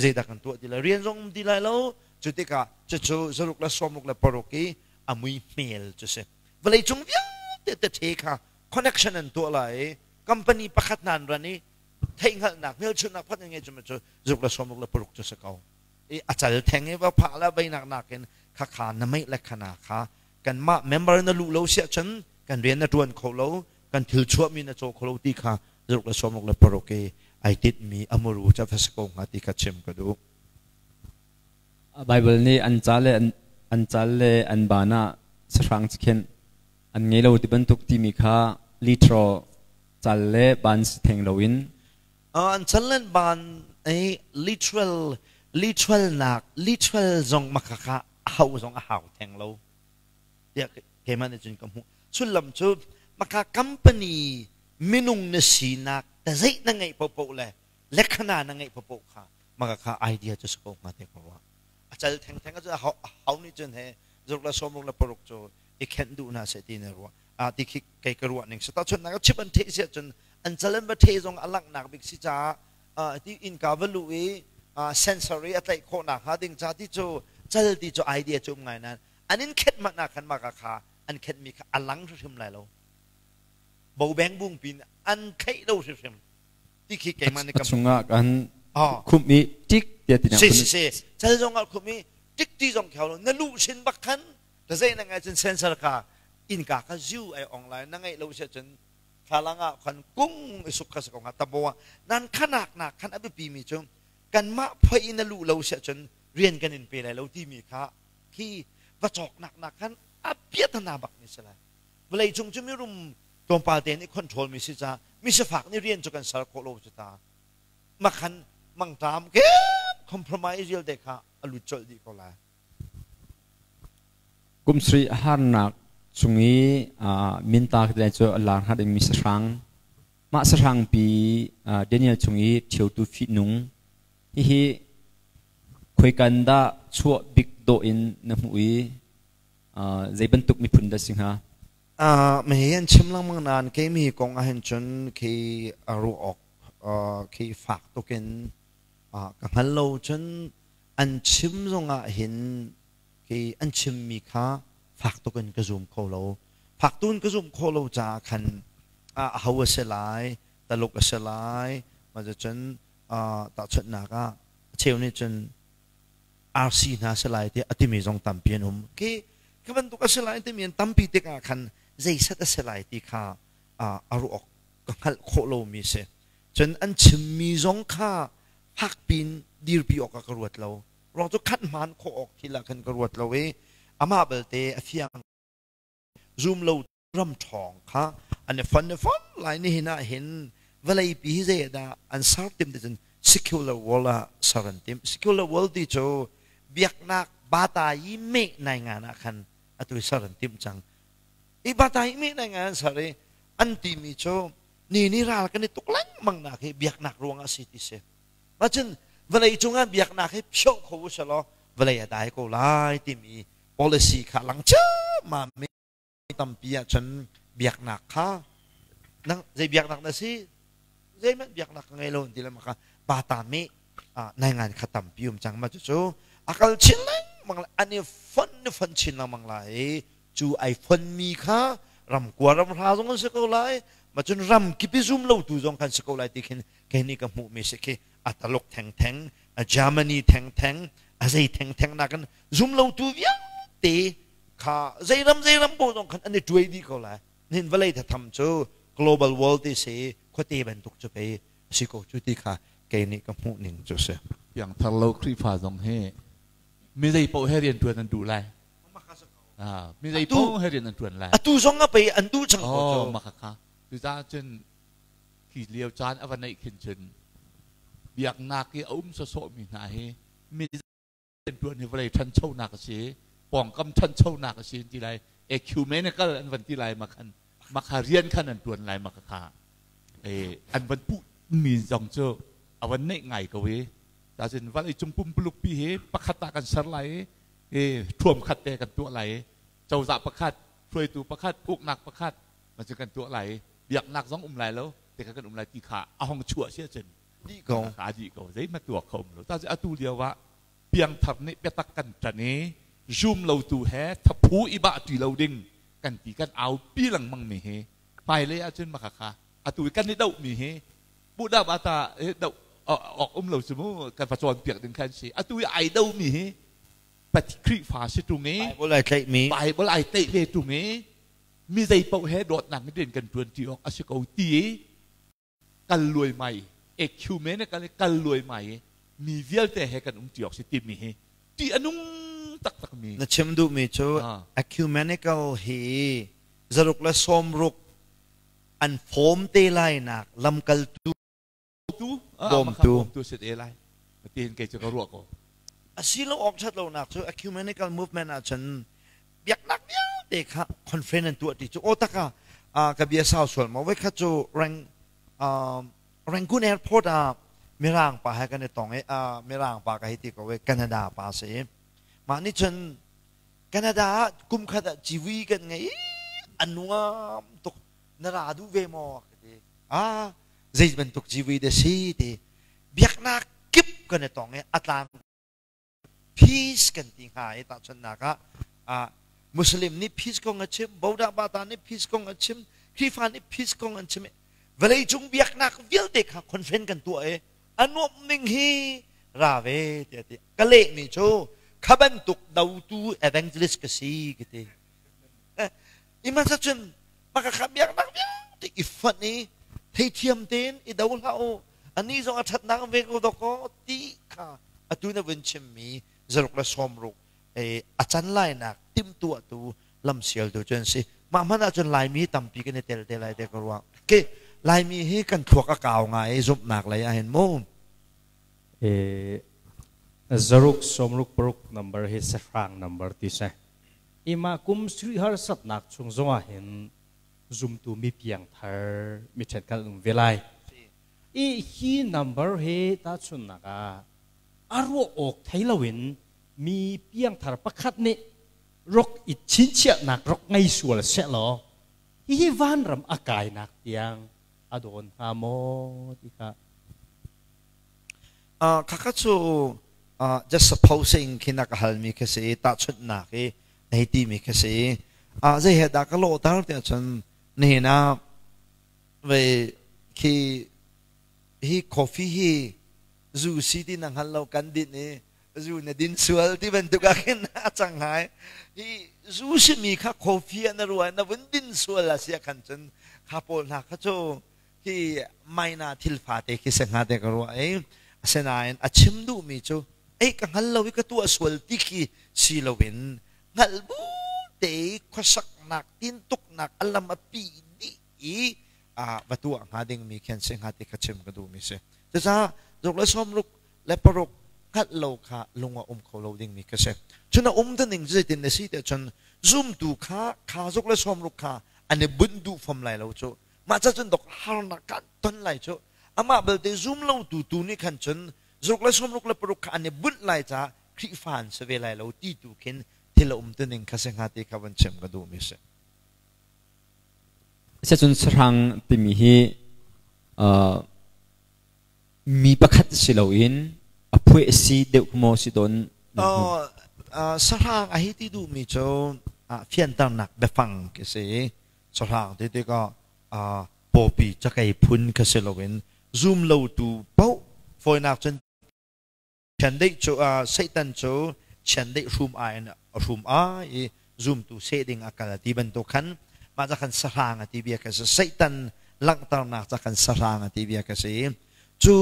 zeidah kan tuah ti lai, rian zong um ti lai lo. Cu tikah cucu zaruk le 66 i a mui hmel cu si. Vawlei cung vialte te kha connection an tuah lai i company pakhat nan ran i theihhngalhnak hmelchunhnak phat ngei cu cu zaruk le 66 cu si ko. I a cal theng i va phah la veinak nakin kha kha na meih le khana kha kanmah member na luh lo siah cun kan rian na ṭuan kho lo, kan thil chuahmi na caw kho lo ti kha zaruk le 66 i ai tinhmi amuru ca va si ko hnga ti kha chim ka duh. Bible nih an ca le an cal le an ban ah sahrang cikhenh an ngei lo ti bantuk timi kha literal cal le ban si theng loin. An cal le an ban i literal literal nak literal zong makhakha a hau zong a hau theng lo tiah keimah nih cun ka hmuh. Sullam cu maka company minung na sinak tazeih na ngeih paohpaoh le lekhana na ngeih paohpaoh kha maka kha idea cu si ko hnga te ko ruah. A cal thengtheng cu hau nih cun he zaruk le 66 cu i khenh duh hna seh ti na ruah a ti khi kei ka ruah ning si. Tahchunhnak ah chip an theh si ahcun an cal an va theh zong a langhnak bik si caah ti innka va luh i sensory a tlaih khawhnak hnga ding ca ti cu cal ti cu idea cu um ngai nain an in khenh mah nak khan mah ka kha an khenhmi kha a lang hrimhrim lai lo, bo beng bung pin an theih lo hrimhrim ti khi keimah nih ka chungah kan khum i tik tiah ti si si si, cal zong ah khum i tik ti zong kheo lo na luh sin bak khan ta zei na ngai cun sensor ka innka kha ziu ai ong lai. Na ngeih lo sia cun thlalang ah khan kung i suk kha si ko hnga tabo ah nan khanak nak khan a biapi mi cu kanmah phoi in na luh lo sia cun rian kan in pe lai lo timi kha khi va cawknak nak khan a piatana bak mi si lai. Vawlei cung cu mirum tlawmpal te nih control mi si ca mi sifak nih rian cu kan ser khawh lo cu ta makhan mangṭam ke compromise vialte kha a lut colh dih ko lai. Kum sarih harnak chung i minta lai cu a lar hnga dingmi sahrang, mah sahrang pi Daniel chung i ṭhiotu fihnung hihi khoikan dah chuah bik dawh in na hmuh i zei bantuk miphun dah si hnga? Mei an chim lengmang nain keimi kong ah hin cun khi a ruah awk khi fak tukin ka hngal lo. Cun an chim zongah hin khi an chimmi kha fak tukin ka zum kho lo. Fak tukin ka zum khawh lo caah khan aho a si lai, Taluk a si lai, mah cun tahchunhnak ah a cheu nih cun RC hna si lai tiah a timi zong tampi an um. Khi khi bantuk a si lai timi an tampi tikah khan zeiset a si lai ti kha A ruah awk ka hngalh khawh lomi si. Cun an chimmi zong kha fakpiin dirpi awk ah ka ruat lo. Ruang cu khat hmaan khawh awk thil ah khan ka ruat lo i amah belte a fiang zum lo ram ṭhawng kha an i fon i fon lai. Nihin ah hin vawleipi hi zei dah an ser tim ti cun secular world ah ser an tim. Secular world ti cu biaknak bata i meh nai ngan ah khan atu i ser an timh cang. I bata i meh nai ngan an ser i an timi cu ni ni ral kan i tuk lengmang nak hi biaknak ruang ah si ti si. Mah cun vawlei cungah biaknak hi phioh kho u selaw vawlei a dai ko lai timi policy kha lang ciammam mi tampi ahcun biaknak kha nang zei biaknak na si, zeihmanh biaknak ka ngei lo an ti le maka bata mi nai ngan kha tampi um cang. Ma cucu a kal chin lengmang lai, an i fon ni fon chin lengmang lai. Cu ai fon mi kha ram kua ram hra zong an si ko lai, ma cun ram kipi zum lo tu zong khan si ko lai ti khin kei nih ka hmuh mi si. Khi a Taluk theng theng, a Germany theng theng, a zei theng theng nakin zum lo tu vialte kha zeiram zeiram bo zong khan an i tuai dih ko lai. Nihin vawlei thatham cu global world ti si, khuate bantuk cu pei si ko cu ti kha kei nih ka hmuh ning cu si. Piangthar lo Khrihfa zong hi mi zei paoh he rian ṭuan an duh lai. Mi zei paoh he rian an ṭuan lai. Atu zong ah pei an duh cang ko cu. Oh, maka kha. Cucaah cun khi lio caan a va neih khin cun biaknak i a um sawsawhmi hna hi mi rianṭuan hi vawlei ṭhanchonak a si, pawngkam ṭhanchonak a si ti lai, ecumenical an van ti lai. Ma khan makha rian khan an ṭuan lai. Maka kha an van puh mi zong cu a van neih ngai ko i cun vawlei cung pumpuluk pi hi pakhat ah kan ser lai i thuam khat te kan tuah lai i cozah pakhat, hruaitu pakhat, uknak pakhat ma cu kan tuah lai i biaknak zong um lai lo te kha kan um lai ti kha a hong chuah si ahcun dih ko, a dih ko, zeihmanh tuah kho um lo. Ta atu lio ah piangthar nih biatak kan ṭan i zum lotu he thaphu i bah ṭi lo ding kan ti, kan aupi lengmang mi hi hmailei ahcun maka kha atu i kan i doh mi hi Buddha bata doh awk um lo cu mu, kan va cawnpiak ding khan si. Atu i ai do mi hi Pati Khrihfa si ṭung i Bible ai tlaih mi, Bible ai tlaih ve ṭung i mi zei paoh he dawtnak in rian kan ṭuan ṭi awk a si ko ti i kal luaimai, ecumenical kal luaimai i mi vialte he kan um ṭi awk si timi hi ṭih a nung taktak mi. Na chim duhmi cu ecumenical hi 160 an form te lai nak lamkaltu tu bawmtu tu sit e lai tiin kei cu ka ruah ko. Asilo awk ṭhat lonak cu ecumenical movement ahcun biaknak vialte kha conference an tuah ti cu. Aw taka ka bia sau sual maw? Voikhat cu rang Rangoon airport ah Mirang pa he kan i tong i, Mirang pa ka hei ti ko i, Canada pa si. Mah nih cun Canada ah kum khat ah civui kan ngei, a nuam tuk, na ra duh ve maw ka ti. Ah, zei bantuk civui dah si ti. Biaknak kip kan i tong i a tlang peace kan ti hnga i tahchunhnak ah Muslim nih peace kong a chim, Bodah Bata nih peace kong a chim, Khrihfa nih peace kong an chim. Vawleicung biaknak vialte kha conference kan tuah i a nuamh ning hi, ra ve tiah ti. Ka lehmi cu kha bantuk dotu evangelist ka si ka ti. Ihmanhsah cun maka kha biaknak vialte i fonh i theithiam tein i do hlah u, ani zong a ṭhatnak ve ko dawkaw ti kha atu na vun chimmi 160 a can lainak timhtuahtu, lamsialtu cu an si. Mah hmanh ahcun Laimi tampi kan i tel te lai te ka ruah. Ke Laimi hi kan thluak a kau ngai i zumhnak lei ahhin mu. 166 number hi sahrang number ti si. Ima kum sri harsatnak chung zongah hin zumtu mi piangthar mi ṭhenkhat um ve lai. I hi number hi tahchunhnak ah a ruah awk thei loin mi piangthar pakhat nih rok i chinchiahnak rok ngei sual sehlaw hihi vanram a kainak tiang a dawn hnga maw ti kha. Khakha cu just supposing khi na ka halmi khi si, tahchunhnak i na hei timi khi si. Zei he dah ka lawhter tiah cun nihin ah vei khi hi coffee hi zu si ti na hngal lo kan din i zu na din sual ti bantuk ah khin a cang hai. Hi zu simi kha coffee ah na ruah, na vun din sual a si ah khan cun. Kha pawl hna kha cu hi maina thil fate khi se hnga te ka ruah i asinain a chim duhmi cu ei ka hngal lo i ka tuah sual ti khi si loin hngalh bu te i khuasaknak tintuknak a lam a pi dih i va tuah hnga dingmi khi an si hnga ti kha chim ka duhmi si. Cucaah zuk le 66 hngalh lo kha lung ah um kho lo dingmi ka si. Cun a um ning zeitin na si tiah cun zumtu kha kha zuk le 60 kha an i bunh duh fom lai lo cu. Mah ca cun dok harnak kan ton lai cu. Amah belte zum lo tu tu nih khan cun zuk le 66 kha an i bunh lai caah Khrihfa an si ve lai lo ti tu khin thil a um tuning kha si hnga ti kha van chim ka duhmi si. Asiahcun sahrang timi hi mi pakhat si loin a phueh si deuh maw si tawn? Sahrang a hi ti duhmi cu fianternak biafang khi si. Sahrang ti tikah pawpi cakei phun kha si loin zum lotu paoh fawinak cun Chiandeih cu Satan cu chiandeih hrum ai in a hrum ai i zumtu seh ding a kal a ti bantuk khan mah ca khan sahrang a ti bia kha si. Satan langhternak ca khan sahrang a ti bia kha si. Cu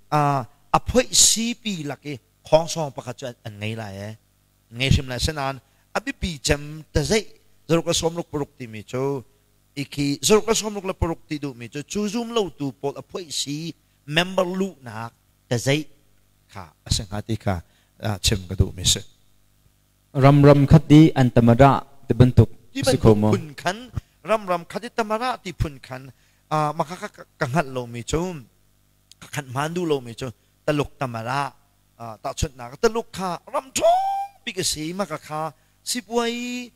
a phoih sipi lak i khawngsawng pakhat cu an ngei lai e. Ngei hrim lai. Asinain a biapi cem tazeih zaruk le 66 timi cu ikhi zaruk le 66 ti duhmi cu cu zum lotu pawl a phoih si member luhnak tazeih kha a si hnga ti kha chim ka duhmi si. Ram ram khat i an tamara ti bantuk si kho maw? Phun khan ram ram khat i tamara ti phun khan maka ka ka hngalh lomi cu ka khan hmaan duh lomi cu Taluk tamara tahchunhnak Taluk kha ram ṭhawng bik a si maka kha sipuai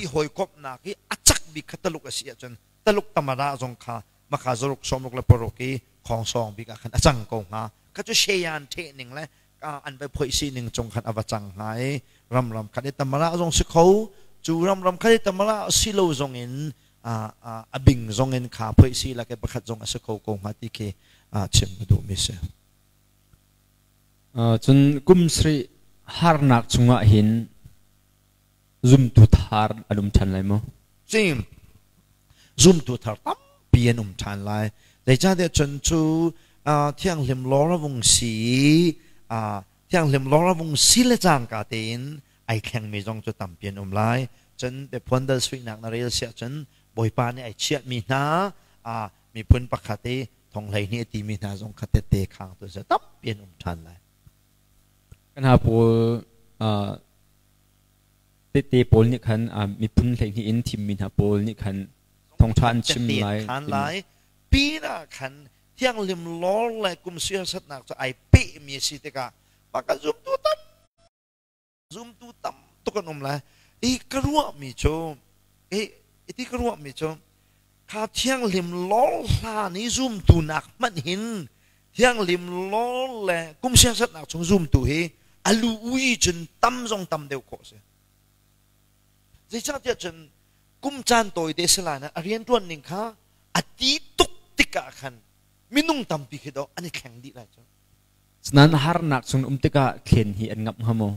i hawikomhnak i a cak bik kha Taluk a si ahcun Taluk tamara zong kha maka zaruk 66 i khongsawng bik ah khan a cang ko hnga kha cu sheyan the ning le an vai phoih si ning cung khan a va cang hnga i ram ram khat i tamara zong si kho cu ram ram khat i tamara si lo zong in a bing zong in kha phoih si lak i pakhat zong a si kho ko hnga ti khi chim ka duh mi si. Cun kum sri harnak chungah hin zumtu thar an um ṭhan lai maw? Cim zumtu thar tampi an um ṭhan lai. Zeicahtiah cun cu thianghlim lawr a vung si i thianghlim lawr a vung si le cangka tein ai thlengmi zong cu tampi an um lai. Cun biaphuan dal suinak na rel siah cun Bawipa nih ai chiahmi hna miphun pakhat i thong 12 a timi hna zong kha tette khang tu tampi an um ṭhan lai. Kan ha pawl Tehte pawl nih khan miphun 12 in thimmi hna pawl nih khan thawngṭha an chim lai. Khan lai pinah khan thianghlim lawr le kum siasatnak cu ai pehmi a si tikah mah kan zumtu tam zumtu tam tuk an um lai. I ka ruahmi cu i ka ruahmi cu kha thianghlim lawr hlan i zumtu nak hmanh hin thianghlim lawr le kum siasatnak chung zumtu hi a lu ui cun tam zong tam deuh khawh si. Zeicahtiah cun kum caan tawi te si lai na a rianṭuan ning kha a ti tuk tikah khan minung tampi khi dawh an i thleng dih lai cu. Nan harnak chung um tikah thlen hi an ngamh hnga maw?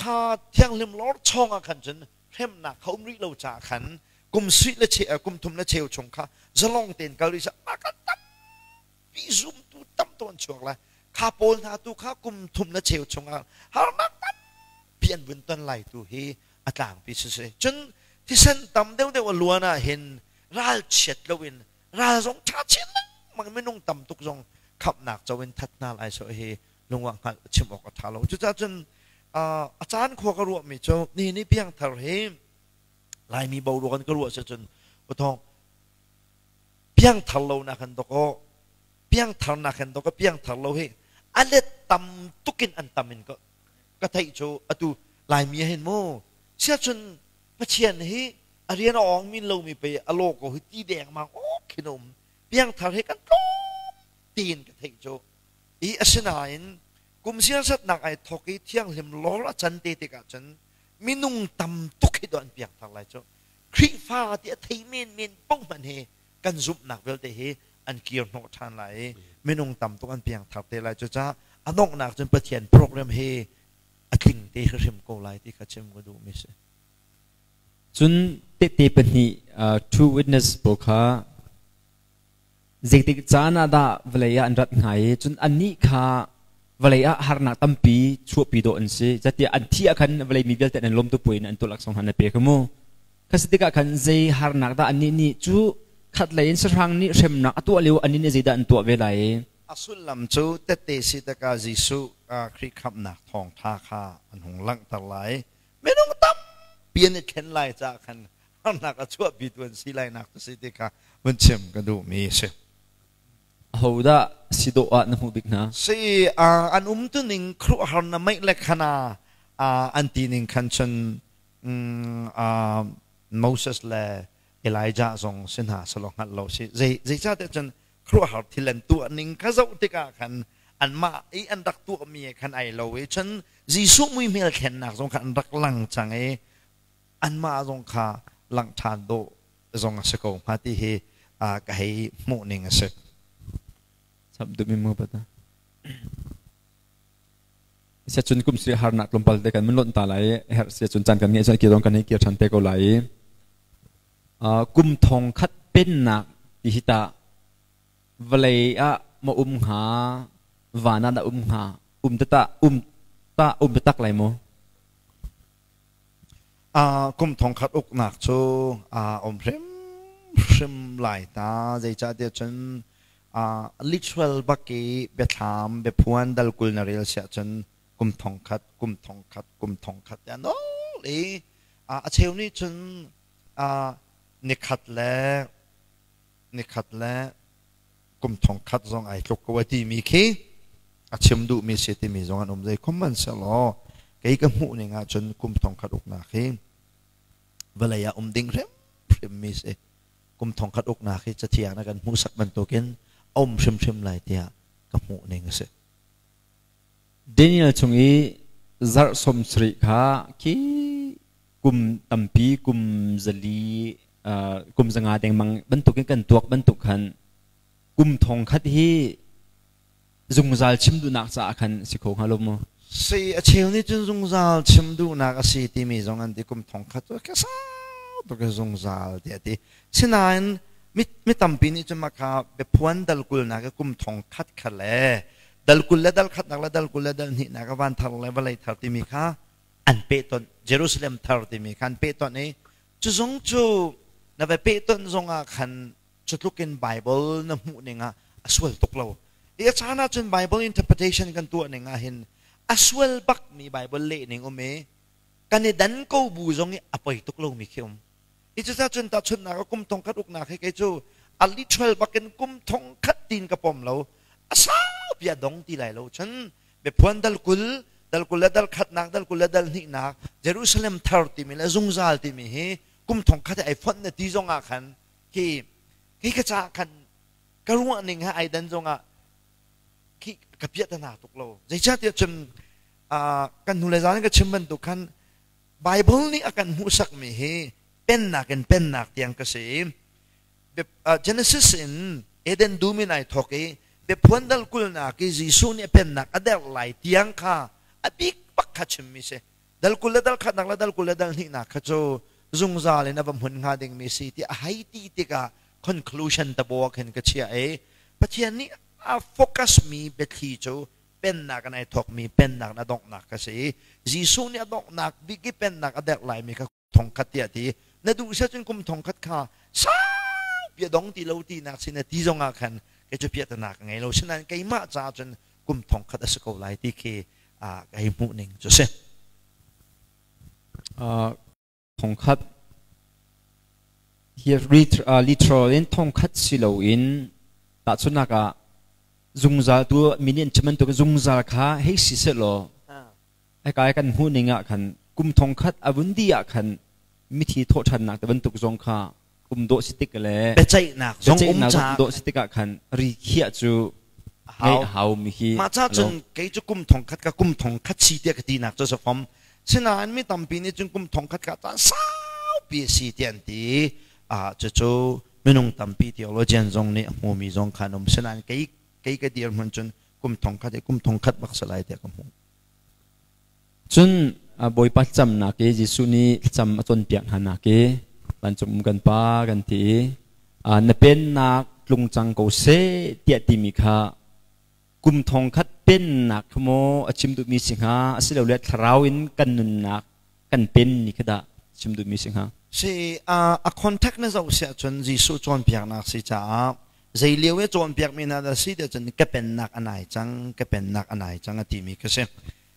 Kha thianghlim lawr chawng ah khan cun hremnak kha um rih lo caah khan kum suih le che kum thum le cheu chung kha zalong tein kal rih mah kha tampi zumtu tam tu an chuak lai. Kha pawl hna tu kha kum thum le cheu chung ah harnak tampi an vun ton lai tu hi a tlangpi si si. Cun thisen tam deuhdeuh a luan ah hin ral chiat loin ral zong ṭha chin lengmang minung tam tuk zong khamhnak co in that hna lai so hi lungah hngalh chim awk a ṭha lo. Cucaah cun a caan khua ka ruahmi cu ni ni piangthar hi Laimi boruak in ka ruah si cun uthong piangthar lo nak han dok piangthar nak han dok piangthar lo hi a let tam tukin an tam in ka theih cu atu Laimi hin mu sia cun Pathian hi a rian a ong min lomi pe a law ko hi ti deng mang ok khin um piangthar hi kan tlawm tiin ka theih cu i asinain kum siasatnak ai thok i thianghlim lawr a can te tikah cun minung tam tuk hi do an piangthar lai cu. Khrihfa ti a thei men men paoh hmanh hi kan zumhnak vialte hi an kir hnawh ṭhan lai i minung tam tuk an piangthar te lai. Cucaah a donghnak cun Pathian program hi a tling te hrim ko lai ti kha chim ka duhmi si. Cun tehte pahnih two witness pawl kha zeitik caan ah dah vawlei ah an rat hnga i cun annih kha vawlei ah harnak tampi chuahpi dawh an si. Zatiah an thih ah khan vawlei mi vialte an lawm tu puai in an tuah laksawng hna na pe kha mu. Kha si tikah khan zei harnak dah annih nih cu khatlei in sahrang nih hremnak a tuah lio annih nih zeidah an tuah ve lai? A sullam cu tette si tikah Jesuh Khrih khamhnak thawngṭha kha an hung langhter lai. Minung tampi an i thlen lai caah khan harnak a chuahpitu an si lainak cu si ti kha vun chim ka duhmi a si. Ahodah si dawh ah na hmuh bik hna? Si an umtuning khuaruahhar na meih le khana an ti ning khan cun Moses le Elijah zong si hna selaw hngalh lo si. Zeicahtiah cun khuaruahhar thil an tuah ning kha zoh tikah khan anmah i an rak tuahmi khan ai lo i cun Jesuh muihmel thlennak zong kha an rak lang cang i anmah zong kha langh ṭhan dawh zong a si ko hnga ti hi ka hei hmuh ning a si. Chap duhmi mu pata. Sia cun kum sri harnak tlawmpal te kan mun lonh ta lai her sia cun caan kan ngeih cun kir kan hei kir ṭhan te ko lai i kum thong khat pennak ti hi ta vawlei ah ma um hnga van ah dah um hnga um ta ta um ta um ta tak lai maw? Kum thong khat uknak cu um hrimhrim lai ta. Zeicahtiah cun literal bak i biathlam biaphuan dal 20 na rel siah cun kum thong khat kum thong khat kum thong khat tiah nawl i a cheu nih cun nikhat le nikhat le kum thong khat zong ai tluk ko a timi khi a chim duhmi si timi zong an um. Zei khom man selaw kei ka hmuh ning ahcun kum thong khat uknak hi vawlei ah um ding hrimhrim mi si. Kum thong khat uknak hi cathiang na kan hmuhsak bantukin a um hrimhrim lai tiah ka hmuh ning a si. Daniel chung i zarh 70 kha khi kum tampi kum 400 kum 500 dengmang bantukin kan tuak bantuk khan kum thong khat hi zungzal chim duhnak caah khan si kho hnga lo maw? Si, a cheu nih cun zungzal chim duhnak a si timi zong an ti. Kum thong khat cu ka sau tuk zungzal tiah ti. Sinain mi tampi nih cun mah kha biaphuan dal 20 nak i kum thong khat kha le dal 20 le dal khatnak le dal 20 le dal hnihnak a van thar le vawlei thar timi kha an pehtonh, Jerusalem thar timi kha an pehtonh i cu zong cu na va pehtonh zong ah khan cu tluk in Bible na hmuh ning ah a sual tuk lo. I a caan ahcun Bible interpretation kan tuah ning ah hin a sual bak mi Bible leh ning um i kan i dan ko bu zong i a poi tuk lomi khi um. I cucaah cun tahchunhnak ah kum thong khat uknak hi kei cu a literal bakin kum thong khat tin ka pom lo. A sau bia dong ti lai lo. Cun biaphuan dal 20, dal 20 le dal khatnak, dal 20 le dal hnihnak, Jerusalem thar timi le zungzal timi hi kum thong khat ai fonh na ti zong ah khan khi khi ka caah khan ka ruah ning he ai dan zong ah khi ka piahtana tuk lo. Zeicahtiah cun kan hnulei zan ka chim bantuk khan Bible nih a kan hmuhsakmi hi pennak in pennak tiang ka si. Genesis in Eden dum in ai thawk i biaphuan dal 20 nak i Jesuh nih a pennak a derh lai tiang kha a bik bak kha chimmi si. Dal 20 le dal khatnak le dal 20 le dal hnihnak kha cu zungzal in a va hmun hnga dingmi si ti a hei ti tikah conclusion tabo ah khin ka chiah i Pathian nih a focus mi biathli cu pennak in ai thawkmi pennak na donghnak ka si i Jesuh nih a donghnak bik i pennak a derh laimi kha thong khat tiah ti na duh sia cun kum thong khat kha saupi a dong ti lo tinak si na ti zong ah khan kei cu piahtana ka ngei lo. Sinain keimah caah cun kum thong khat a si ko lai ti khi ka hei hmuh ning cu si. Thong khat hi literal in thong khat si loin tahchunhnak ah zungzal tu mi nih an chim bantuk zungzal kha hei si sehlaw hika kan hmuh ning ah khan kum thong khat a vun dih ah khan mithi thawhṭhannak te bantuk zong kha um dawh si tik le biaceihnak zong um caah dawh si tikah khan ri khiah cu ngeih a hau mi hi. Mah ca cun kei cu kum thong khat ka kum thong khat si tiah ka tinak cu fom. Sinain mi tampi nih cun kum thong khat ka caan saupi a si tiah an ti. Cucu minung tampi theologian zong nih a hmumi zong kha an um. Sinain kei kei ka dirhmun cun kum thong khat i kum thong khat bak si lai tiah ka hmuh. Cun Bawipa thlacamnak i Jesuh nih thlacam a cawnpiak hnanak i vancung um kan Pa kan ti i na pennak tlung cang ko seh tiah timi kha kum thong khat pennak kha maw a chim duhmi si hnga asilole thlarau in kan nunnak kan pen ni kha dah chim duhmi si hnga? Si a contact na zoh si ahcun Jesuh cawnpiaknak si caah zei lio i cawnpiakmi hna dah si tiah cun ka pennak a nai cang, ka pennak a nai cang a timi kha si.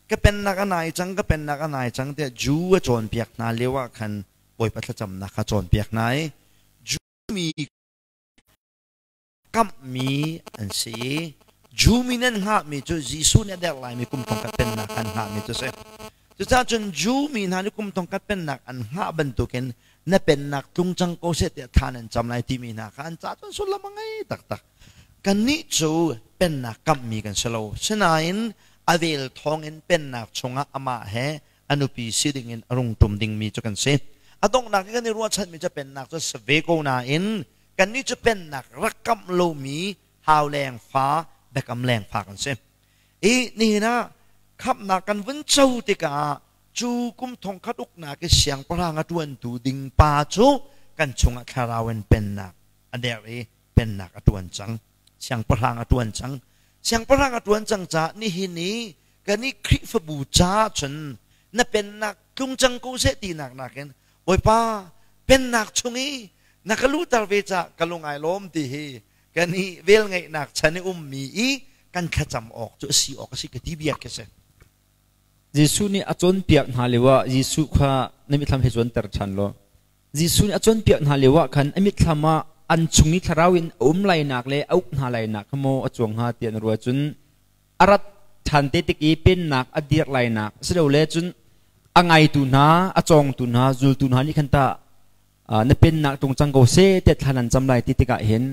Ka pennak a nai cang, ka pennak a nai cang tiah Jew a cawnpiak hna lio ah khan Bawipa thlacamnak kha cawnpiak hna i Jew mi kamhmi an si i Jew mi nan hngahmi cu Jesuh nih a derh laimi kum thongkhat pennak an hngahmi cu a si. Cucaah cun Jew mi hna nih kum thongkhat pennak an hngah bantukin na pennak tlung cang ko seh tiah thla nan cam lai timi hna kha an ca cun sullam a ngei taktak. Kannih cu pennak kamhmi kan si lo. Sinain a vel thawngin pennak chungah amah he a nupi si dingin a rung ṭum dingmi cu kan si. A donghnak i kan i ruahchanmi cu pennak cu si ve ko nain kannih cu pennak rak kamh lomi hau leng fa biakam leng fa kan si. I nihin ah khamhnak kan vun co tikah cu kum thongkhat uknak i siangpahrang a ṭuantu ding pa cu kan chungah thlarau in pennak a der i pennak a ṭuan cang. Siangpahrang a ṭuan cang. Siangpahrang a ṭuan cang caah nihin i kan i Khrihfabu caah cun na pennak tlung cang ko seh tinak nakin Bawipa pennak chung i na ka luhter ve caah ka lung ai lawm ti hi kan i velngeihnak chan i ummi i kan thlacam awk cu a si awk a si ka ti bia khi si. Jesuh nih a cawnpiak hna lio ah Jesuh kha na mitthlam he cuanter ṭhan law Jesuh nih a cawnpiak hna lio ah khan a mitthlam ah an chung i thlarau in a um lainak le a uk hna lainak kha maw a cuang hnga tiah na ruah cun a rat ṭhan te tik i pennak a dirh lainak silole cun a ngaitu hna a cawngtu hna zultu hna nih khan tah na pennak tung cang ko seh tiah thla nan cam lai ti tikah hin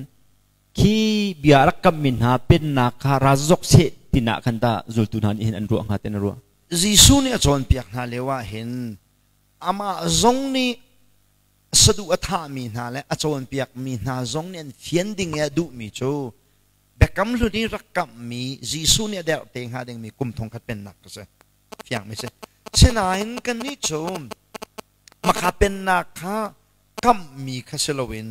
khi bia rak kammi hna pennak kha ra zok seh tinah khan tah zultu hna nih hin an ruah hnga ti na ruah? Jesuh nih a cawnpiak hna lio ah hin amah zong nih saduh a thahmi hna le a cawnpiakmi hna zong nih an fian ding i a duhmi cu Biakam hlun i rak kamhmi Jesuh nih a derh te hnga dingmi kum thongkhat pennak ka si. Fiangmi si. Sinain kannih cu makha pennak kha kamhmi kha si loin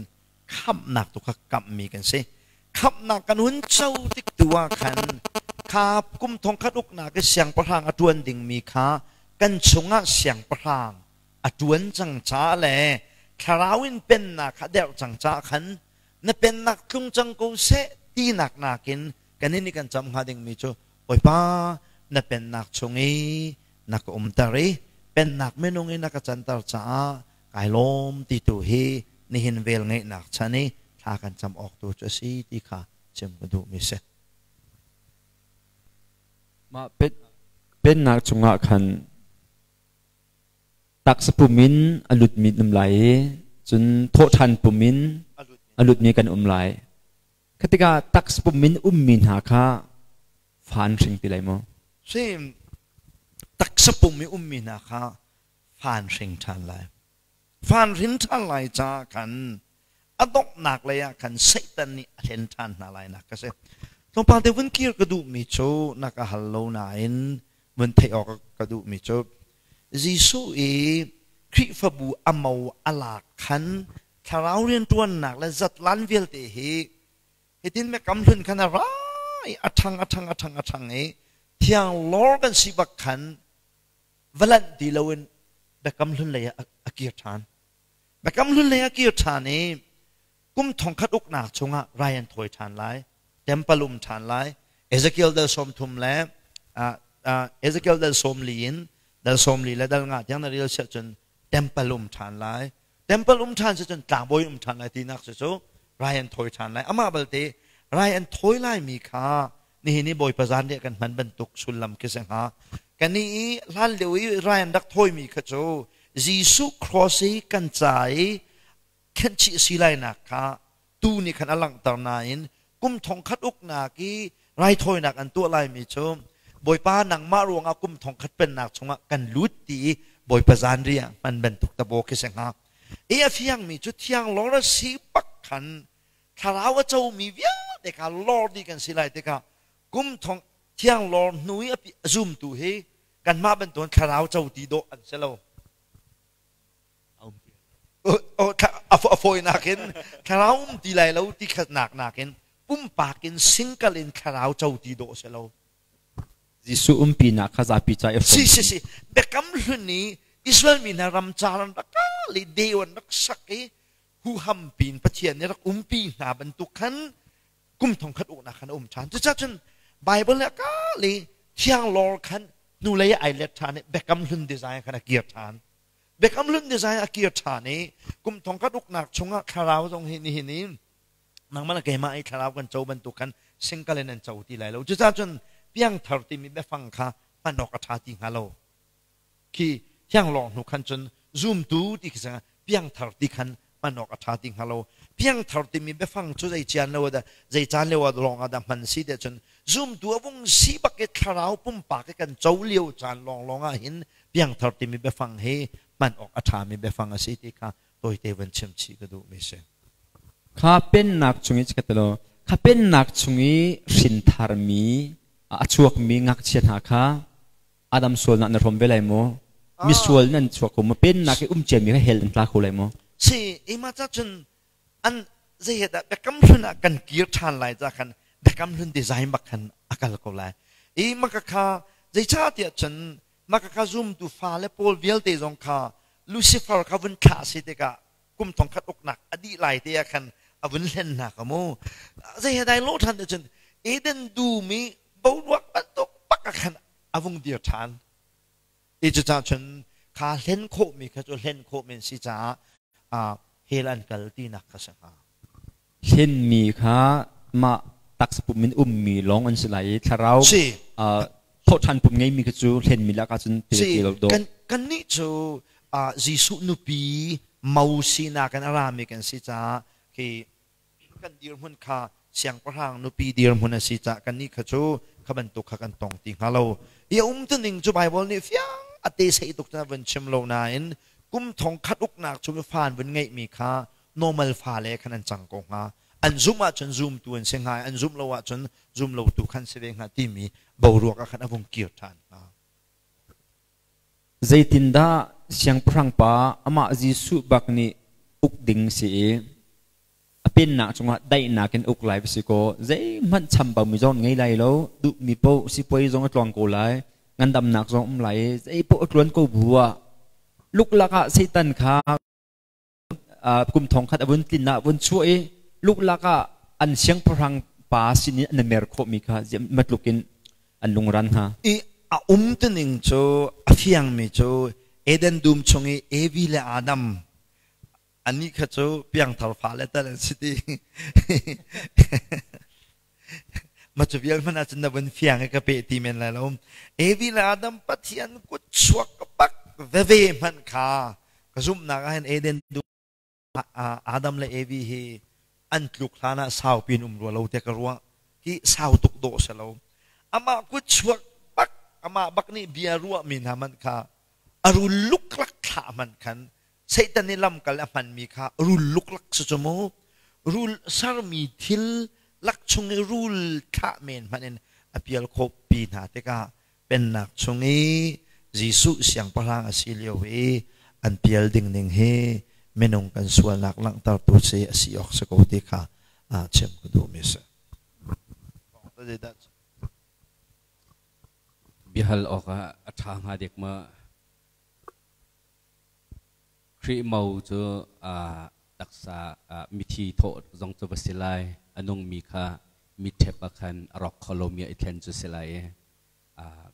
khamhnak tu kha kamhmi kan si. Khamhnak kan hun co tik tu ah khan kha kum thongkhat uknak i siangpahrang a ṭuan dingmi kha kan chungah siangpahrang a ṭuan cang caah le thlarau in pennak kha derh cang caah khan na pennak tlung cang ko seh tinak nakin kan nih kan cam hnga dingmi cu Bawipa na pennak chung i na ka umter i pennak minung i na ka canter caah kai lawm ti tu hi nihin vel ngeihnak chan i thla kan cam awk tu cu a si ti kha chim ka duhmi si. Mah pennak chungah khan Taksa pum in a lutmi an um lai i cun thawhṭhan pum in a lutmi kan um lai. Kha tikah taksa pum in ummi hna kha fa an hring ti lai maw? Si, taksa pum i ummi hna kha fa an hring ṭhan lai. Fa an hrin ṭhan lai caah khan a donghnak lei ah khan Satan nih a hlen ṭhan hna lai nak ka si. Tlawmpal te vun kir ka duhmi cu na ka hal lo nain vun theih awk ka duhmi cu Jesuh i Khrihfabu a mo a lak khan thlarau rianṭuannak le zatlan vialte hi hitin biakam hlun khan a ra i a ṭhang a ṭhang a ṭhang a ṭhang i thiang lawr kan si bak khan va lanh ti loin biakam hlun lei ah a kir ṭhan. Biakam hlun lei ah kir ṭhan i kum thongkhat uknak chungah rai an thawi ṭhan lai, temple um ṭhan lai. Ezekiel dal 30 le Ezekiel dal 40 in dal 40 le dal nga tiang na rel siah cun temple um ṭhan lai. Temple um ṭhan si cun tlangbawi um ṭhan lai tinak cu cu rai an thawi ṭhan lai. Amah balte rai an thawi laimi kha nihin i Bawipa zanriah kan hman bantuk sullam khi si hnga. Kan i hlan lio i rai an rak thawimi kha cu Jesuh cross i kan ca i khenhchih si lainak kha tu nih khan a langhter nain kum thongkhat uknak i raithawinak an tuah laimi cu Bawipa nangmah ruangah kum thongkhat pennak chungah kan lut ti i Bawipa zanriah hman bantuk tabo khi si hnga. I a fiangmi cu thiang lawr a si bak khan thlarau a comi vialte kha lawr dih kan si lai tikah kum thong thiang lawr hnu i a zumtu hi Kanmah bantukin thlarau co ti dawh an si lo. A fawinak in thlarau um ti lai lo ti khatnak nakin pumpak in single in thlarau co ti dawh si lo. Jesuh umpinak kha zapi ca i Si si si Biakam hlun i Israel mi hna ramcar an rak kal i deu an rak sak i huham pin Pathian nih rak umpi hna bantuk khan kum thongkhat uknak khan a um ṭhan. Cucaah cun Bible le kal i thiang lawr khan hnulei ai let ṭhan i Biakam hlun design khan a kir ṭhan. Biakam hlun design a kir ṭhan i kum thongkhat uknak chungah thlarau zong hi nihin i nangmah le keimah i thlarau kan co bantuk khan single in an co ti lai lo. Cucaah cun piangthar timi biafang kha hman awk a ṭha ti hnga lo. Khi thianglawng hnu khan cun zumtu ti khi piangthar ti khan hman awk a ṭha ti hnga lo. Piangthar timi biafang cu zei cian lo dah zei caan lio ah lawng ah dah hman si tiah cun zumtu a vung si bak i thlarau pumpak i kan co lio caan lawnglawng ah hin piangthar timi biafang hi hman awk a ṭhami biafang a si ti kha tawite van chim chih ka duhmi si. Kha pennak chung i chikkhatelaw kha pennak chung i hrintharmi a chuakmi ngakchia hna kha Adam sualnak na hrawm ve lai maw? Misual nan chuak ko maw? Pennak i um ciami kha hell an tla kho lai maw? Si, ima ca cun an zei he dah biakam hlun ah kan kir ṭhan lai ca khan biakam hlun design bak khan a kal ko lai. I maka kha zeicahtiah cun maka kha zumtu fale pawl vialte zong kha Lucifer kha vun thlah si tikah kum thongkhat uknak a dih lai te ah khan a vun hlen hna ka mu. Zei he dai lo ṭhan te cun Eden dum i boruak bantuk bak ah khan a vung dir ṭhan. I cucaah cun kha hlen khawhmi kha cu hlen khawhmi an si caah hell an kal tinak kha si hnga. Hlenmi kha mah taksa pum in ummi lawng an si lai i thlarau Si. thawhṭhan pum ngeimi kha cu hlenmi lakah cun te Si. ti lo dawh. Kan kannih cu Jesuh nupi mo sinak in a rami kan si caah khi kan dirhmun kha siangpahrang nupi dirhmun a si caah kannih kha cu kha bantuk kha kan tong ti hnga lo. I a umtuning cu Baibal nih fiang a te sei tuk cun a vun chim lo nain kum thong khat uknak chung i fa an vun ngeihmi kha normal fale khan an cang ko hnga. An zumh ahcun zumtu an si hnga i an zumh lo ahcun zum lotu khan si ve hnga timi boruak ah khan a vung kir ṭhan hnga. Zeitindah siangpahrang pa amah Jesuh bak nih uk ding si i a pennak cungah daihnak in uk lai va si kaw zeihmanh chambaumi zong ngei lai lo, duhmi paoh sipuai zong a tluang ko lai, ngandamnak zong um lai i zeipaoh a tluan ko bu ah luklak ah Satan kha kum thong khat a vun tlin ah vun chuah i luklak ah an siangpahrang pa sin in an mer khawhmi kha matluk in an lungran hna. I a umtuning cu a fiangmi cu Eden dum chung i Evi le Adam anih kha cu piangthar fale tal an si ti. Ma cu vial hmanh ahcun na vun fiang i ka peh ti men lai lo. Evi le Adam Pathian kut chuak bak veve hmanh kha ka zumhnak ah hin Eden dum Adam le Evi hi an tluk hlan ah saupi in um rua lo te ka ruah. Hi sau tuk dawh si lo. Amah kut chuak bak amah bak nih bia ruahmi hna hmanh kha a rul luklak thlah hmanh khan Satan nih lamkal a hmanmi kha rul luklak si cu mu. Rul sermi thil lak chung i rul thlah men hmanh in a pial khawh pi hna tikah pennak chung i Jesuh siangpahrang a si lio i an pial ding ning hi minung kan sualnak langhtertu si a si awk si ko ti kha chim ka duhmi si. Biahal awkah a ṭha hnga dek ma? Khrih mo cu taksa mithi thawh zong cu va si lai, a nungmi kha mitṭhep ah khan a rawk kho lomi ah i thlen cu si lai i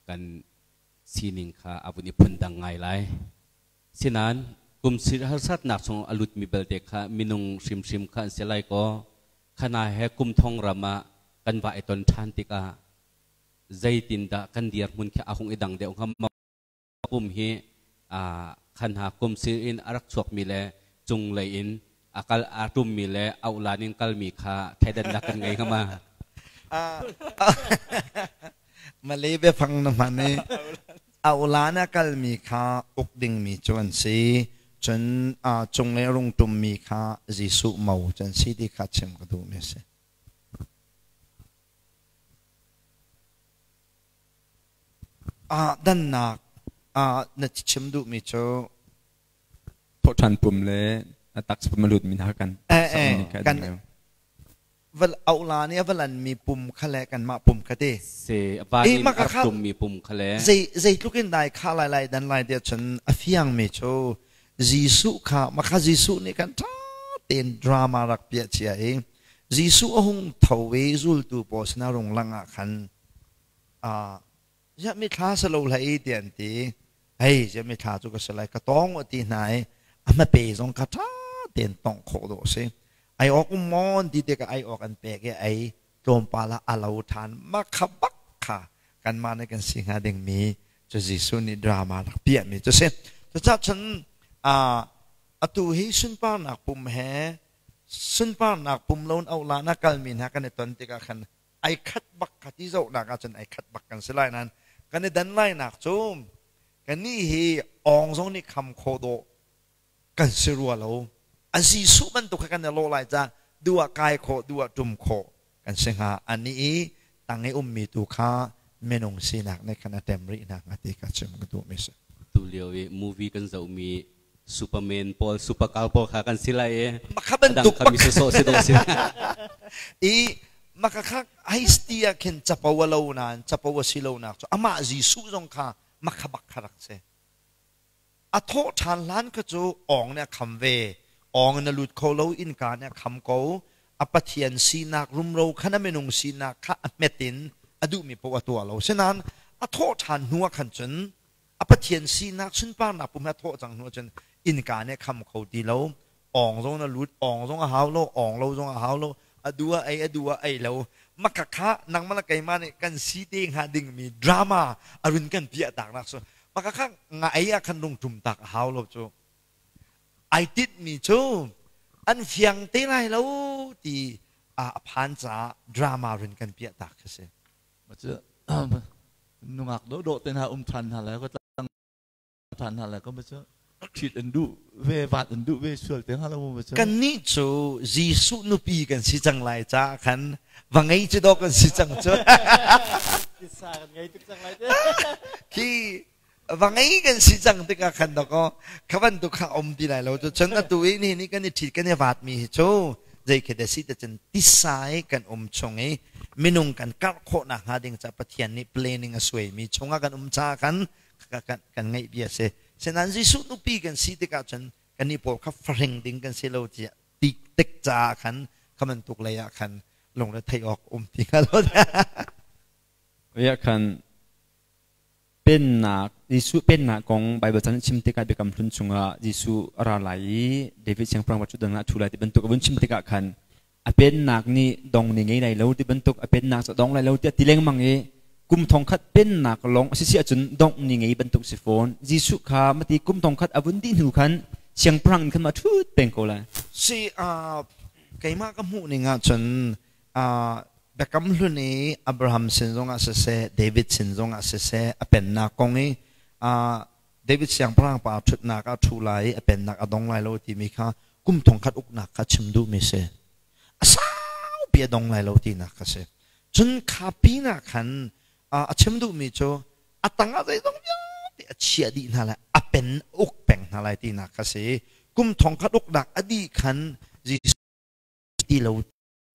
kan sining kha a vun i phundang ngai lai. Sinain kum harsatnak chung a lutmi belte kha minung hrimhrim kha an si lai kaw, khana he kum thong ram ah kan va i ton ṭhan tikah zeitindah kan dirhmun khi a hung i dang deuh hnga maw? Kum hi khan ha kum sin in a rak chuakmi le cunglei in a kal a ṭummi le auhlan in kalmi kha thleidannak kan ngei hnga ma? Malay biafang na hman i auhlan a kalmi kha uk dingmi cu an si. Cun cunglei a rung ṭummi kha Jesuh mo cu an si ti kha chim ka duhmi a si. Dannak. Na chim duhmi cu Thawhṭhan pum le taksa pum a lutmi hna kan kan val aula nih a valan mi pum kha le kanmah pum kha ti se van in a rak tlummi pum kha le zei zeitluk in dai kha lai lai dan lai tiah cun a fiang mi cu Jesuh kha makha Jesuh nih kan ṭha tein drama rak piah cia i Jesuh a hung tho i zultu pawl sinah rung lang ah khan ziah mithla si lo hlei tiah an ti. Hei, ziah mithla cu ka si lai, ka tawng u ti hna i a hmape zong kha ṭha tein tongh khawh dawh a si. Ai awk um maw an ti tikah ai awk an pek i ei tlawmpal ah a lo ṭhan. Mah kha bak kha kanmah nih kan si hnga dingmi cu Jesuh nih drama rak piahmi cu si. Cucaah cun atu hi sunparnak pum he sunparnak pum lo in auh lan a kalmi hna kan i ton tikah khan ai khat bak kha ti zohnak ahcun ai khat bak kan si lai nain kan i dan lainak cu kannih hi awng zong nih kham khawh dawh kan si rua lo. A Jesuh bantuk kha kan i lawh lai ca duh ah kai khawh, duh ah ṭum khawh kan si hnga. Anih i tang i ummi tu kha minung sinak nih khan a tem rih hna hnga ti kha chim ka duhmi si. Tu lio i movie kan zohmi Superman pawl, Supercar pawl kha kan si lai i Makha bantuk kha mi sawsawh si dawh si. I maka kha heistia khin capo a lo nain capo a si lo nak cu amah Jesuh zong kha makha bak kha rak si. A thawh ṭhan hlan kha cu awng nih a kham ve. Awng in a lut kho lo, innka nih a kham ko. A Pathian sinak rumro khan a minung sinak kha a hmet in a duhmi paoh a tuah lo. Asinain a thawh ṭhan hnu ah khan cun a Pathian sinak sunparnak pum he a thawh cang hnu ah cun innka nih a kham kho ti lo. Awng zong na lut, awng zong a hau lo, awng lo zong a hau lo. A duh ah ei, a duh ah ei lo. Maka kha nangmah le keimah nih kan si te hnga dingmi drama a run kan piah taknak cu maka kha nga ei ah khan rung ṭum tak a hau lo cu. Ai tinhmi cu an fiang te lai lo ti a phan caah drama run kan piah tak khi si. Nungak dawhdawh te hna um ṭhan hna lai ko tlang ṭhan hna lai ko ma cu ṭhit an duh ve vat an duh ve sual te hnga lo mu cu. Kannih cu Jesuh nupi kan si cang lai caah khan va ngei cu dawh kan si cang cu. Tisa kan ngei tuk cang lai te. Khi va ngei kan si cang tikah khan dakaw kha bantuk kha um ti lai lo cu. Cun atu i ni ni kan i ṭhit kan i vat mi hi cu zei khi dah si te cun tisa i kan um chung i minung kan karh khawh nakhnga ding ca Pathian nih planning a suai mi chungah kan um caah khan kan ngeih bia si. Sinain Jesuh nupi kan si tikah cun kannih pawl kha fahring ding kan si lo tiah ti tik caah khan kha bantuk lei ah khan lungre theih awk um ti hnga lo. Ya khan pennak Jesuh pennak kong Bible chan chim tikah Biakam Hlun chungah Jesuh a ra lai i David siangpahrang va ṭhutdan ah ṭhu lai ti bantuk a vun chim tikah khan a pennak nih dong ni ngei lai lo ti bantuk a pennak cu dong lai lo tiah ti lengmang i kum thongkhat pennak lawng a si si ahcun dongh ni ngei bantuk si fawn. Jesuh kha mati kum thongkhat a vun dih hnu khan siangpahrang in khan ma ṭhut peng ko lai. Si keimah ka hmuh ning ahcun Biakam Hlun i Abraham sin zongah siseh, David sin zongah siseh, a pennak kong i David siangpahrang pa ṭhutnak ah ṭhu lai i a pennak a dong lai lo timi kha kum thongkhat uknak kha chim duhmi si. A saupi a dong lai lo tinak kha si. Cun kha pinah khan a chim duhmi cu a tangah zeizong vialte a chiah dih hna lai, a pen uk peng hna lai tinak kha si. Kum thongkhat uknak a dih khan Jesuh ti lo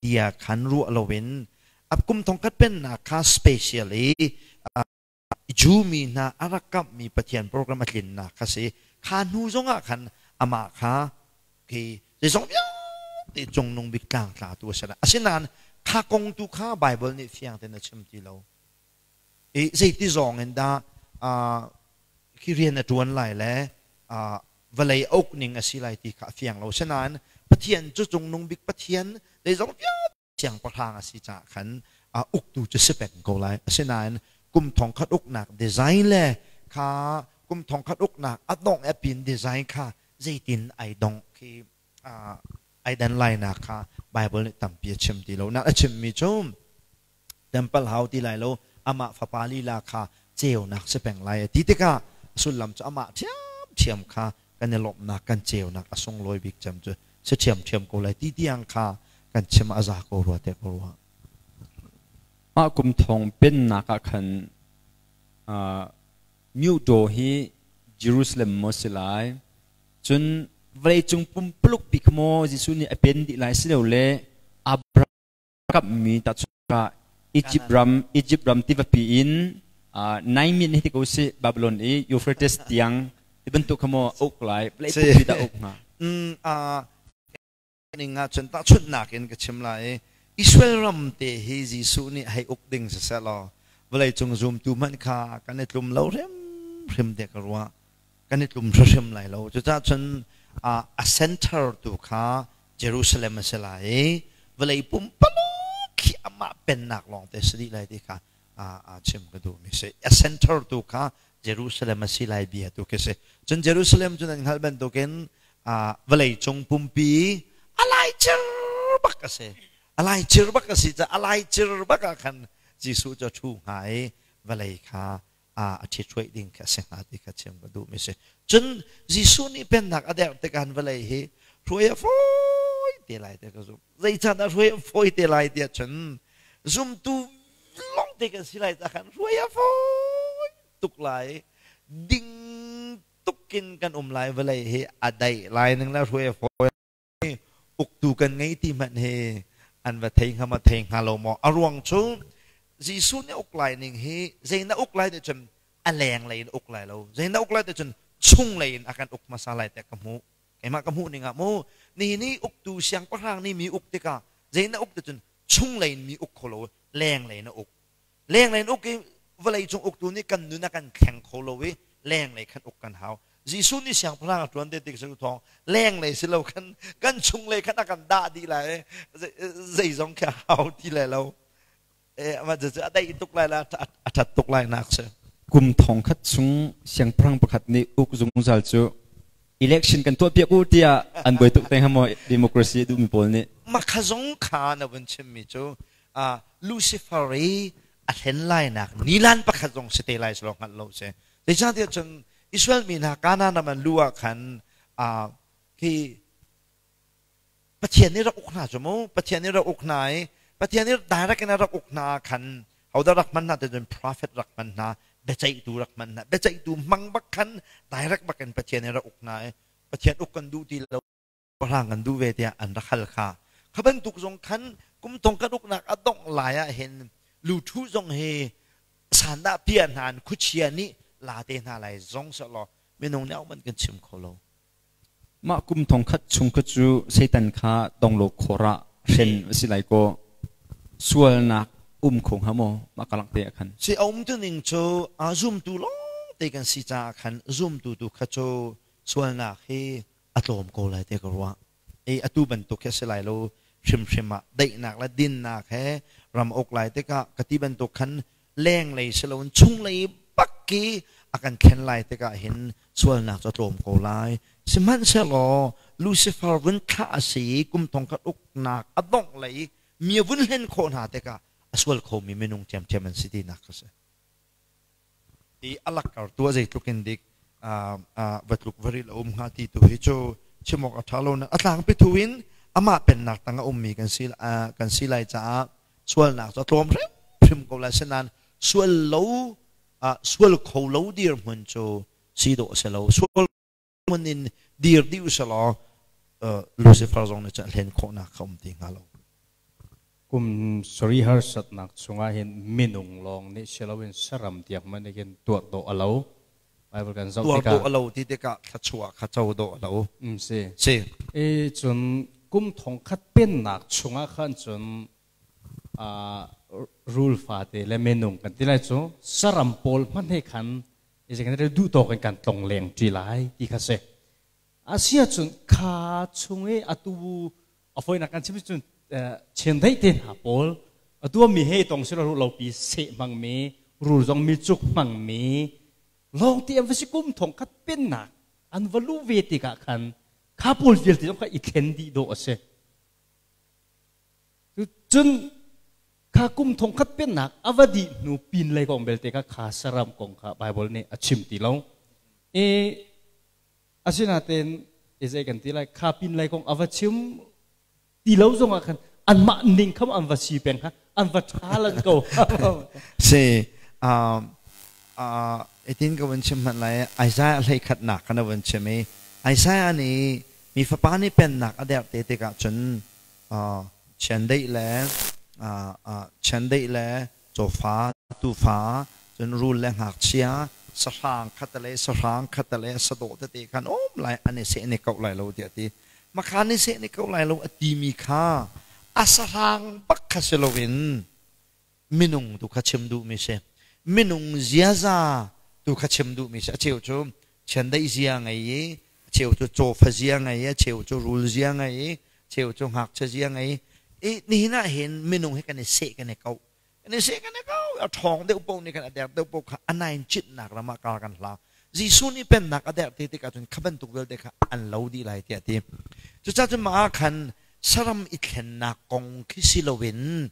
tia khan ruah loin a kum thongkhat pennak kha special i Jew mi hna a rak kamhmi Pathian program a tlinnak kha si. Kha hnu zongah khan amah kha khi zeizong vialte cungnung bik tlangtlatu a si lai. Asinain kha kong tu kha Bible nih fiang tein a chim ti lo. I zeiti zawng in dah khi rian a ṭuan lai le vawlei a uk ning a si lai ti kha a fiang lo. Asinain Pathian cu cungnung bik Pathian zeizong vialte siangpahrang a si caah khan uktu cu si peng ko lai. Asinain kum thongkhat uknak design le kha kum thongkhat uknak a dongh a pin design kha zeitin ai dongh khi ai dan lainak kha Bible nih tampi a chim ti lo. Na a chimmi cu temple hau ti lai lo, amah fapa lila kha ceunak si peng lai a ti tikah sullam cu amah ṭhiamṭhiam kha kan i lawmhnak kan ceunak a sunglawi bik cem cu si ṭhiamṭhiam ko lai ti tiang kha kan chim a za ko rua te ko rua. Mah kum thong pennak ah khan Myodaw hi Jerusalem maw si lai? Cun vawleicung pumpuluk bik maw Jesuh nih a pen dih lai silole Abraham kamhmi tahchunhnak Egypt ram Egypt ram tivapi in nai min hi ti ko sih Babylon i Euphrates tiang ti bantuk kha maw a uk lai vawlei pumpi dah a uk hnga? Ning ah cun tahchunhnak in ka chim lai i Israel ram te hi Jesuh nih hei uk ding siseh law vawleicung zumtu hmanh kha kan i tlum lo hrimhrim tiah ka ruah. Kan i tlum hrimhrim lai lo. Cucaah cun a center tu kha Jerusalem a si lai i vawlei pumpaluk khi amah pennak lawng te si dih lai ti kha a chim ka duhmi si. A center tu kha Jerusalem a si lai bia tu khi si. Cun Jerusalem cu nan hngalh bantukin vawleicung pumpi a laicir bak a si. A laicir bak a si caah a laicir bak ah khan Jesuh cu a ṭhu hnga i vawlei kha a ṭhithruaih ding kha a si hnga ti kha chim ka duhmi si. Cun Jesuh nih pennak a derh tikah vawlei hi hruai a fawi te lai ti ka zumh. Zeicahdah hruai a fawi te lai tiah cun zumtu lawng te kan si lai caah khan hruai a fawi tuk lai. Ding tukin kan um lai vawlei hi a daih lai ning le hruai a fawi uktu kan ngei ti hmanh hi an va thei hnga ma thei hnga lo maw? A ruang cu Jesuh nih uk lai ning hi zei na uk lai ti cun a leng lei in uk lai lo, zei na uk lai ti cun chung lei in a kan uk hmasa lai tiah ka hmuh. Keimah ka hmuh ning ah mu, nihin i uktu siangpahrang nih mi uk tikah zei na uk ti cun chung lei in mi uk kho lo, leng lei in a uk. Lenglei in uk i vawleicung uktu nih kan nun a kan thleng kho lo i lenglei khan uk kan hau. Jesuh nih siangpahrang a ṭuan te tik cu thawng lenglei si lo khan kan chunglei khan a kan dah dih lai, zeizong khi a hau ti lai lo. A daih tuk lai la, a ṭhat tuk lai nak si. Kum thong khat chung siangpahrang pakhat nih uk zungzal cu election kan tuah piak u tiah an buai tuk te hnga maw democracy a duhmi pawl nih? Makha zong kha na vun chimmi cu Lucifer i a hlen lainak nilan pakhat zong si te lai selaw hngalh lo si. Zeicahtiah cun Israel mi hna Kanaan ram an luh ah khan khi Pathian nih rak uk hna cu mu, Pathian nih rak uk hna i Pathian nih direct in a rak uk hna ah khan hodah rak hman hna ti cun prophet rak hman hna, biaceihtu rak hman hna, biaceihtu hmang bak khan direct bak in Pathian nih rak uk hna i Pathian uk kan duh ti lo, pahrang kan duh ve tiah an rak hal kha. Kha bantuk zong khan kum thong kan uknak a dongh lai ah hin luthu zong hi sandah pia hna in khuachia nih la te hna lai zong selaw minung nih man kan chim kho lo. Mah kum thong khat chung kha cu Satan kha donglo khor ah hren a si lai kaw sualnak um kho hnga maw mah ka lak te ah khan? Si a um tu ning cu a zumtu lawng te kan si caah khan zumtu tu kha cu sualnak hi a tlawm ko lai ti ka ruah. Ei atu bantuk hi a si lai lo hrimhrim ah daihnak le dinnak he ram uk lai tikah ka ti bantuk khan lenglei si loin chunglei bak i a kan thlen lai tikah hin sualnak cu a tlawm ko lai. Sihmanhsehlaw Lucifer vun thlah a si i kum thong khat uknak a dongh lei mi a vun hlen khawh hna tikah a sual khomi minung ṭhiamṭhiam an si tinak a si. Ti a lakkar tu a zeitluk in dik va tluk va ril a um hnga ti tu hi cu chim awk a ṭha lo. A tlangpi thu in amah pennak tang a ummi kan si lai caah sualnak cu a tlawm hrimhrim ko lai. Sinain sual lo sual kho lo dirhmun cu si dawh a si lo. Sual hmun in dir dih usalaw Lucifer zong nih cun a hlen khawhnak kha um ti hnga lo. Kum sarih harsatnak chungah hin minung lawng nih si loin saram tiang hmanh nih khin tuar dawh a lo. Bible kan zoh Tuar tikah dawh a lo ti tikah thluachuah kha co dawh a lo. Si. Si. I cun kum thong khat pennak chungah khan cun rul fate le minung kan ti lai cu saram pawl hmanh he khan duh tawk in kan tlong leng ṭi lai ti kha si. Asia cun kha chung i atu a foinak kan chim cun chiandeih te hna pawl atu mi he tong sila ru lopi seh hmangmi rul zong mi cuk hmangmi lawng ti an va si kum thong khat pennak an va lu ve tikah khan kha pawl vialte zong kha i thlen dih dawh a si. Cun kha kum thong khat pennak a va dih hnu pin lei kong belte kha kha saram kong kha Bible nih a chim ti lo. I asinain zei kan ti lai, kha pin lei kong a va chim ti lo zong ah khan anmah ning kham an va si peng kha an va ṭha lan ko. Si. Itin ka vun chim hmanh lai. Isaiah hlei khatnak khan a vun chim i Isaiah nih mi fapa nih pennak a derh te tikah cun chiandeih le chiandeih le cawfa tuufa cun rul le ngakchia sahrang khatale sahrang khatale sadawh tete khan um lai an i seh an i kauh lai lo tiah a ti. Makha ni seh ni kauh lai lo a timi kha a sahrang bak kha si loin minung tu kha chim duhmi si. Minung ziaza tu kha chim duhmi si. A cheu cu chiandeih zia ngei i, a cheu cu cawfa zia ngei i, a cheu cu rul zia ngei i, a cheu cu ngakchia zia ngei i. Nihin ah hin minung hi kan i seh kan i kauh. Kan i seh kan i kauh. A ṭhawng deuh paoh nih khan a der deuh paoh kha a nain citnak ram ah kar kan hlang. Jesuh nih pennak a derh te tikah cun kha bantuk vialte kha an lo dih lai tiah a ti. Cucaah cun mah ah khan saram i thlennak kong khi si loin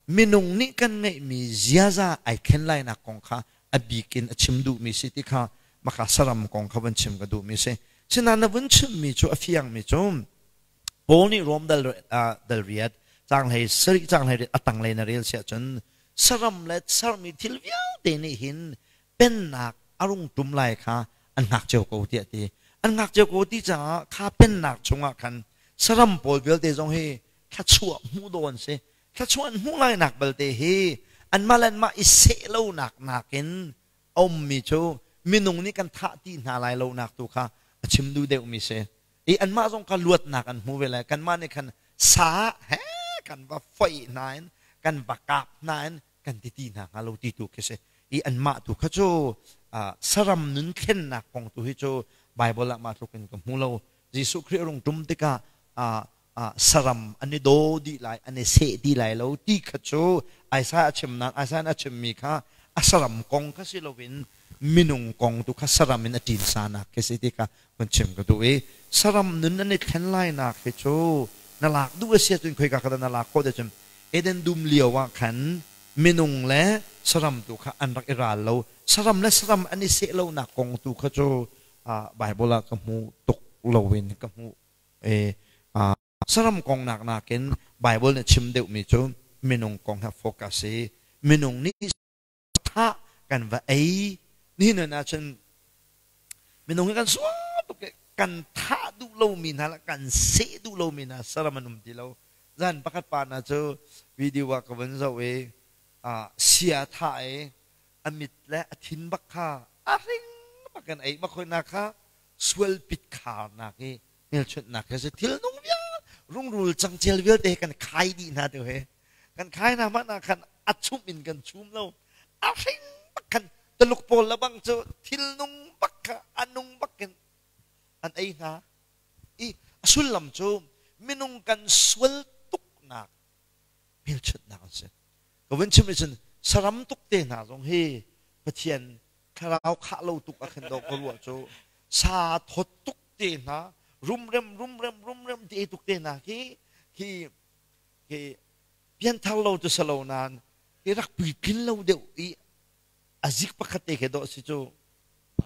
minung nih kan ngeihmi ziaza ai thlen lainak kong kha a bik in a chim duhmi si ti kha maka saram kong kha vun chim ka duhmi si. Sinain na vun chimmi cu a fiangmi cu Paul nih Rom dal dal riat cang hlei sarih cang hlei riat a tanglei na rel siah cun saram le sermi thil vialte nih hin pennak a rung tum lai kha an hngak cio ko tiah ti. An hngak cio ko ti caah kha pennak chungah khan saram pawl vialte zong hi thluachuah hmuh dawh an si. Thluachuah an hmuh lainak belte hi anmah le anmah i seh lonak nakin a ummi cu minung nih kan thah ti hna lai lonak tu kha a chim duh deuhmi si. I anmah zong kha luatnak an hmu ve lai. Kanmah nih khan sa he kan va foih hna in kan va kap hna in kan ti ti hna hnga lo ti tu khi si. I anmah tu kha cu saram nun thlennak kong tu hi cu Bible ah mah tluk in ka hmu lo. Jesuh Khrih a rung ṭum tikah saram an i daw dih lai, an i seh ti lai lo ti kha cu Isaiah a chimnak, Isaiah a chimmi kha a saram kong kha si loin minung kong tu kha saram in a ṭin sanak khi si ti kha vun chim ka duh i saram nun an i thlen lainak hi cu na lak duh a si ahcun khoika kha dah na lak khawh ti cun Eden dum lio ah khan minung le saram tu kha an rak i ral lo. Saram le saram an i seh lonak kong tu kha cu Bible ah ka hmu tuk loin ka hmuh. Saram kong nak nakin Bible nih chim deuhmi cu minung kong he focus i minung nih thah kan va ei. Nihin ahcun minung hi kan sual tuk i kan thah duh lomi hna le kan seh duh lomi hna saram an um ti lo. Zan pakhat pa hna cu video ah ka vun zoh i sia thah i a mit le a thin bak kha a hring bak in ei bak hoi kha sual pit kharnak i hmelchunhnak he si. Thil nung vial rungrul cangcel vialte he kan khai dih hna tu he kan khai hna hmanh ah khan a chumh in kan chum lo, a hring bak khan Tuluk pawl le bang cu thil nung bak kha a nung bak in an ei hna i a sullam cu minung kan sual tuknak hmelchunhnak an si. Ka vun chim cun saram tuk te hna zong hi Pathian thlarau khah lo tuk a khin do ka ruah cu sa thawt tuk te hna, rumrem rumrem rumrem te tuk te hna khi khi khi pianthar lo cu salo nain hi rak puitlin lo deuh i a zik pakhat te khi dawh si cu.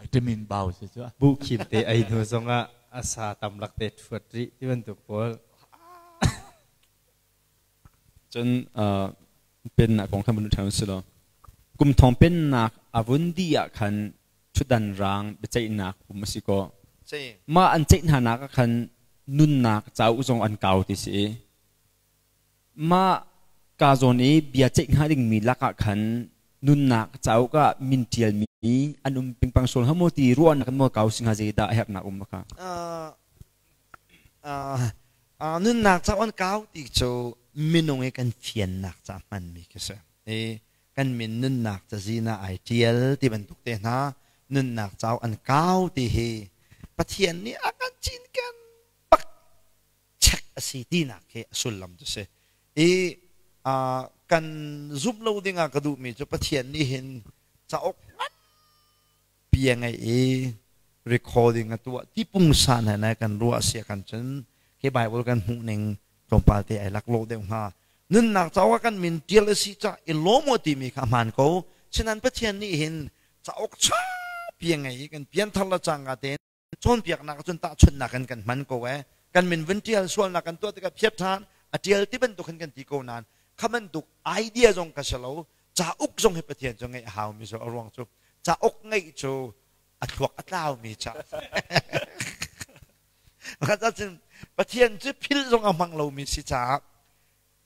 Vitamin bau si cu. Bu khim te ei hnu zongah a sa tam lak te ṭhuat rih ti bantuk pawl. Cun pennak kong khan vun ṭhan si law kum thong pennak a vun dih ah khan ṭhutdan raang biaceihnak um a si kaw mah an ceih hna nak ah khan nunnak cauk zong an kau ti si i mah ka zawn i bia ceih hnga dingmi lakah khan nunnak cauk ah min ṭialmi an um pingpang sual hnga maw ti ruahnak in maw kau si hnga, zeidah a herhnak um kha? Nunnak cauk an kau ti cu minung i kan fiannak ca hmanmi khi si. I kan min nunnak cazin ah ai ṭial ti bantuk te hna nunnak cauk an kau ti hi Pathian nih a kan cinken bak check a si tinak khi a sullam cu si. I kan zumh lo dingah ka duhmi cu Pathian nih hin cauk nganpi a ngeih i recording a tuah ti pungsan he ne kan ruah sia kan cun khi Bible kan hmuh ning tlawmpal te ai laklawh deuh hnga. Nunnak cauk ah kan min ṭial a si cah i lawm u timi kha hmaan ko. Sinan Pathian nih hin cauk ṭha pi a ngei i kan pianthar le cangka tein cawnpiaknak cun tahchunhnak in kan hman ko e. Kan min vun ṭial sualnak kan tuah tikah phiat ṭhan a ṭial ti bantuk hin kan ti ko nain kha bantuk idea zong ka si lo. Cauk zong hi Pathian cu ngeih a haumi cu a ruang cu Cauk ngeih cu a thluak a tlaumi ca. Pakhat ahcun Pathian cu philh zong a hmang lomi si caah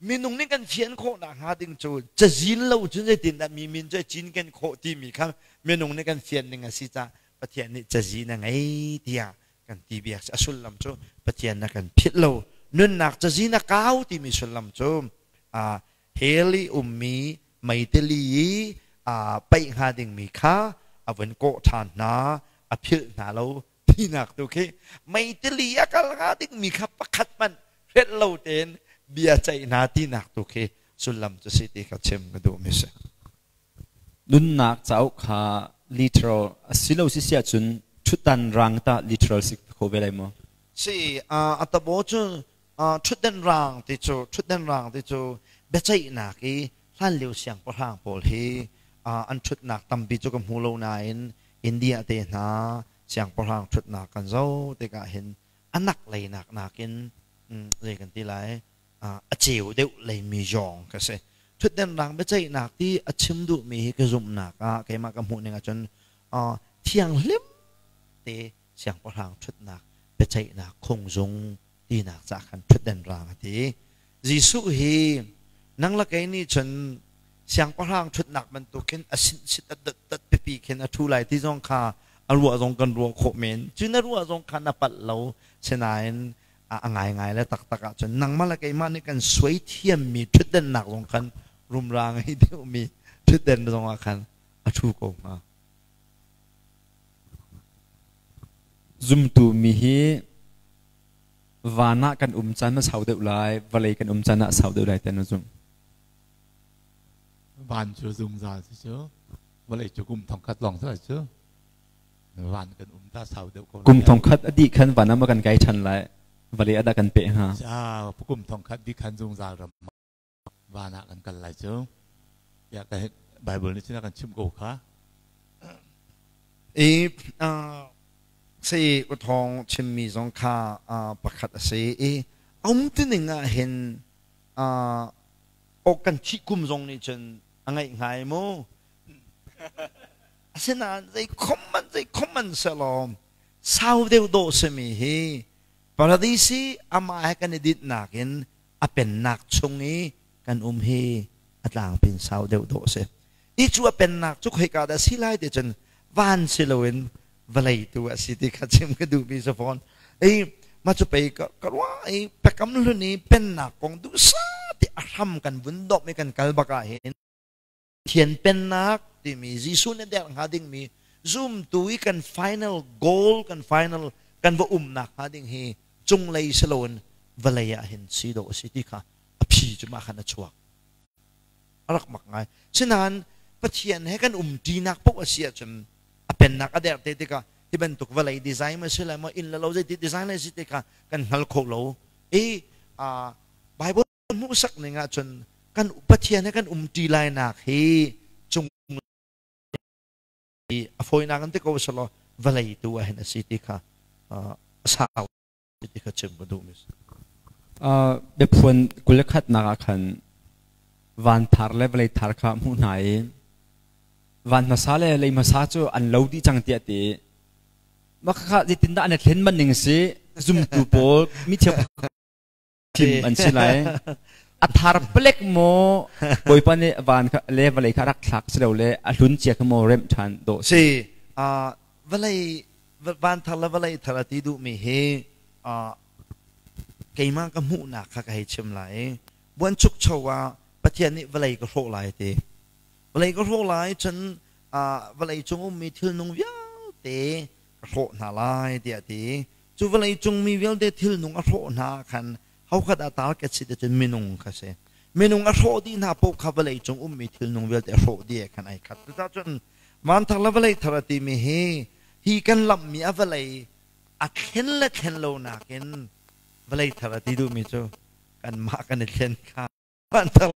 minung nih kan fian khawh nakhnga ding cu cazin lo cun zeitindah mi min cu cinken khawh timi kha minung nih kan fian ning a si caah Pathian nih cazin a ngei tiah kan ti biak a sullam cu Pathian na kan philh lo nunnak cazin a kau timi sullam cu hell i ummi meitili i paih hnga dingmi kha a vun kawh ṭhan hna a philh hna lo tinak tu khi meitili a kal hnga dingmi kha pakhat hmanh hrelh lo tein bia ceih hna tinak tu khi sullam cu si ti kha chim ka duhmi si. Nunnak cauk kha literal a si lo si si ahcun ṭhutdan rang tah literal si kho ve lai maw? Si, a tabo cu ṭhutdan rang ti cu ṭhutdan rang ti cu biaceihnak i hlanlio siangpahrang pawl hi an ṭhutnak tampi cu ka hmu lo nain India te hna siangpahrang ṭhutnak kan zoh tikah hin a nak lei nak nakin zei kan ti lai a ceu deuh leimi zawng ka si. Ṭhutden rang biaceihnak ti a chim duhmi hi ka zumhnak ah keimah ka hmuh ning ahcun thianghlim te siangpahrang ṭhutnak biaceihnak khungzung tinak ca khan ṭhutden rang a ti. Jesuh hi nang le kei nih cun siangpahrang ṭhutnak bantukin a sinsit a dotdot pipi khin a ṭhu lai ti zong kha a ruah zong kan ruah khawh men. Cu na ruah zong kha na palh lo. Sinain a ngaingai le taktak ahcun nangmah le keimah nih kan suai thiammi ṭhutdennak zong khan rumra ngei deuhmi ṭhutden zong ah khan a ṭhu ko hnga. Zumtu mi hi van ah kan um caan a sau deuh lai, vawlei kan um caan ah a sau deuh lai ti na zumh. Van cu zungzal si cu, vawlei cu kum thongkhat lawng si cu. Van kan um ta sau deuh ko. Kum thongkhat a dih khan van ah ma kan kai ṭhan lai, vawlei ah dah kan peh hnga? Kum thongkhat dih khan zungzal ram van ah kan kal lai cu. Ya ka Bible nih cun a kan chimh ko kha. I si uthawng chimmi zong kha pakhat a si i um tining ah hin ok kan thih kum zong nih cun a ngaih ngai mu. Asinain zei khom man zei khom man selaw sau deuh dawh simi hi paradisi amah he kan i dinhnak in a pennak chung i kan um hi a tlangpin sau deuh dawh a si. I cu a pennak cu khoika dah si lai ti cun van si loin vawlei tu a si ti kha chim ka duhmi si fawn. I mah cu pei ka ruah i Biakam Hlun i pennak kong duhsah ti a hram kan vun dawp i kan kal bak ah hin Pathian pennak timi Jesuh nih derh hnga dingmi zumtu i kan final goal kan final kan va umnak hnga ding hi cunglei si loin vawlei ah hin si dawh a si ti kha a phi cu mah khan a chuak. A rak mak ngai. Sinain Pathian he kan umṭinak paoh a si ahcun a pennak a derh te tikah hi bantuk vawlei design ma si lai maw inn le lo zeiti design lai si ti kha kan hngal kho lo. I Bible hmuhsak ning ahcun kan Pathian he kan umṭi lainak hi cung a fawinak in ti ko selaw vawlei tu ah hin a si ti kha a sau ti kha chim ka duhmi si. Biaphuan 21nak ah khan van thar le vawlei thar kha hmuh hna i van hmasa le lei hmasa cu an lo dih cang tiah ti mah khakha zeitindah an i thlen man ning si zumtu pawl mi cheu thim an si lai a thar palek maw bawipa nih van kha le vawlei kha rak thlak si lo le a hlun cia kha maw remh ṭhan dawh si vawlei van thar le vawlei thar a ti duhmi hi keimah ka hmuhnak kha ka hei chim lai buanchukcho ah Pathian nih vawlei ka hrawh lai ti vawlei ka hrawh lai cun vawlei cung ummi thilnung vialte ka hrawh hna lai tiah ti Cu vawlei cung mi vialte thilnung a hrawh hna ah khan hokhat ah target si cun minung kha si. Minung a hrawh dih hna paoh kha vawlei cung ummi thilnung vialte a hrawh dih khan ai khat. Cucaah cun vanthar le vawlei thar a timi hi hi kan lamhmi a vawlei a thlen le thlen lo nakin vawlei thar a ti duhmi cu kanmah kan i thlen kha vanthar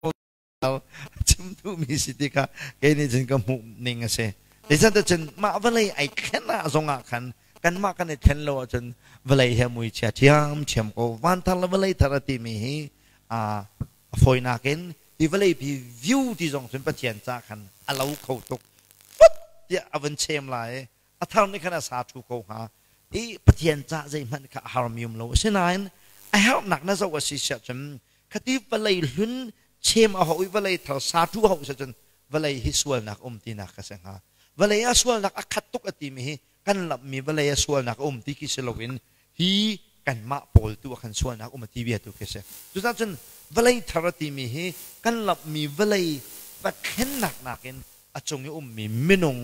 chim duhmi si ti kha kei nih cun ka hmuh ning a si. Zeicahtiah cun mah vawlei ai thlen ah zongah khan kanmah kan i thlen lo ahcun vawlei he mui chia ṭhiamṭhiam ko. Van thar le vawlei thar a timi hi a fawinak in hi vawlei pi view ti zong cun Pathian ca khan a lo kho tuk. Fut ti tiah a vun chem lai a thar nih khan a sa thu ko hnga i Pathian ca zeihmanh kha a harmi um lo. Asinain a herhnak na zoh a si siah cun khati vawlei hlun chem a hau i vawlei thar sa thu a hau siah cun vawlei hi sualnak um tinak ka si hnga. Vawlei ah sualnak a khat tuk a timi hi kan lamhmi vawlei ah sualnak a um ti khi si loin hi kanmah pawl tu ah khan sualnak um a ti bia tu khi si. Cucaah cun vawlei thar a timi hi kan lamhmi vawlei va thlennak nakin a cung i ummi minung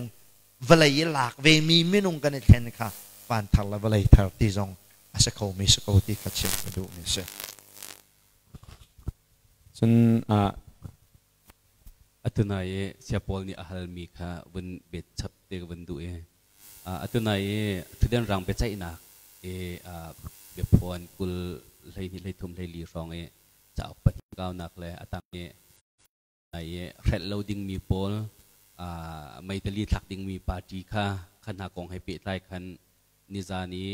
vawlei i lak vemi minung kan i thlen kha van thar le vawlei thar ti zong a si khomi si ko ti kha chim ka duhmi a si. Cun Atu nai i Saya Paul nih a halmi kha vun bet chap te ka vun duh i atu nai i thutden rang biaceihnak i biaphuan 20 21 23 24 hrawng i cauk pahnih kaunak le a tang i nai i hrelh lo dingmi pawl meitali thlak dingmi party kha kha hna kong he pehtlai khan nizan i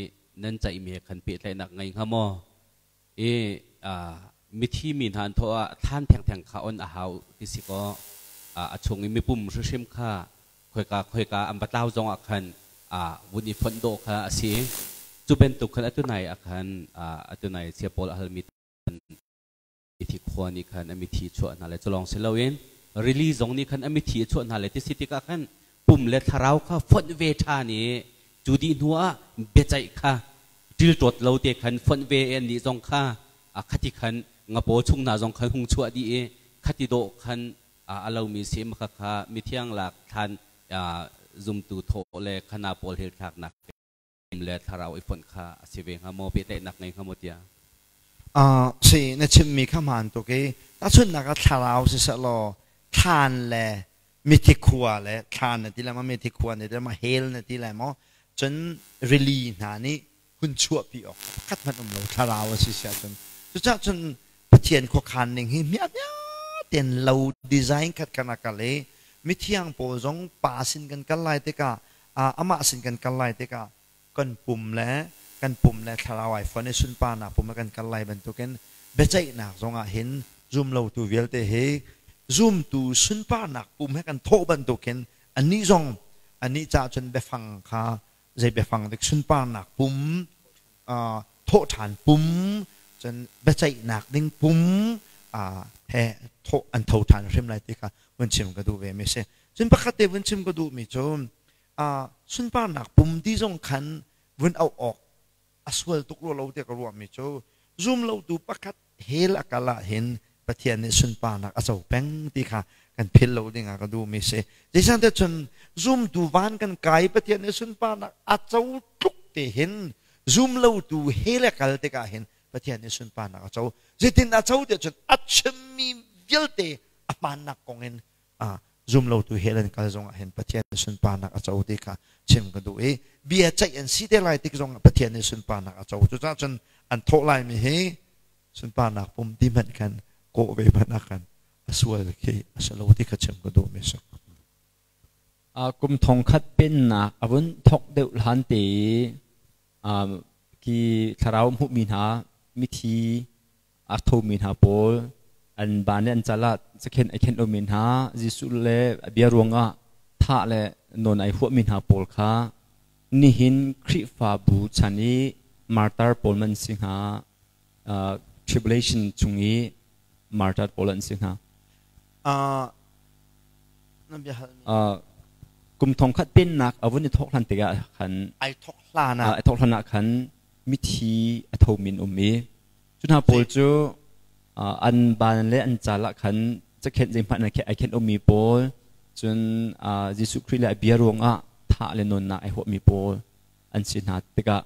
nan ceihmi he khan pehtlaihnak ngei hnga maw? I mithi mi hna an thawh ah thlan thengtheng kha on a hau ti si kaw a chung i mipum hrimhrim kha khoika khoika an va tlau zong ah khan vun i fonh dawh kha a si. Cu bantuk khan atu nai ah khan atu nai sia pawl a halmi mithi khua nih khan a mithi chuah hna le culawng si loin rili zong nih khan a mithi a chuah hna le ti si tikah khan pum le thlarau kha fonh ve ṭhan i cu dih hnu ah biaceih kha ṭilṭawt lo te khan fonh ve i annih zong kha khati khan ngapaw chung hna zong khan hung chuah dih i khati dawh khan a lomi si maka kha mithiang lak thlan zumtu thawh le khana pawl hil thlaknak le thlarau i fonh kha a si ve hnga maw, pehtlaihnak ngei hnga maw tiah? Si na chimmi kha hmaan tuk i tahchunhnak ah thlarau siseh law thlan le mithi khua le thlan na ti lai maw, mithi khua na ti lai maw, hell na ti lai maw, cun rili hna nih hun chuahpi awk pakhat hmanh um lo thlarau a si si ahcun. Cucaah cun Pathian khuakhan ning hi hmiahmiah tein lo design khat khan a kal i mithiang pawl zong pa sin kan kal lai tikah amah sin kan kal lai tikah kan pum le kan pum le thlarau ai fon i sunparnak pum ah kan kal lai bantukin biaceihnak zongah hin zumlotu vialte hi zumtu sunparnak pum he kan thawh bantukin anih zong anih caah cun biafang kha zei biafang dik sunparnak pum thawhṭhan pum cun biaceihnak ding pum he thawh an tho ṭhan hrim lai ti kha vun chim ka duh ve mi si. Cun pakhat te vun chim ka duhmi cu sunparnak pum ti zong khan vun auh awk a sual tuk rua lo tiah ka ruahmi cu zumlotu pakhat hell a kal ah hin Pathian nih sunparnak a co peng ti kha kan philh lo ding ah ka duhmi si. Zeicahtiah cun zumtu van kan kai Pathian nih sunparnak a co tluk te hin zumlotu hell a kal tikah hin Pathian nih sunparnak a co. Zeitin a co tiah cun a chimmi vialte a hmaannak kong in zumlotu hell an kal zongah hin Pathian nih sunparnak a co ti kha chim ka duh i bia ceih an si te lai tik zongah Pathian nih sunparnak a co. Cucaah cun an thawh laimi hi sunparnak pum ti hmanh khan kawh ve hmanh ah khan a sual khi a si lo ti kha chim ka duhmi si. Kum thongkhat pennak a vun thok deuh hlan te i ki thlarau hmuhmi hna mithi a thomi hna pawl an ban le an cal ah cakhenh ai khenh lomi hna Jesuh le a bia ruangah thah le nawn ai huahmi hna pawl kha nihin Khrihfabu chan i martar pawl man si hnga, tribulation chung i martar pawl an si hnga? Kum thongkhat pennak a vun i thawk hlan tikah khan ai thawk hlan ah ai thawk hlan ah khan mithi a thomi an um i cu hna pawl cu an ban le an cal ah khan cakhenh zeihmanh ai khenh ummi pawl, cun Jesuh Khrih le a bia ruangah thah le nawnnak ai huahmi pawl an si hna tikah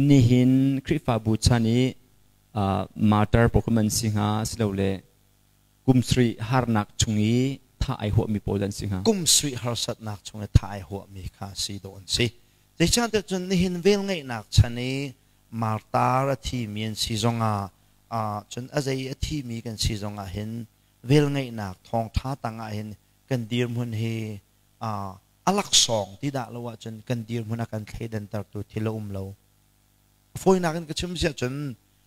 nihin Khrihfabu chan i martyr pawl kha an si hnga, asilole kum sarih harnak chung i thah ai huahmi pawl an si hnga? Kum sarih harsatnak chung i thah ai huahmi kha si dawh an si. Zeicahtiah cun nihin velngeihnak chan i martar a thimi an si zongah, cun a zei a thimi kan si zongah hin velngeihnak thawngṭha tangah hin kan dirhmun hi a laksawng ti dah lo ahcun kan dirhmun a kan thleidantertu thil a um lo. Fawinak in ka chim siah cun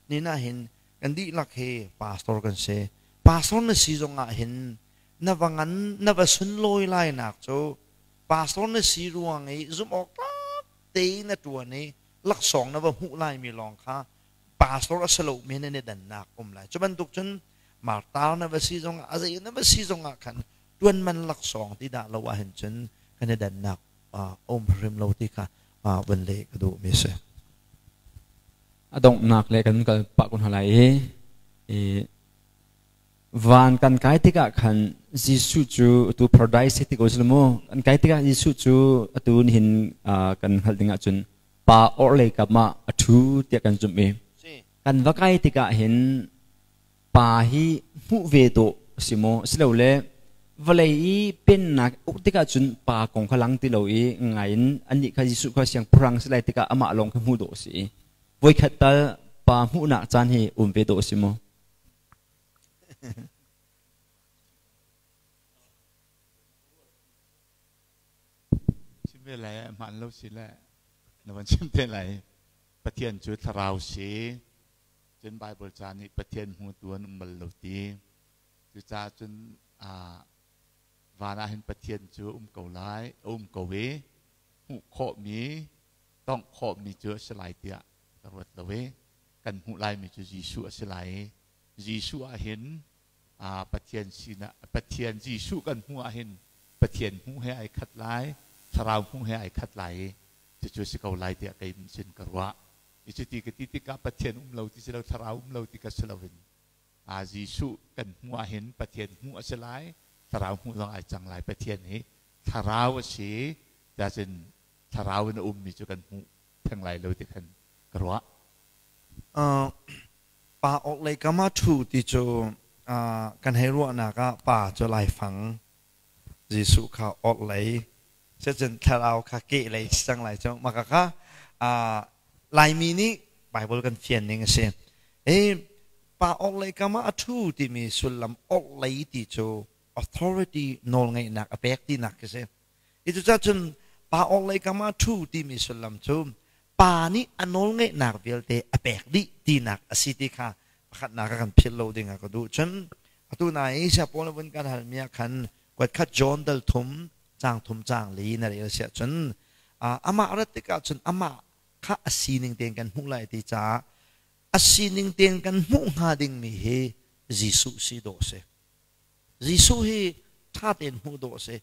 ni ah hin kan dihlak hi pastor kan si. Pastor na si zongah hin na va ngan na va sunlawi lainak cu Pastor na si ruang i zumh awk tlak tein na ṭuan i laksawng na va hmuh laimi lawng kha pastor a si lo men in i dannak um lai. Cu bantuk cun martar na va si zongah a zei na va si zongah khan ṭuan man laksawng ti dah lo ahhin cun kan i dannak a um hrim lo ti kha van leh ka duhmi a si. A donghnak le kan kal pah kun hna lai i van kan kai tikah khan Jesuh cu atu paradise ti ko sila mu kan kai tikah Jesuh cu atu nihin kan hngalh ding ahcun pa orhlei kam ah a ṭhu tiah kan zumh i kan va kai tikah hin pa hi hmuh ve dawh a si maw asilole vawlei i pennak uk tikah cun pa kong kha lang ti lo i ngai in annih kha Jesuh kha siangpahrang si lai tikah amah lawng kha hmuh dawh a si i voikhat tal pa hmuhnak caan hi um ve dawh a si maw? Chim ve lai hmaan lo si le na van chim te lai. Pathian cu thlarau si. Cun Bible ca nih Pathian hmutu an um bal lo ti. Cucaah cun van ah hin Pathian cu um ko lai, a um ko i hmuh khawhmi, tongh khawhmi cu a si lai tiah ka ruat lo i kan hmuh laimi cu Jesuh a si lai i Jesuh ah hin Pathian sinah Pathian Jesuh kan hmuh ah hin Pathian hmuh he ai khat lai, Thlarau hmuh he ai khat lai i cucu si ko lai tiah kei sin ka ruah. I cuti ka ti tikah Pathian um lo ti si lo, Thlarau um lo ti ka si loin Jesuh kan hmuh ahhin Pathian hmuh a si lai, Thlarau hmuh zong ai cang lai. Pathian hi Thlarau a si, cun Thlarau in a ummi cu kan hmuh theng lai lo ti khan ka ruah. Pa awk lei kam ah ṭhu ti cu kan hei ruahnak ah pa cu laifang, Jesuh kha orhlei, cucun thlarau kha kehlei si cang lai cu. Mah kha Laimi nih Baibal kan fian ning a si. Pa orhlei kam ah a ṭhu timi sullam orhlei ti cu authority nawlngeihnak a pek tinak khi si. Cucaah cun pa orhlei kam ah ṭhu timi sullam cu pa nih a nawlngeihnak vialte a pek dih tinak a si ti kha pakhatnak ah kan philh lo ding ah ka duh. Cun atu nai i siapawl na vun kan halmi ah khan kuatkhat John dal thum caang thum caang li na rel siah cun amah rat tikah cun amah kha a sining tein kan hmuh lai ti caah a sining tein kan hmuh hnga dingmi hi Jesuh si dawh si. Jesuh hi ṭha tein hmuh dawh a si.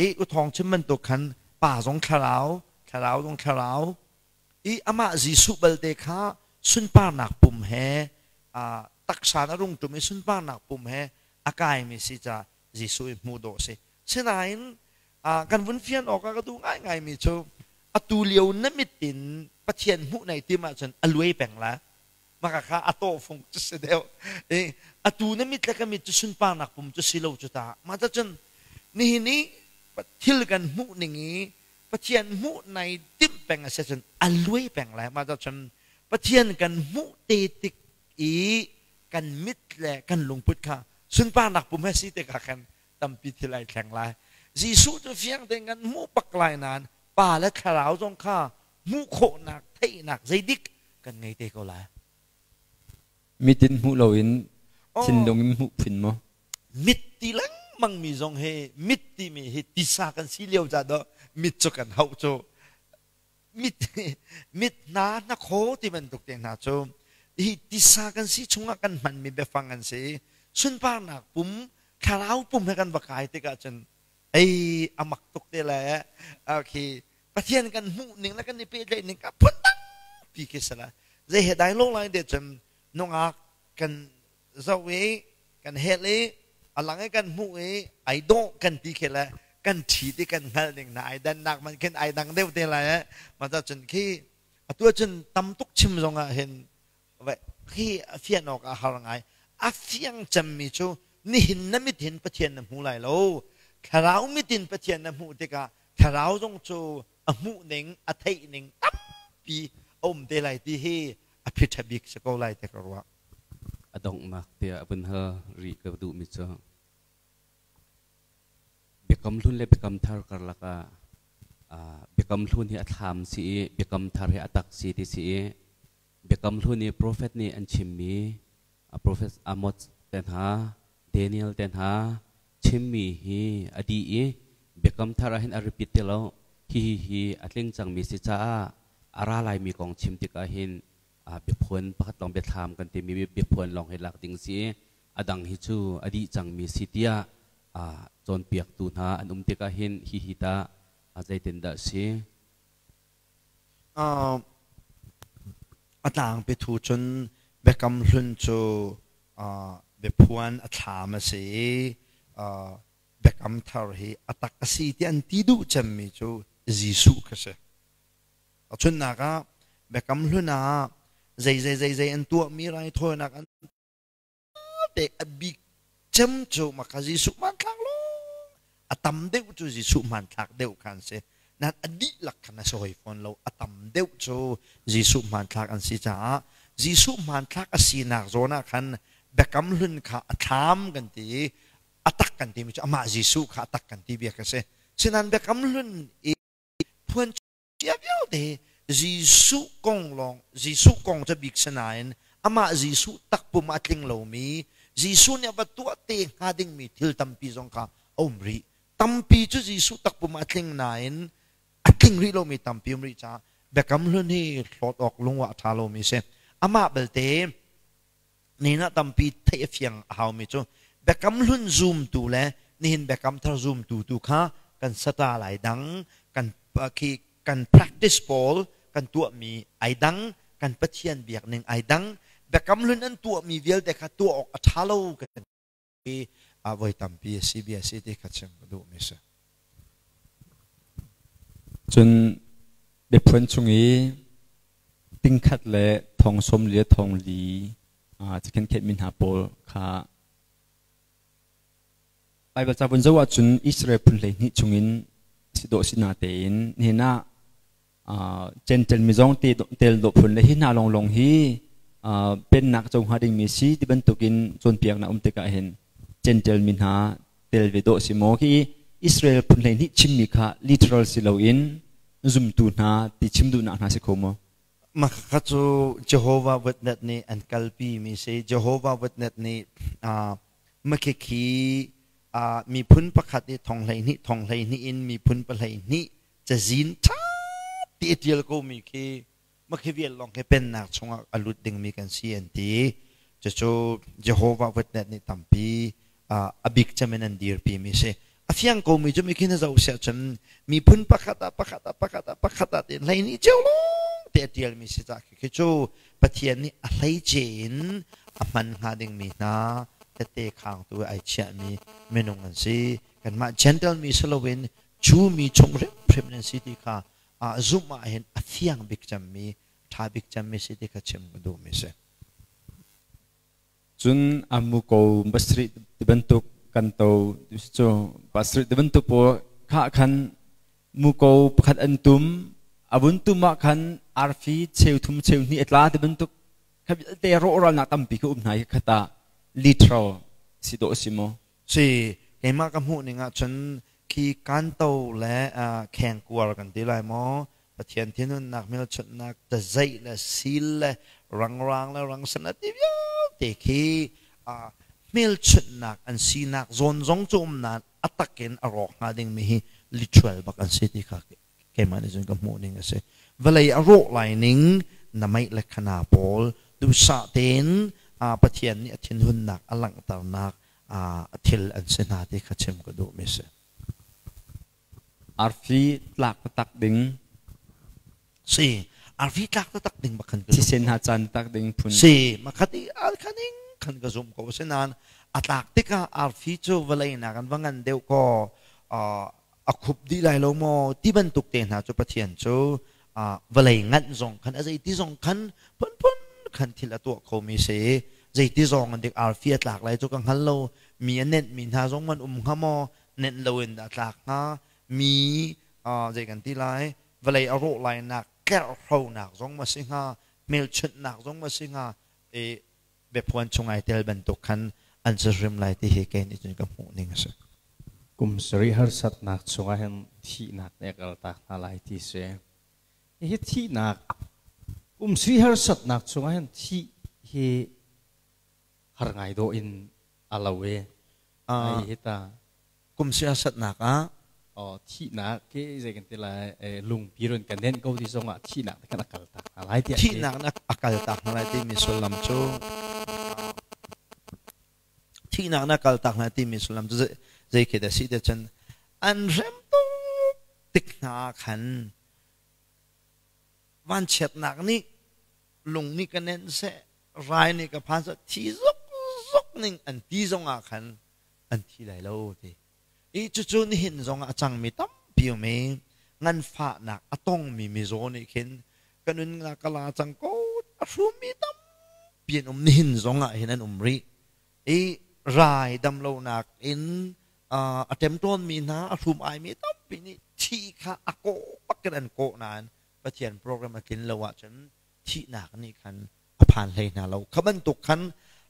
I uthawng chim bantuk khan pa zong thlarau, thlarau zong thlarau. I amah Jesuh balte kha sunparnak pum he taksa na rung ṭum i sunparnak pum he a kaimi si ca Jesuh i hmuh dawh a si. Sinain kan vun fian awk ah ka duh ngaingaimi cu atu lio na mit in Pathian hmuh nai tim ahcun a luai peng la. Maka kha a tawhfung cu si deuh. I atu na mit le ka mit cu sunparnak pum cu si lo cu ta. Mah cun nihin i thil kan hmuh ning i Pathian hmuh nai timh peng a si cun a luai peng lai. Mah cun Pathian kan hmuh te tik i kan mit le kan lungput kha sunparnak pum he si te kha khan tampi thil ai thleng lai. Jesuh cu fiang tein kan hmuh bak lai nain Pa le Thlarau zong kha hmuh khawhnak, theihnak zeidik kan ngei te ko lai. Mit in hmuh loin thinlung in hmuh phin maw? Mit ti lengmang mi zong hi mit timi hi tisa kan si lio ca dawh mit cu kan hauh cu mit mit hna hnakhaw ti bantuk te hna cu hi tisa kan si chungah kan hmanmi biafang an si. Sunparnak pum thlarau pum he kan va kai tikah cun ei a mak tuk te le khi Pathian kan hmuh ning le kan i pehtlaih ning ka phun dang pi khi si la zei he dai lo lai de cun nungak kan zoh i kan hel i a lang i kan hmuh i ai dawh kan ti khi le kan ṭhi ti kan hngalh ning na ai dannak man khin ai dang deuh te lai eh ma ta cun khi atu cun tam tuk chim zong ah hin khi a fian awk a har ngai a fiang cemmi cu nihin na mit hin Pathian na hmu lai lo thlarau mit in Pathian na hmuh tikah thlarau zong cu a hmuh ning a theih ning tampi a um te lai ti hi a phiṭha bik si ko lai ti ka ruah. A donghnak tiah vun hal rih ka duhmi cu Biakam Hlun le Biakam Thar karlak ah Biakam Hlun hi a thlam si i Biakam Thar hi a tak si ti si i Biakam Hlun i profet nih an chimmi profet Amos te hna Daniel te hna chimmi hi a dih i Biakam Thar ah hin a repeat ti lo. Hihi hi a tling cangmi si caah a ra laimi kong chim tikah hin biaphuan pakhat lawng biathlam kan timi biaphuan lawng hi lak ding si i a dang hi cu a dih cangmi si tiah cawnpiaktu hna an um tikah hin hihi tah zeitindah si? A tlangpi thu cun Biakam Hlun cu biaphuan a thlam a si i Biakam Thar hi a tak a si ti an ti duh cemmi cu Jesuh kha si. Tahchunhnak ah Biakam Hlun ah zei zei zei zei an tuahmi raithawinak an pek a bik cem cu maka Jesuh hmanthlak lawng a tam deuh cu Jesuh hmanthlak deuh kha an si. Nan a dihlak khan a si hoi fawn lo. A tam deuh cu Jesuh hmanthlak an si caah Jesuh hmanthlak a sinak zawn ah khan Biakam Hlun kha a thlam kan ti i a tak kan timi cu amah Jesuh kha a tak kan ti bia kha si. Sinain Biakam Hlun i phuan cia vialte Jesuh kong lawng Jesuh kong cu bik si nain amah Jesuh takpum a tling lomi Jesuh nih a va tuah te hnga dingmi thil tampi zong kha a um rih. Tampi cu Jesuh takpum a tling nain a tling rih lomi tampi um rih caah Biakam Hlun hi hlawt awk lungwah a ṭha lomi a si. Amah belte nihin ah tampi theih a fiang a haumi cu Biakam Hlun zumtu le nihin Biakam Thar zumtu tu kha kan sata lai dang, kan khi kan practice pawl kan tuahmi ai dang, kan Pathian biak ning ai dang. Biakam Hlun an tuahmi vialte kha tuah awk a ṭha lo kan ti voi tampi a si bia si ti kha chim ka duhmi si. Cun biaphuan chung i tingkhat le thong sawm li le thong li cikhin khetmi hna pawl kha Baibal ca vun zoh ahcun Israel phun 12 chungin si dawh si na tein nihin ah Gentle mi zong te tel dawh phun le hi hna lawnglawng hi pennak co hnga dingmi si ti bantukin cawnpiaknak um tikah hin Gentle mi hna tel ve dawh si maw khi Israel phun 12 chimmi kha literal si loin zumtu hna ti chim duhnak hna si kho maw? Mah cu Jehovah Witness nih an kalpi mi si. Jehovah Witness nih makhikhi miphun pakhat i thong 12 thong 12 in miphun pahleihnih cazin ṭha ti a ṭial komi khi makhi vial lawng khi pennak chungah a lut dingmi kan si an ti. Cucu Jehovah Witness nih tampi a bik cem in an dirpimi si. A fiang komi cu mikhin a zoh siah cun miphun pakhat ah pakhat ah pakhat ah pakhat ah tiin hlei nih cio lawng te a ṭialmi si cah khi cu Pathian nih a hleice in a hman hnga dingmi hna tette khangtu ai chiahmi minung an si. Kanmah Gentile mi si loin cu mi chung hrimhrim nan si ti kha zumh ah hin a fiang bik cemmi ṭha bik cemmi si ti kha chim ka duhmi si. Cun amu ko pasarih ti bantuk kan to cu pasarih ti bantuk pawl kha khan muko pakhat an tum a vun tum ah khan arfi cheu thum cheu hnih a tla ti bantuk kha vialte rawhralnak tampi kha um hna hi khata literal si dawh si maw? Si, keimah ka hmuh ning ahcun khi kanto le khengkuar kan ti lai maw, Pathian thinhunnak hmelchunhnak tazeih le sil le rangrang le rangsan a ti vialte khi hmelchunhnak an sinak zawn zong cu um nain a tak in a rawk hnga dingmi hi literal bak an si ti kha keimah nih cun ka hmuh ning a si. Vawlei a rawh lai ning na meih le khana pawl duhsah tein Pathian nih a thinhunnak a langhternak thil an si hna ti kha chim ka duhmi si. Arfi tlak taktak ding. Si, arfi tlak taktak ding bak khan ka Thisen ha caan tak ding phun. Si, makhat i al khaning khan ka zum ko asinain a tlak tikah arfi cu vawlei nak an va ngan deuh kaw a khup dih lai lo maw ti bantuk te hna cu Pathian cu vawlei nganh zong khan a zeiti zong khan phunphun khan thil a tuah khomi si. Zeiti zong an dik arfi a tlak lai cu ka hngal lo. Mi a nenh mi hna zong man um hnga maw, nenh loin dah a tlak hnga? Mi zei kan ti lai, vawlei a rawh lai nak tlerhronak zong ma si hnga, hmelchunhnak zong ma si hnga, i biaphuan chung ai tel bantuk khan an si hrim lai ti hi kei nih cun ka hmuh ning a si. Kum sarih harsatnak chungah hin thihnak nih a kaltak hna lai ti si. Hihi thihnak, kum sarih harsatnak chungah hin thih hi har ngai dawh in a lo i ai hi ta. Kum sarih harsatnak ah? Thihnak ke zei kan ti lai lungpi run kan nenh ko ti zongah thihnak te kan a kal tak hna lai tiah thihnak na a kal tak hna lai timi sullam cu thihnak na kal tak hna timi sullam cu zei khi dah si te cun an hrem tuk tik hna khan vanchiatnak nih lung nih ka nenh seh rai nih ka phan seh thi zok zok ning an ti zongah khan an thi lai lo ti I cucu nihin zongah a cangmi tampi um i nganfahnak a tongmi mizaw nih khin ka nunnak ka la cang ko a hrummi tampi an um nihin zongah hin an um rih. I rai damlonak in a ṭemṭawnmi hna a hrum aimi tampi nih thi kha a kawh bak in an kawh nain Pathian program a tlin lo ahcun thihnak nih khan a phan hlei hna lo. Kha bantuk khan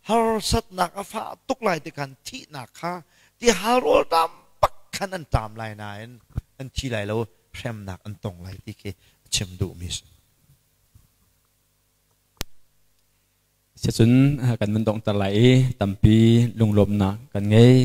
harsatnak a fah tuk lai ti khan thihnak kha ti hal rawl ṭam bak khan an ṭam lai nain an thi lai lo, hremnak an tong lai ti khi a chim duhmi si. Sicun kan van donghter lai i tampi lunglawmhnak kan ngei.